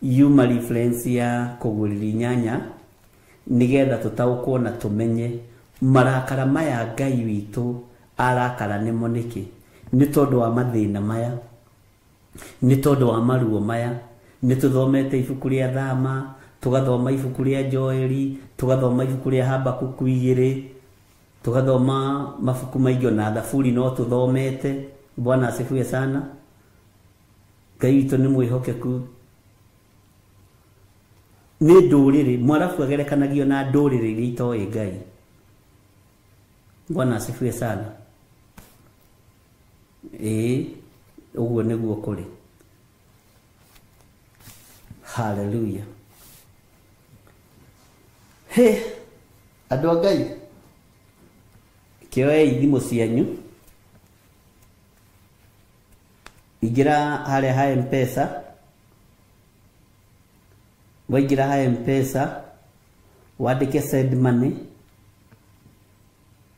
K: yuma reference ya kũgũrĩria inyanya nĩgetha tũtaũkwo na tũmenye marakara maya Ngai witũ arakara nĩmo nĩkĩ. Nĩ tondũ wa mathĩna maya, nĩ tondũ wa maruo maya. Nĩ tũthomete ibuku rĩa Thama, tũgathoma ibuku rĩa Joeli, tũgathoma ibuku rĩa Habakuku 2, tũgathoma mabuku maingĩ, ona Thaburi no tũthomete. Bwana asifiwe sana. Ngai witũ nĩ mwĩhokeku. Nĩ ndũrĩrĩ, Mwarabu agerekanagio na ndũrĩrĩ iria itoĩ Ngai. Bwana asifiwe sana. Ũguo nĩguo kũrĩ. Haleluya. He, andũ a Ngai, kĩoei thimũ cianyu, ingĩra harĩa ha M-Pesa. Waingĩra ha M-Pesa, wandĩke send money.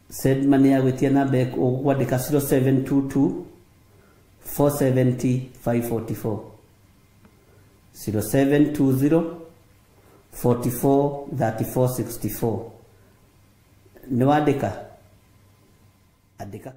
K: Send money ya gwĩtia namba ũkwandĩka 0722 470 544, 0720 44 34 64. Nĩ wandĩka? Andĩka.